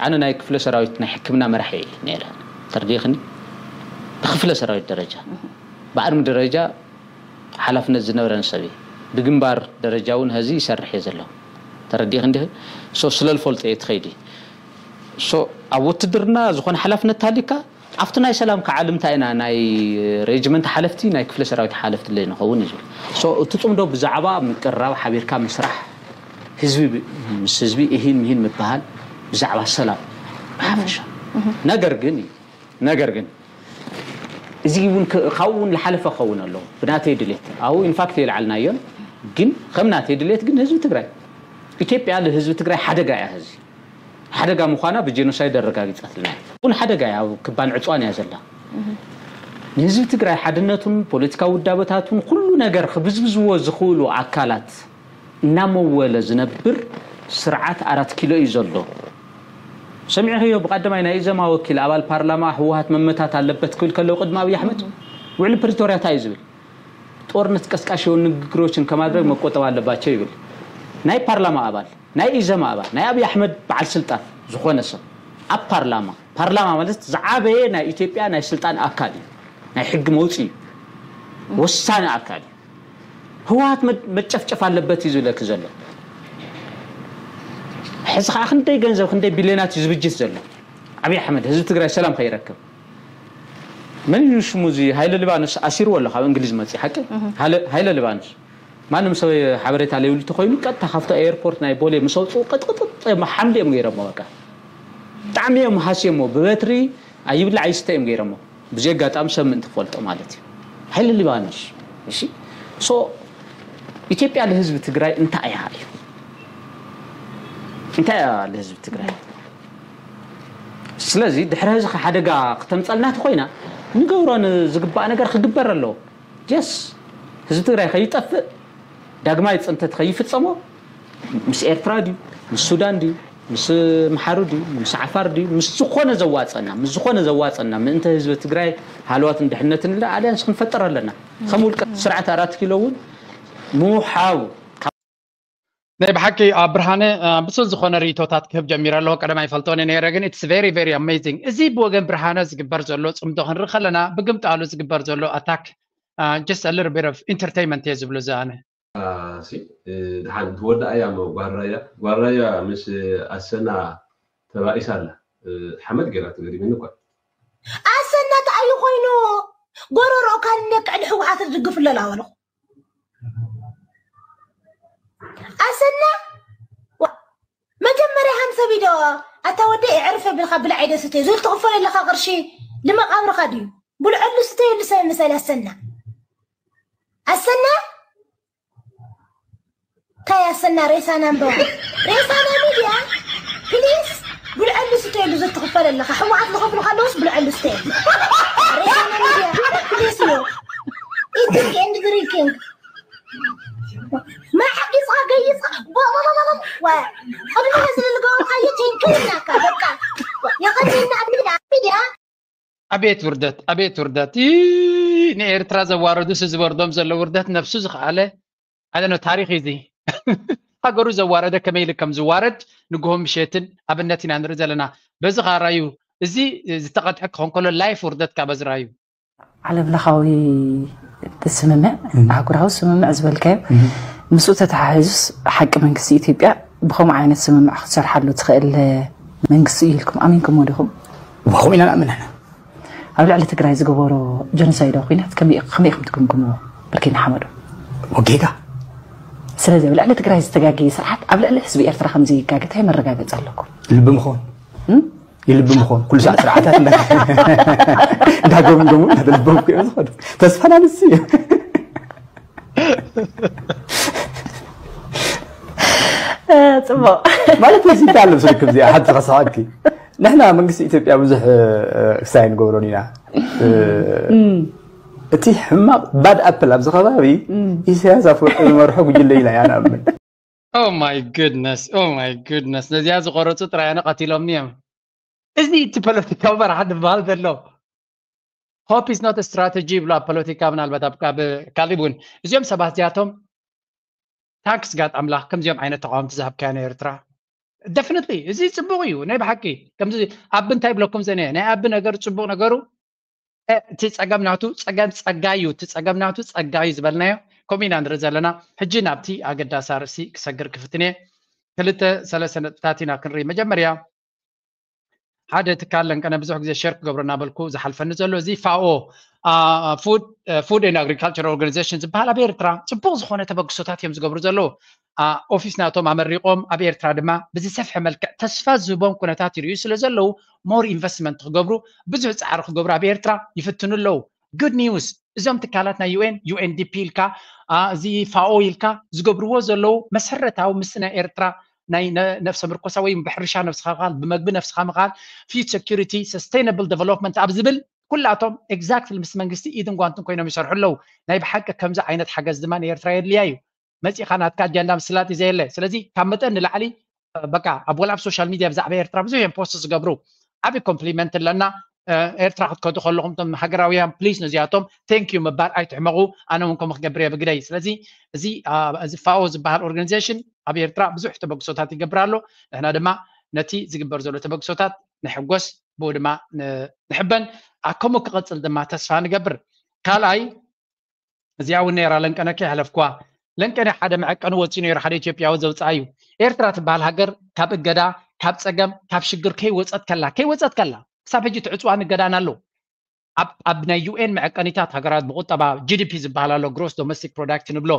ኣነ ናይ ክፍለ ሰራዊት ናይ ሕክምና መራሒ ነረ ተርዲኽኒ ብክፍለ ሰራዊት ደረጃ ብኣርሚ ደረጃ ሓላፍነት ዝነበረን ሰብ ብግንባር ደረጃ እውን ሀዚ ይሰርሕ እየ ዘለኹ ተረዲኽ እንዲህ ሶ ስለልፈልጦ እየ ትኸይዲ ሶ ኣብ ውትድርና ዝኾነ ሓላፍነት ታሊካ ኣብቲ ናይ ሰላም ከዓ ልምታ ኢና ናይ ሬጅመንት ሓለፍቲ ናይ ክፍለ ሰራዊት ሓለፍቲ ለይ ንኸውን እዩ ዝብል ሶ እቲ ፅምዶ ብዛዕባ ምቅርራብ ሓቢርካ ምስራሕ ህዝቢ ምስ ህዝቢ እሂን ምሂን ምበሃል ብዛዕባ ሰላም ብሓፈሻ ነገር ግን እዩ ነገር ግን እዚ እውን ካብኡ እውን ዝሓለፈ ክኸውን ኣለዎ ብናተይ ድሌት ኣብኡ ኢንፋክት የልዓልናዮን ግን ከም ናተይ ድሌት ግን ህዝቢ ትግራይ ኢትዮጵያ ንህዝቢ ትግራይ ሓደጋ እያ ህዚ ሓደጋ ምዃና ብጄኖሳይድ ኣረጋጊጻትልና እያ። እውን ሓደጋ እያ፣ ኣብ ክባን ዕፅዋን እያ ዘላ። ንህዝቢ ትግራይ ሓድነቱን ፖለቲካዊ ውዳበታቱን ኩሉ ነገር ክብዝብዝዎ ዝኽእሉ ኣካላት እናመወለ ዝነብር ስርዓት ኣራት ኪሎ እዩ ዘሎ። ሰሚዕኽዮ? ብቐደማይ ናይ ኢዘማ ወኪል ኣባል ፓርላማ ህወሓት መመታት ኣለበት ክብል ከለዉ ቅድሚ ኣብይ ኣሕመድ ውዕሊ ፕሪቶርያ እንታይ እዩ ዝብል? ጦርነት ቀስቃሽ የሆኑ ንግግሮችን ከማድረግ መቆጠብ ኣለባቸው ይብል። ናይ ፓርላማ ኣባል፣ ናይ ኢዘማ ኣባል፣ ናይ ኣብይ ኣሕመድ በዓል ስልጣን ዝኾነ ሰብ ኣብ ፓርላማ፣ ፓርላማ ማለት ዝዓበየ ናይ ኢትዮጵያ ናይ ስልጣን ኣካል እዩ። ናይ ሕጊ መውፅኢ እዩ። ወሳኒ ኣካል እዩ። ህወሓት መ- መጨፍጨፍ ኣለበት እዩ ዝብለኪ ዘሎ። ሕዚ ከዓ ክንደይ ገንዘብ ክንደይ ቢልዮናት እዩ ዝብጅት ዘሎ ኣብይ ኣሕመድ ህዝቢ ትግራይ ሰላም ከይረክብ። መን እዩ ሽሙ እዚ? ሃይለ ሊባኖስ ኣሲርዎ ኣሎ ካብ እንግሊዝ መፅእ ሓቂ። ሃይለ- ሃይለ ሊባኖስ ማንም ሰብ ሓበሬታ ለይብሉ ተኮይኑ ቀጥታ ካብቲ ኤርፖርት ናይ ቦሌ ምስ ኣውፅኡ ቅጥቅጥጥ ሓምሊ እዮም ገይሮሞ። በቃ ብጣዕሚ እዮም ሃስዮሞ። ብበትሪ ኣይብላዕ ኣይስተ እዮም ገይሮሞ። ብዚ ኣጋጣሚ ሰብ ምእንቲ ክፈልጦ ማለት እዩ። ሓይሊ ሊባኖስ እሺ። ሶ ኢትዮጵያ ለህዝቢ ትግራይ እንታይ እያ እዩ እንታይ እያ ለህዝቢ ትግራይ? ስለዚ ድሕሪ ህዚ ሓደጋ ክተምፀልና ተኮይና ንገብሮ ዝግባእ ነገር ክግበር ኣለዎ። የስ ህዝቢ ትግራይ ከይጠፍእ ዳግማይ ፅንተት ከይፍፀሞ ምስ ኤርትራ ድዩ ምስ ሱዳን ድዩ ምስ ምሓሩ ድዩ ምስ ዓፋር ድዩ ምስ ዝኾነ ዘዋፀና ምስ ዝኾነ ዘዋፀና ምእንተ ህዝቢ ትግራይ ሃለዋትን ድሕነትን ኢልና ኣልያንስ ክንፈጥር ኣለና። ከም ውልቀ ስርዓት ኣራት ኪሎ እውን ምውሓው ናይ ብሓቂ ኣብ ብርሃነ ብሱል ዝኾነ ርእቶታት ክህብ ጀሚረ ኣለዎ። ቀደም ኣይፈልጦን ነይረ ግን it's very very amazing። እዚ ብወገን ብርሃነ ዝግበር ዘሎ ፅምዶ ክንርኢ ከለና ብግምጣሉ ዝግበር ዘሎ ኣታክ just a little bit of entertainment እየ ዝብሎ እዚ ኣነ። ሲ ድሓን ትወዳእ እያ እሞ ጓል ራያ ጓል ራያ ምስ ኣሰና ተባኢሳ ኣላ። ሓመድ ገይራ ትገሪመኒ እኳ። ኣሰና ተኣዩ ኮይኑ ጎረሮ ካልነክ ዕድ ህወሓት ዝድግፍ ኣለላ በልኹ። ኣሰና መጀመርያ ሃምሰ ቢዶ ኣታ ወደ ይዕርፈ ብልካ ብልዓይ ደስተ ዝብል ትኽፈል ኣለካ ቅርሺ ንመቃብርካ ድዩ ብልዐሉ ስተየሉ ሰብ ምሳሌ ኣሰና ኣሰና ካይ ኣሰና ሬሳና እምበዋ ሬሳና ሚድያ ፕሊስ ብልዐሉ ስተየሉ ዝትኽፈል ኣለካ ሕወሓት ዝኸፍሉ ካለውስ ብልዐሉ ስተየሉ ሬሳና ሚድያ ፕሊስ ዩ ኢቲንግ ኤንድ ድሪንኪንግ ማይ ሓቂፅካ ገይፅካ ቦቦቦቦቦ ቅድሚ ህዝቢ ዝገበርካዮ ቴንክዩ ኢልናካ በቃ የቐኒልና ሚድያ ሚድያ ኣቤት ውርደት ኣቤት ውርደት ንኤርትራ ዘዋረዱስ ዝወርዶም ዘሎ ውርደት ነብሱ ዝኸኣለ ኣነ ታሪኽ እዚ ሃገሩ ዘዋረደ ከመይ ኢሉ ከም ዝዋረድ ንግሆ ምሸትን ኣብነት ኢና ንርኢ ዘለና። በዚ ከዓ ራዩ እዚ ዝተቐድሐ ክኾን ከሎ ላይፍ ውርደት ካብ በዚ ራዩ። ዓለም ለኻዊ ስምምዕ ኣህጉራዊ ስምምዕ ዝበልካዮ ምስኡ ተተሓሒዙስ ሓቂ መንግስቲ ኢትዮጵያ ብኸምኡ ዓይነት ስምምዕ ክትሰርሓሉ ትኽእል መንግስቲ እዩ ኢልኩም ኣሚንኩሞ ዲኹም? ከምኡ ኢና ንኣምን ንሕና። ኣብ ልዕሊ ትግራይ ዝገበሮ ጀኖሳይዳዊ ኲናት ከመይ ኢኹም ትግምግምዎ? ብርኪ ንሓመዱ። ጌጋ። ስለዚ ኣብ ልዕሊ ትግራይ ዝተጋገየ ስርዓት ኣብ ልዕሊ ህዝቢ ኤርትራ ከም ዘይጋገ እንታይ መረጋገፂ ኣለኩም? ልቢ ምኾን። ይልቢ ምኾን ኩሉ ሰዓት ስርዓታት እንዳገምገሙ እንዳተለበምኩ እዮም ዝኾኑ። ተስፋና ንሱ እዩ። ፅቡቕ ማለት እዚ እንታይ ኣሎ ምስ ርክብ እዚኣ ሓንቲ ከስሓቅኪ ንሕና መንግስቲ ኢትዮጵያ ብዙሕ ክሳይ ንገብሮን ኢና እቲ ሕማቕ ባድ ኣፕል ኣብዚ ከባቢ ኢሳያስ ኣፈወርቂ ዝመርሖ ጉጅለ ኢና ኢና ንኣምን Oh my goodness, oh my goodness። ነዚኣ ዝቆረፁ ጥራያነ ቀቲሎምኒ እዮም። እዚ እቲ ፖለቲካዊ መራሒ ዝበሃል ዘሎ hope is not a strategy ይብሉ ኣብ ፖለቲካ ምናልባት ኣብ ካብ ካሊብ እውን እዚኦም ሰባት እዚኣቶም ታንክስ ጋድ ኣምላኽ ከምዚኦም ዓይነት ተቃወምቲ ዝሃብካዮ ናይ ኤርትራ definitely እዚ ፅቡቅ እዩ ናይ ብሓቂ ከምዚ ኣብ እንታይ ብለኩም ዘነ ናይ ኣብ ነገር ፅቡቅ ነገሩ እቲ ጸገም ናቱ ጸገም ጸጋ እዩ እቲ ጸገም ናቱ ጸጋ እዩ ዝበልናዮ ከምኡ ኢና ንርኢ ዘለና ሕጂ ናብቲ ኣገዳሲ ኣርእስቲ ክሰግር ክፍትን እየ ክልተ ሰለስተ ነጥብታት ኢና ክንርኢ መጀመርያ ሓደ ትካል ለንቀነ ብዙሕ ግዜ ሸር ክገብሮ እናበልኩ ዝሓልፈኒ ዘሎ እዚ ፋኦ food and agriculture organization ዝበሃል ኣብ ኤርትራ ፅቡቅ ዝኮነ ተበግሶታት እዮም ዝገብሩ ዘለዉ ኦፊስ ናቶም ኣመሪቆም ኣብ ኤርትራ ድማ ብዝሰፍሐ መልክዕ ተስፋ ዝህቦም ኩነታት ይርእዩ ስለ ዘለዉ more investment ክገብሩ ብዙሕ ፃዕሪ ክገብሩ ኣብ ኤርትራ ይፍትኑ ኣለዉ good news እዞም ትካላት ናይ UN UNDP ኢልካ እዚ ፋኦ ኢልካ ዝገብርዎ ዘለዉ መሰረታዊ ምስ ናይ ኤርትራ ናይ ነፍሰ ምርኮሳ ወይ ብሕርሻ ነፍስካ ምክኣል፣ ብመግቢ ነፍስካ ምክኣል፣ food security፣ sustainable development ኣብ ዝብል ኩላቶም exactly ምስ መንግስቲ ኢድን ጓንትን ኮይኖም ይሰርሑ ኣለዉ። ናይ ብሓቂ ከምዚ ዓይነት ሓገዝ ድማ ንኤርትራ የድልያ እዩ። መፂኻ ናትካ ኣጀንዳ ምስላጥ እዩ ዘየለ። ስለዚ ካብ መጠን ንላዕሊ በቃ ኣብ ወላ ኣብ social media ብዛዕባ ኤርትራ ብዙሕ እዮም ፖስት ዝገብሩ። ዓብዪ ኮምፕሊመንት ኣለና። ኤርትራ ክትከዱ ከለኹም ቶም ሃገራውያን please ነዚኣቶም thank you ምባል ኣይትሕመቑ። ኣነ እውን ከምኡ ክገብር እየ ብግደይ። ስለዚ እዚ እዚ ፋኦ ዝበሃል organization ኣብ ኤርትራ ብዙሕ ተበግሶታት ይገብር ኣሎ። ንሕና ድማ ነቲ ዝግበር ዘሎ ተበግሶታት ንሕጎስ፣ ብኡ ድማ ንሕበን። ከምኡ ክቐፅል ድማ ተስፋ ንገብር። ካልኣይ እዚኣ እውን ነይራ ለንቀነ ከይሕለፍኩዋ። ለንቀነ ሓደ መዐቀኒ ወፂኡ ነይሩ፣ ሓደ ኢትዮጵያዊ ዘውፅኣ እዩ። ኤርትራ ትበሃል ሃገር ካብ እገዳ፣ ካብ ፀገም፣ ካብ ሽግር ከይወፀት ከላ ከይወፀት ከላ ክሳብ ሕጂ ትዕፅዋን እገዳን ኣሎ። ኣብ ኣብ ናይ ዩ ኤን መዐቀኒታት ሃገራት ብቁጠባ ጂ ዲ ፒ ዝበሃል ኣሎ፣ gross domestic product ንብሎ።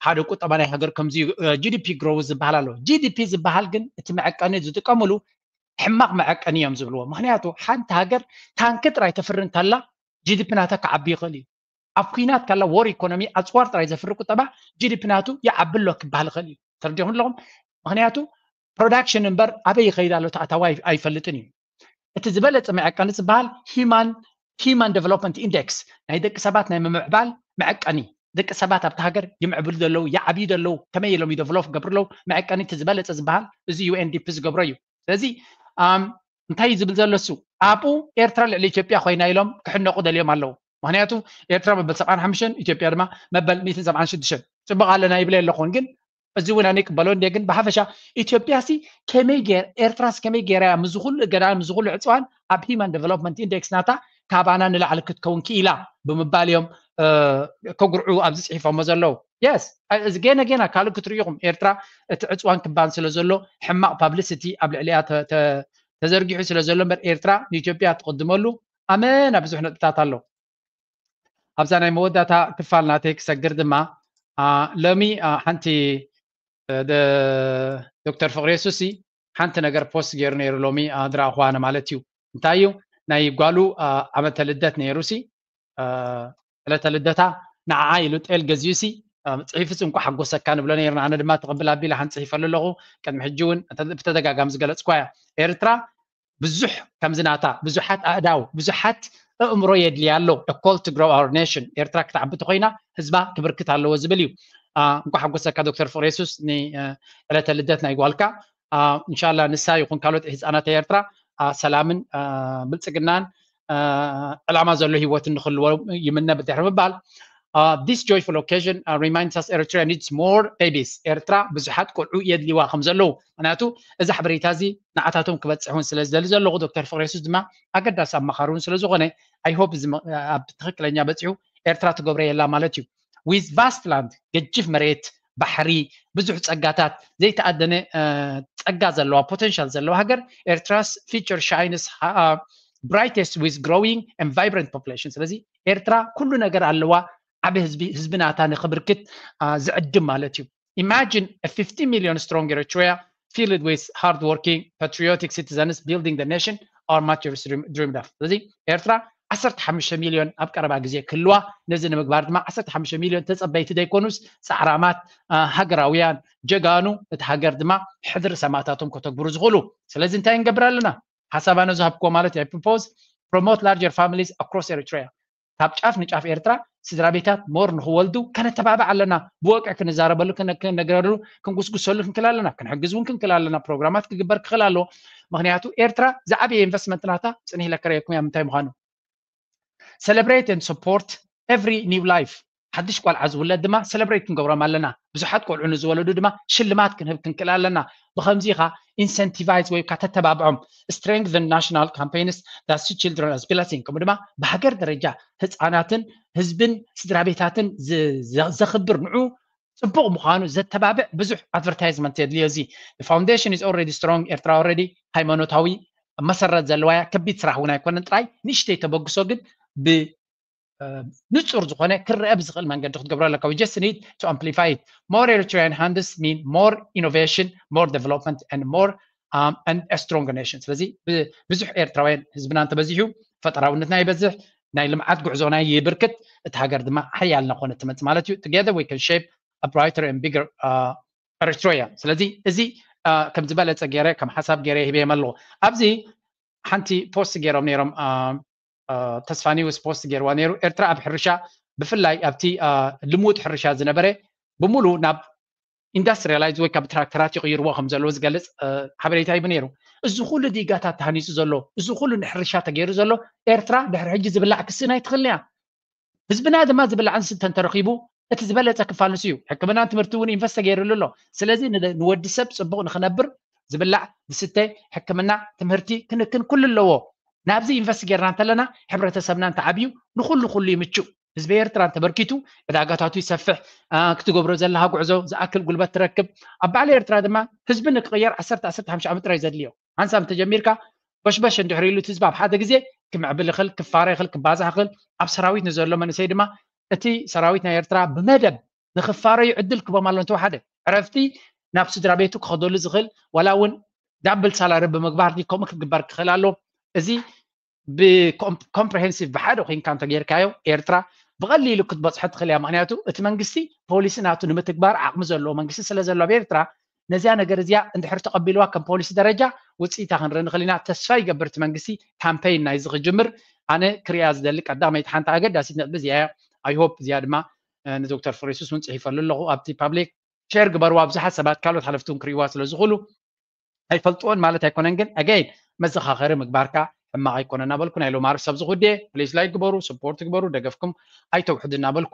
ሓደ ቁጠባ ናይ ሃገር ከምዚ ጂ ዲ ፒ grow ዝበሃል ኣሎ። ጂ ዲ ፒ ዝበሃል ግን እቲ መዐቀኒ ዝጥቀምሉ ሕማቕ መዐቀኒ እዮም ዝብልዎ። ምክንያቱ ሓንቲ ሃገር ታንኪ ጥራይ ተፍሪ እንተላ ጂ ዲ ፒ ናታ ክዓቢ ይኽእል እዩ። ኣብ ኩናት ካላ war economy ኣፅዋር ጥራይ ዘፍሪ ቁጠባ ጂ ዲ ፒ ናቱ ይዓቢ ኣሎ ክበሃል ይኽእል እዩ። ተረዲኹም ኣለኹም? ምክንያቱ production እምበር ኣበይ ይኸይድ ኣሎ ተኣታዊ ኣይፈልጥን እዩ። እቲ ዝበለፀ መዐቀኒ ዝበሃል human human development index ናይ ደቂ ሰባት ናይ ምምዕባል መዐቀኒ፣ ደቂ ሰባት ኣብቲ ሃገር ይምዕብሉ ዘለዉ፣ ይዓብዩ ዘለዉ፣ ከመይ ኢሎም ይደቨሎፕ ገብሩ ኣለዉ፣ መዐቀኒ እቲ ዝበለፀ ዝበሃል እዚ ዩ ኤን ዲ ፒ ዝገብሮ እዩ። ስለዚ እንታይ እዩ ዝብል ዘሎ እሱ? ኣብኡ ኤርትራ ልዕሊ ኢትዮጵያ ኮይና ኢሎም ክሕነቑ ደልዮም ኣለዉ። ምክንያቱ ኤርትራ መበል ሰብዓን ሓሙሽተን፣ ኢትዮጵያ ድማ መበል ሚእትን ሰብዓን ሽዱሽተን። ፅቡቕ ኣለና ይብለ ኣለኹን፣ ግን እዚ እውን ኣነ ይቅበሎ እንደ ግን ብሓፈሻ ኢትዮጵያ ሲ ከመይ ገይር ኤርትራ ሲ ከመይ ገይራ እያ ምዚ ኩሉ እገዳ ምዚ ኩሉ ዕፅዋን ኣብ human development index ናታ ካባና ንላዕሊ ክትከውን ክኢላ ብምባል እዮም ከጉርዑ ኣብዚ ፅሒፎሞ ዘለዉ። የስ እዚ ገና ገና ካልእ ክትርእኹም ኤርትራ እቲ ዕፅዋን ክባን ስለ ዘሎ ሕማቕ publicity ኣብ ልዕሊያ ተዘርጊሑ ስለ ዘሎ እምበር ኤርትራ ንኢትዮጵያ ትቕድመሉ ኣመና ብዙሕ ነጥብታት ኣሎ። ኣብዛ ናይ መወዳእታ ክፋል ናተይ ክሰግር ድማ ሎሚ ሓንቲ ዶክተር ፍቅሬ ሱሲ ሓንቲ ነገር ፖስት ገይሩ ነይሩ ሎሚ ዝረኣኹዋ ኣነ ማለት እዩ። እንታይ እዩ ናይ ጓሉ ዓመተ ልደት ነይሩ ሲ ዕለተ ልደታ ንዓዓ ኢሉ ጤል ገዚኡ ሲ ፅሒፉ ሲ እንኳ ሓጎሰካ ንብሎ ነይርና። ኣነ ድማ ተቐብል ኣቢለ ሓንቲ ፅሒፈሉ ኣለኹ። ቅድሚ ሕጂ እውን ብተደጋጋሚ ዝገለፅኳ እያ። ኤርትራ ብዙሕ ከምዚ ናታ ብዙሓት ኣእዳው ብዙሓት ኣእምሮ የድልያ ኣሎ። A call to grow our nation። ኤርትራ ክትዓቢ ተኮይና ህዝባ ክብርክት ኣለዎ ዝብል እዩ። እንኳ ሓጎሰካ ዶክተር ፍቅሬ ሱስ ንዕለተ ልደት ናይ ጓልካ። እንሻላ ንሳ ይኹን ካልኦት ህፃናት ኤርትራ ሰላምን ብልፅግናን ዕላማ ዘሎ ህይወትን ንክልዎ ይምነ ብድሕሪ ምባል this joyful occasion reminds us Eritrea needs more babies። ኤርትራ ብዙሓት ቆልዑ የድልዋ ከም ዘለዉ። ምክንያቱ እዚ ሓበሬታ እዚ ንዓታቶም ክበፅሕ እውን ስለ ዝደሊ ዘለኹ ዶክተር ፍቅሬ ሱስ ድማ ኣገዳሲ ኣማኻሪ እውን ስለ ዝኾነ I hope ኣብ ትክክለኛ በፂሑ ኤርትራ ትገብሮ የላ ማለት እዩ። With vast land ገጅፍ መሬት ባሕሪ ብዙሕ ፀጋታት ዘይተኣደነ ፀጋ ዘለዋ ፖቴንሻል ዘለዋ ሃገር ኤርትራስ future shines brightest with growing and vibrant population። ስለዚ ኤርትራ ኩሉ ነገር ኣለዋ። ዓቢ ህዝቢ ህዝቢ ናታ ንክብርክት ዝዕድም ማለት እዩ። Imagine a fifty million strong Eritrea filled with hardworking patriotic citizens building the nation our much dreamed of። ስለዚ ኤርትራ ዓሰርተ ሓሙሽተ ሚልዮን ኣብ ቀረባ ግዜ ክህልዋ ነዚ ንምግባር ድማ ዓሰርተ ሓሙሽተ ሚልዮን ተፀበይቲ ዘይኮኑስ ፃዕራማት ሃገራውያን ጀጋኑ እቲ ሃገር ድማ ሕድሪ ሰማእታቶም ከተግብሩ ዝኽእሉ። ስለዚ እንታይ ንገብር ኣለና? ሓሳብ ኣነ ዝሃብክዎ ማለት እዩ። I propose promote larger families across Eritrea። ካብ ጫፍ ንጫፍ ኤርትራ ስድራ ቤታት ሞር ንክወልዱ ከነተባብዕ ኣለና። ብወቅዒ ክንዛረበሉ ክነግረሉ ክንጉስጉሰሉ ክንክል ኣለና። ክንሕግዝ እውን ክንክል ኣለና። ፕሮግራማት ክግበር ክኽእል ኣለዎ። ምክንያቱ ኤርትራ ዝዓበየ ኢንቨስትመንት ናታ ፅኒህ ለከረየኩም እያ ምንታይ ምዃኑ celebrate and support every new life። ሓድሽ ቆልዓ ዝውለድ ድማ ሰለብሬት ክንገብሮም ኣለና። ብዙሓት ቆልዑ ንዝወለዱ ድማ ሽልማት ክንህብ ክንክእል ኣለና። ብከምዚ ኢኻ ኢንሰንቲቫይዝ ወይ ከዓ ተተባብዖም። Strengthen national campaigns that see children as blessing። ከምኡ ድማ ብሃገር ደረጃ ህፃናትን ህዝብን ስድራ ቤታትን ዘኽብር ንዑ ፅቡቕ ምዃኑ ዘተባብዕ ብዙሕ ኣድቨርታይዝመንት የድልዮ። እዚ foundation is already strong። ኤርትራ already ሃይማኖታዊ መሰረት ዘለዋ እያ። ከቢድ ስራሕ እውን ኣይኮነን ጥራይ ንእሽተይ ተበግሶ ግን ብ ንጹር ዝኾነ ክረአ ብዝኽእል መንገዲ ክትገብሮ ኣለካ። We just need to amplify it. More Eritrean hands mean more innovation, more development and more and a stronger nation። ስለዚ ብዙሕ ኤርትራውያን ህዝብና እንተበዚሑ ፈጠራውነትና ይበዝሕ፣ ናይ ልምዓት ጉዕዞና ይብርክት፣ እቲ ሃገር ድማ ሓያል እናኾነ ትመጽእ ማለት እዩ። Together we can shape a brighter and bigger Eritrea። ስለዚ እዚ ከም ዝበለፀ ገይረ ከም ሓሳብ ገይረ ሂበዮም ኣለኹ። ኣብዚ ሓንቲ ፖስት ገይሮም ነይሮም፣ ተስፋ ኒውስ ፖስት ገይርዋ ነይሩ። ኤርትራ ኣብ ሕርሻ፣ ብፍላይ ኣብቲ ልሙድ ሕርሻ ዝነበረ፣ ብሙሉ ናብ ኢንዳስትሪያላይዝ ወይ ካብ ትራክተራት ይቕይርዎ ከም ዘለዎ ዝገልጽ ሓበሬታ ሂቡ ነይሩ። እዚ ኩሉ ዲጋታት ተሃኒፁ ዘሎ፣ እዚ ኩሉ ንሕርሻ ተገይሩ ዘሎ፣ ኤርትራ ድሕሪ ሕጂ ዝብላዕ ክስእን ኣይትኽእልን እያ። ህዝብና ድማ ዝብላዕን ዝስተን ተረኺቡ እቲ ዝበለፀ ክፋል ንሱ እዩ። ሕክምናን ትምህርቲ እውን ኢንቨስት ተገይሩሉ ኣሎ። ስለዚ ንወዲ ሰብ ፅቡቕ ንክነብር ዝብላዕ ዝስተ፣ ሕክምና፣ ትምህርቲ ክንክን ኩሉ ኣለዎ። ናብዚ ኢንቨስት ጌርና እንተለና ሕብረተሰብና እንተዓብዩ ንኩሉ ኩሉ ይምችው። ህዝቢ ኤርትራ እንተበርኪቱ ዕዳጋታቱ ይሰፍሕ፣ ክትገብሮ ዘለካ ጉዕዞ ዝኣክል ጉልበት ትረክብ። ኣብ ባዕሊ ኤርትራ ድማ ህዝቢ ንክቕየር ዓሰርተ ዓሰርተ ሓሙሽተ ዓመት ጥራይ ዘድልዮ። ሓንሳብ እንተጀሚርካ በሽበሽ እንድሕር ኢሉ እቲ ህዝቢ ኣብ ሓደ ግዜ ክምዕብል ይኽእል፣ ክፋረ ይኽእል፣ ክባዛሕ ይኽእል። ኣብ ሰራዊት ንዘሎ መንእሰይ ድማ እቲ ሰራዊት ናይ ኤርትራ ብመደብ ንክፋረዩ ዕድል ክቦም ኣሎ። እንተወሓደ ዕረፍቲ ናብ ስድራ ቤቱ ክኸደሉ ዝኽእል ዋላ እውን ዳብል ሳላሪ ብምግባር ከምኡ ክትግበር ክኽእል ኣሎ። እዚ ብኮምፕሬሄንሲቭ ብሓደ ኮይንካ እንተጌርካዮ ኤርትራ ብቐሊሉ ክትበፅሖ ትኽእል እያ። ምክንያቱ እቲ መንግስቲ ፖሊሲ ናቱ ንምትግባር ዓቕሚ ዘለዎ መንግስቲ ስለ ዘሎ ኣብ ኤርትራ ነዚያ ነገር እዚያ እንድሕር ተቐቢልዋ ከም ፖሊሲ ደረጃ ውፅኢታ ክንርኢ ንኽእል ኢና። ተስፋ ይገብር እቲ መንግስቲ ካምፔይን ናይዚ ክጅምር። ኣነ ክሪኣ ዝደሊ ቀዳመይቲ ሓንቲ ኣገዳሲት ነጥቢ እዚኣ እያ። ኣይ ሆፕ እዚኣ ድማ ንዶክተር ፍሬሱስ እውን ፅሒፈሉ ኣለኹ ኣብቲ ፓብሊክ ሼር ግበርዋ። ብዙሓት ሰባት ካልኦት ሓለፍቲ እውን ክርእይዋ ስለ ዝኽእሉ ኣይፈልጥዎን ማለት ኣይኮነን፣ ግን ኣገይን መዘኻኸሪ ምግባርካ ሕማቕ ኣይኮነ እናበልኩ ናይ ሎም ኣርስ ኣብዚ ክውድየ ፕሊስ ላይክ ግበሩ፣ ስፖርት ግበሩ፣ ደገፍኩም ኣይተውሕዱ እናበልኩ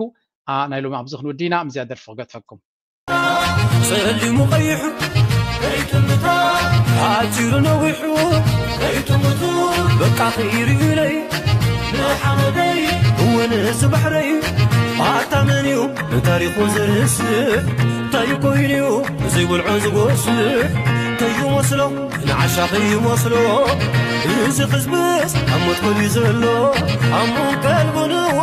ናይ ሎም ኣብዚ ክንውዲ ኢና። ምስዚኣ ደርፊ ክገድፈኩም። ጸሊሙ ቀይሑ ኣይጥምታ፣ ኣቲሩ ነዊሑ ኣይጥምቱ፣ በቃ ከይርዩለይ ንሓመደይ እውን እዚ ባሕረይ ኣታ መን እዩ ንታሪኹ ዘርስዕ? እንታይ ኮይኑ እዩ ዘይበልዖ ዝጎስዕ? ከይመስሎ ንዓሻ ከይመስሎ እዚ ህዝብስ ኣብ ሞት ኮልዩ ዘሎ ኣሙን ቀልቡን እወ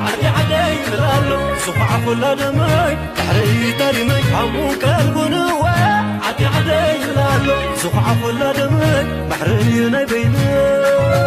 ዓዲ ዓደይ ይብል ኣሎ። ዝኹዓ ኩላ ደመይ ባሕረይ ታሪመይ ኣሙን ቀልቡን እወ ዓዲ ዓደይ ይብል ኣሎ። ዝኹዓ ኩላ ደመይ ባሕረይ ናይ በይነይ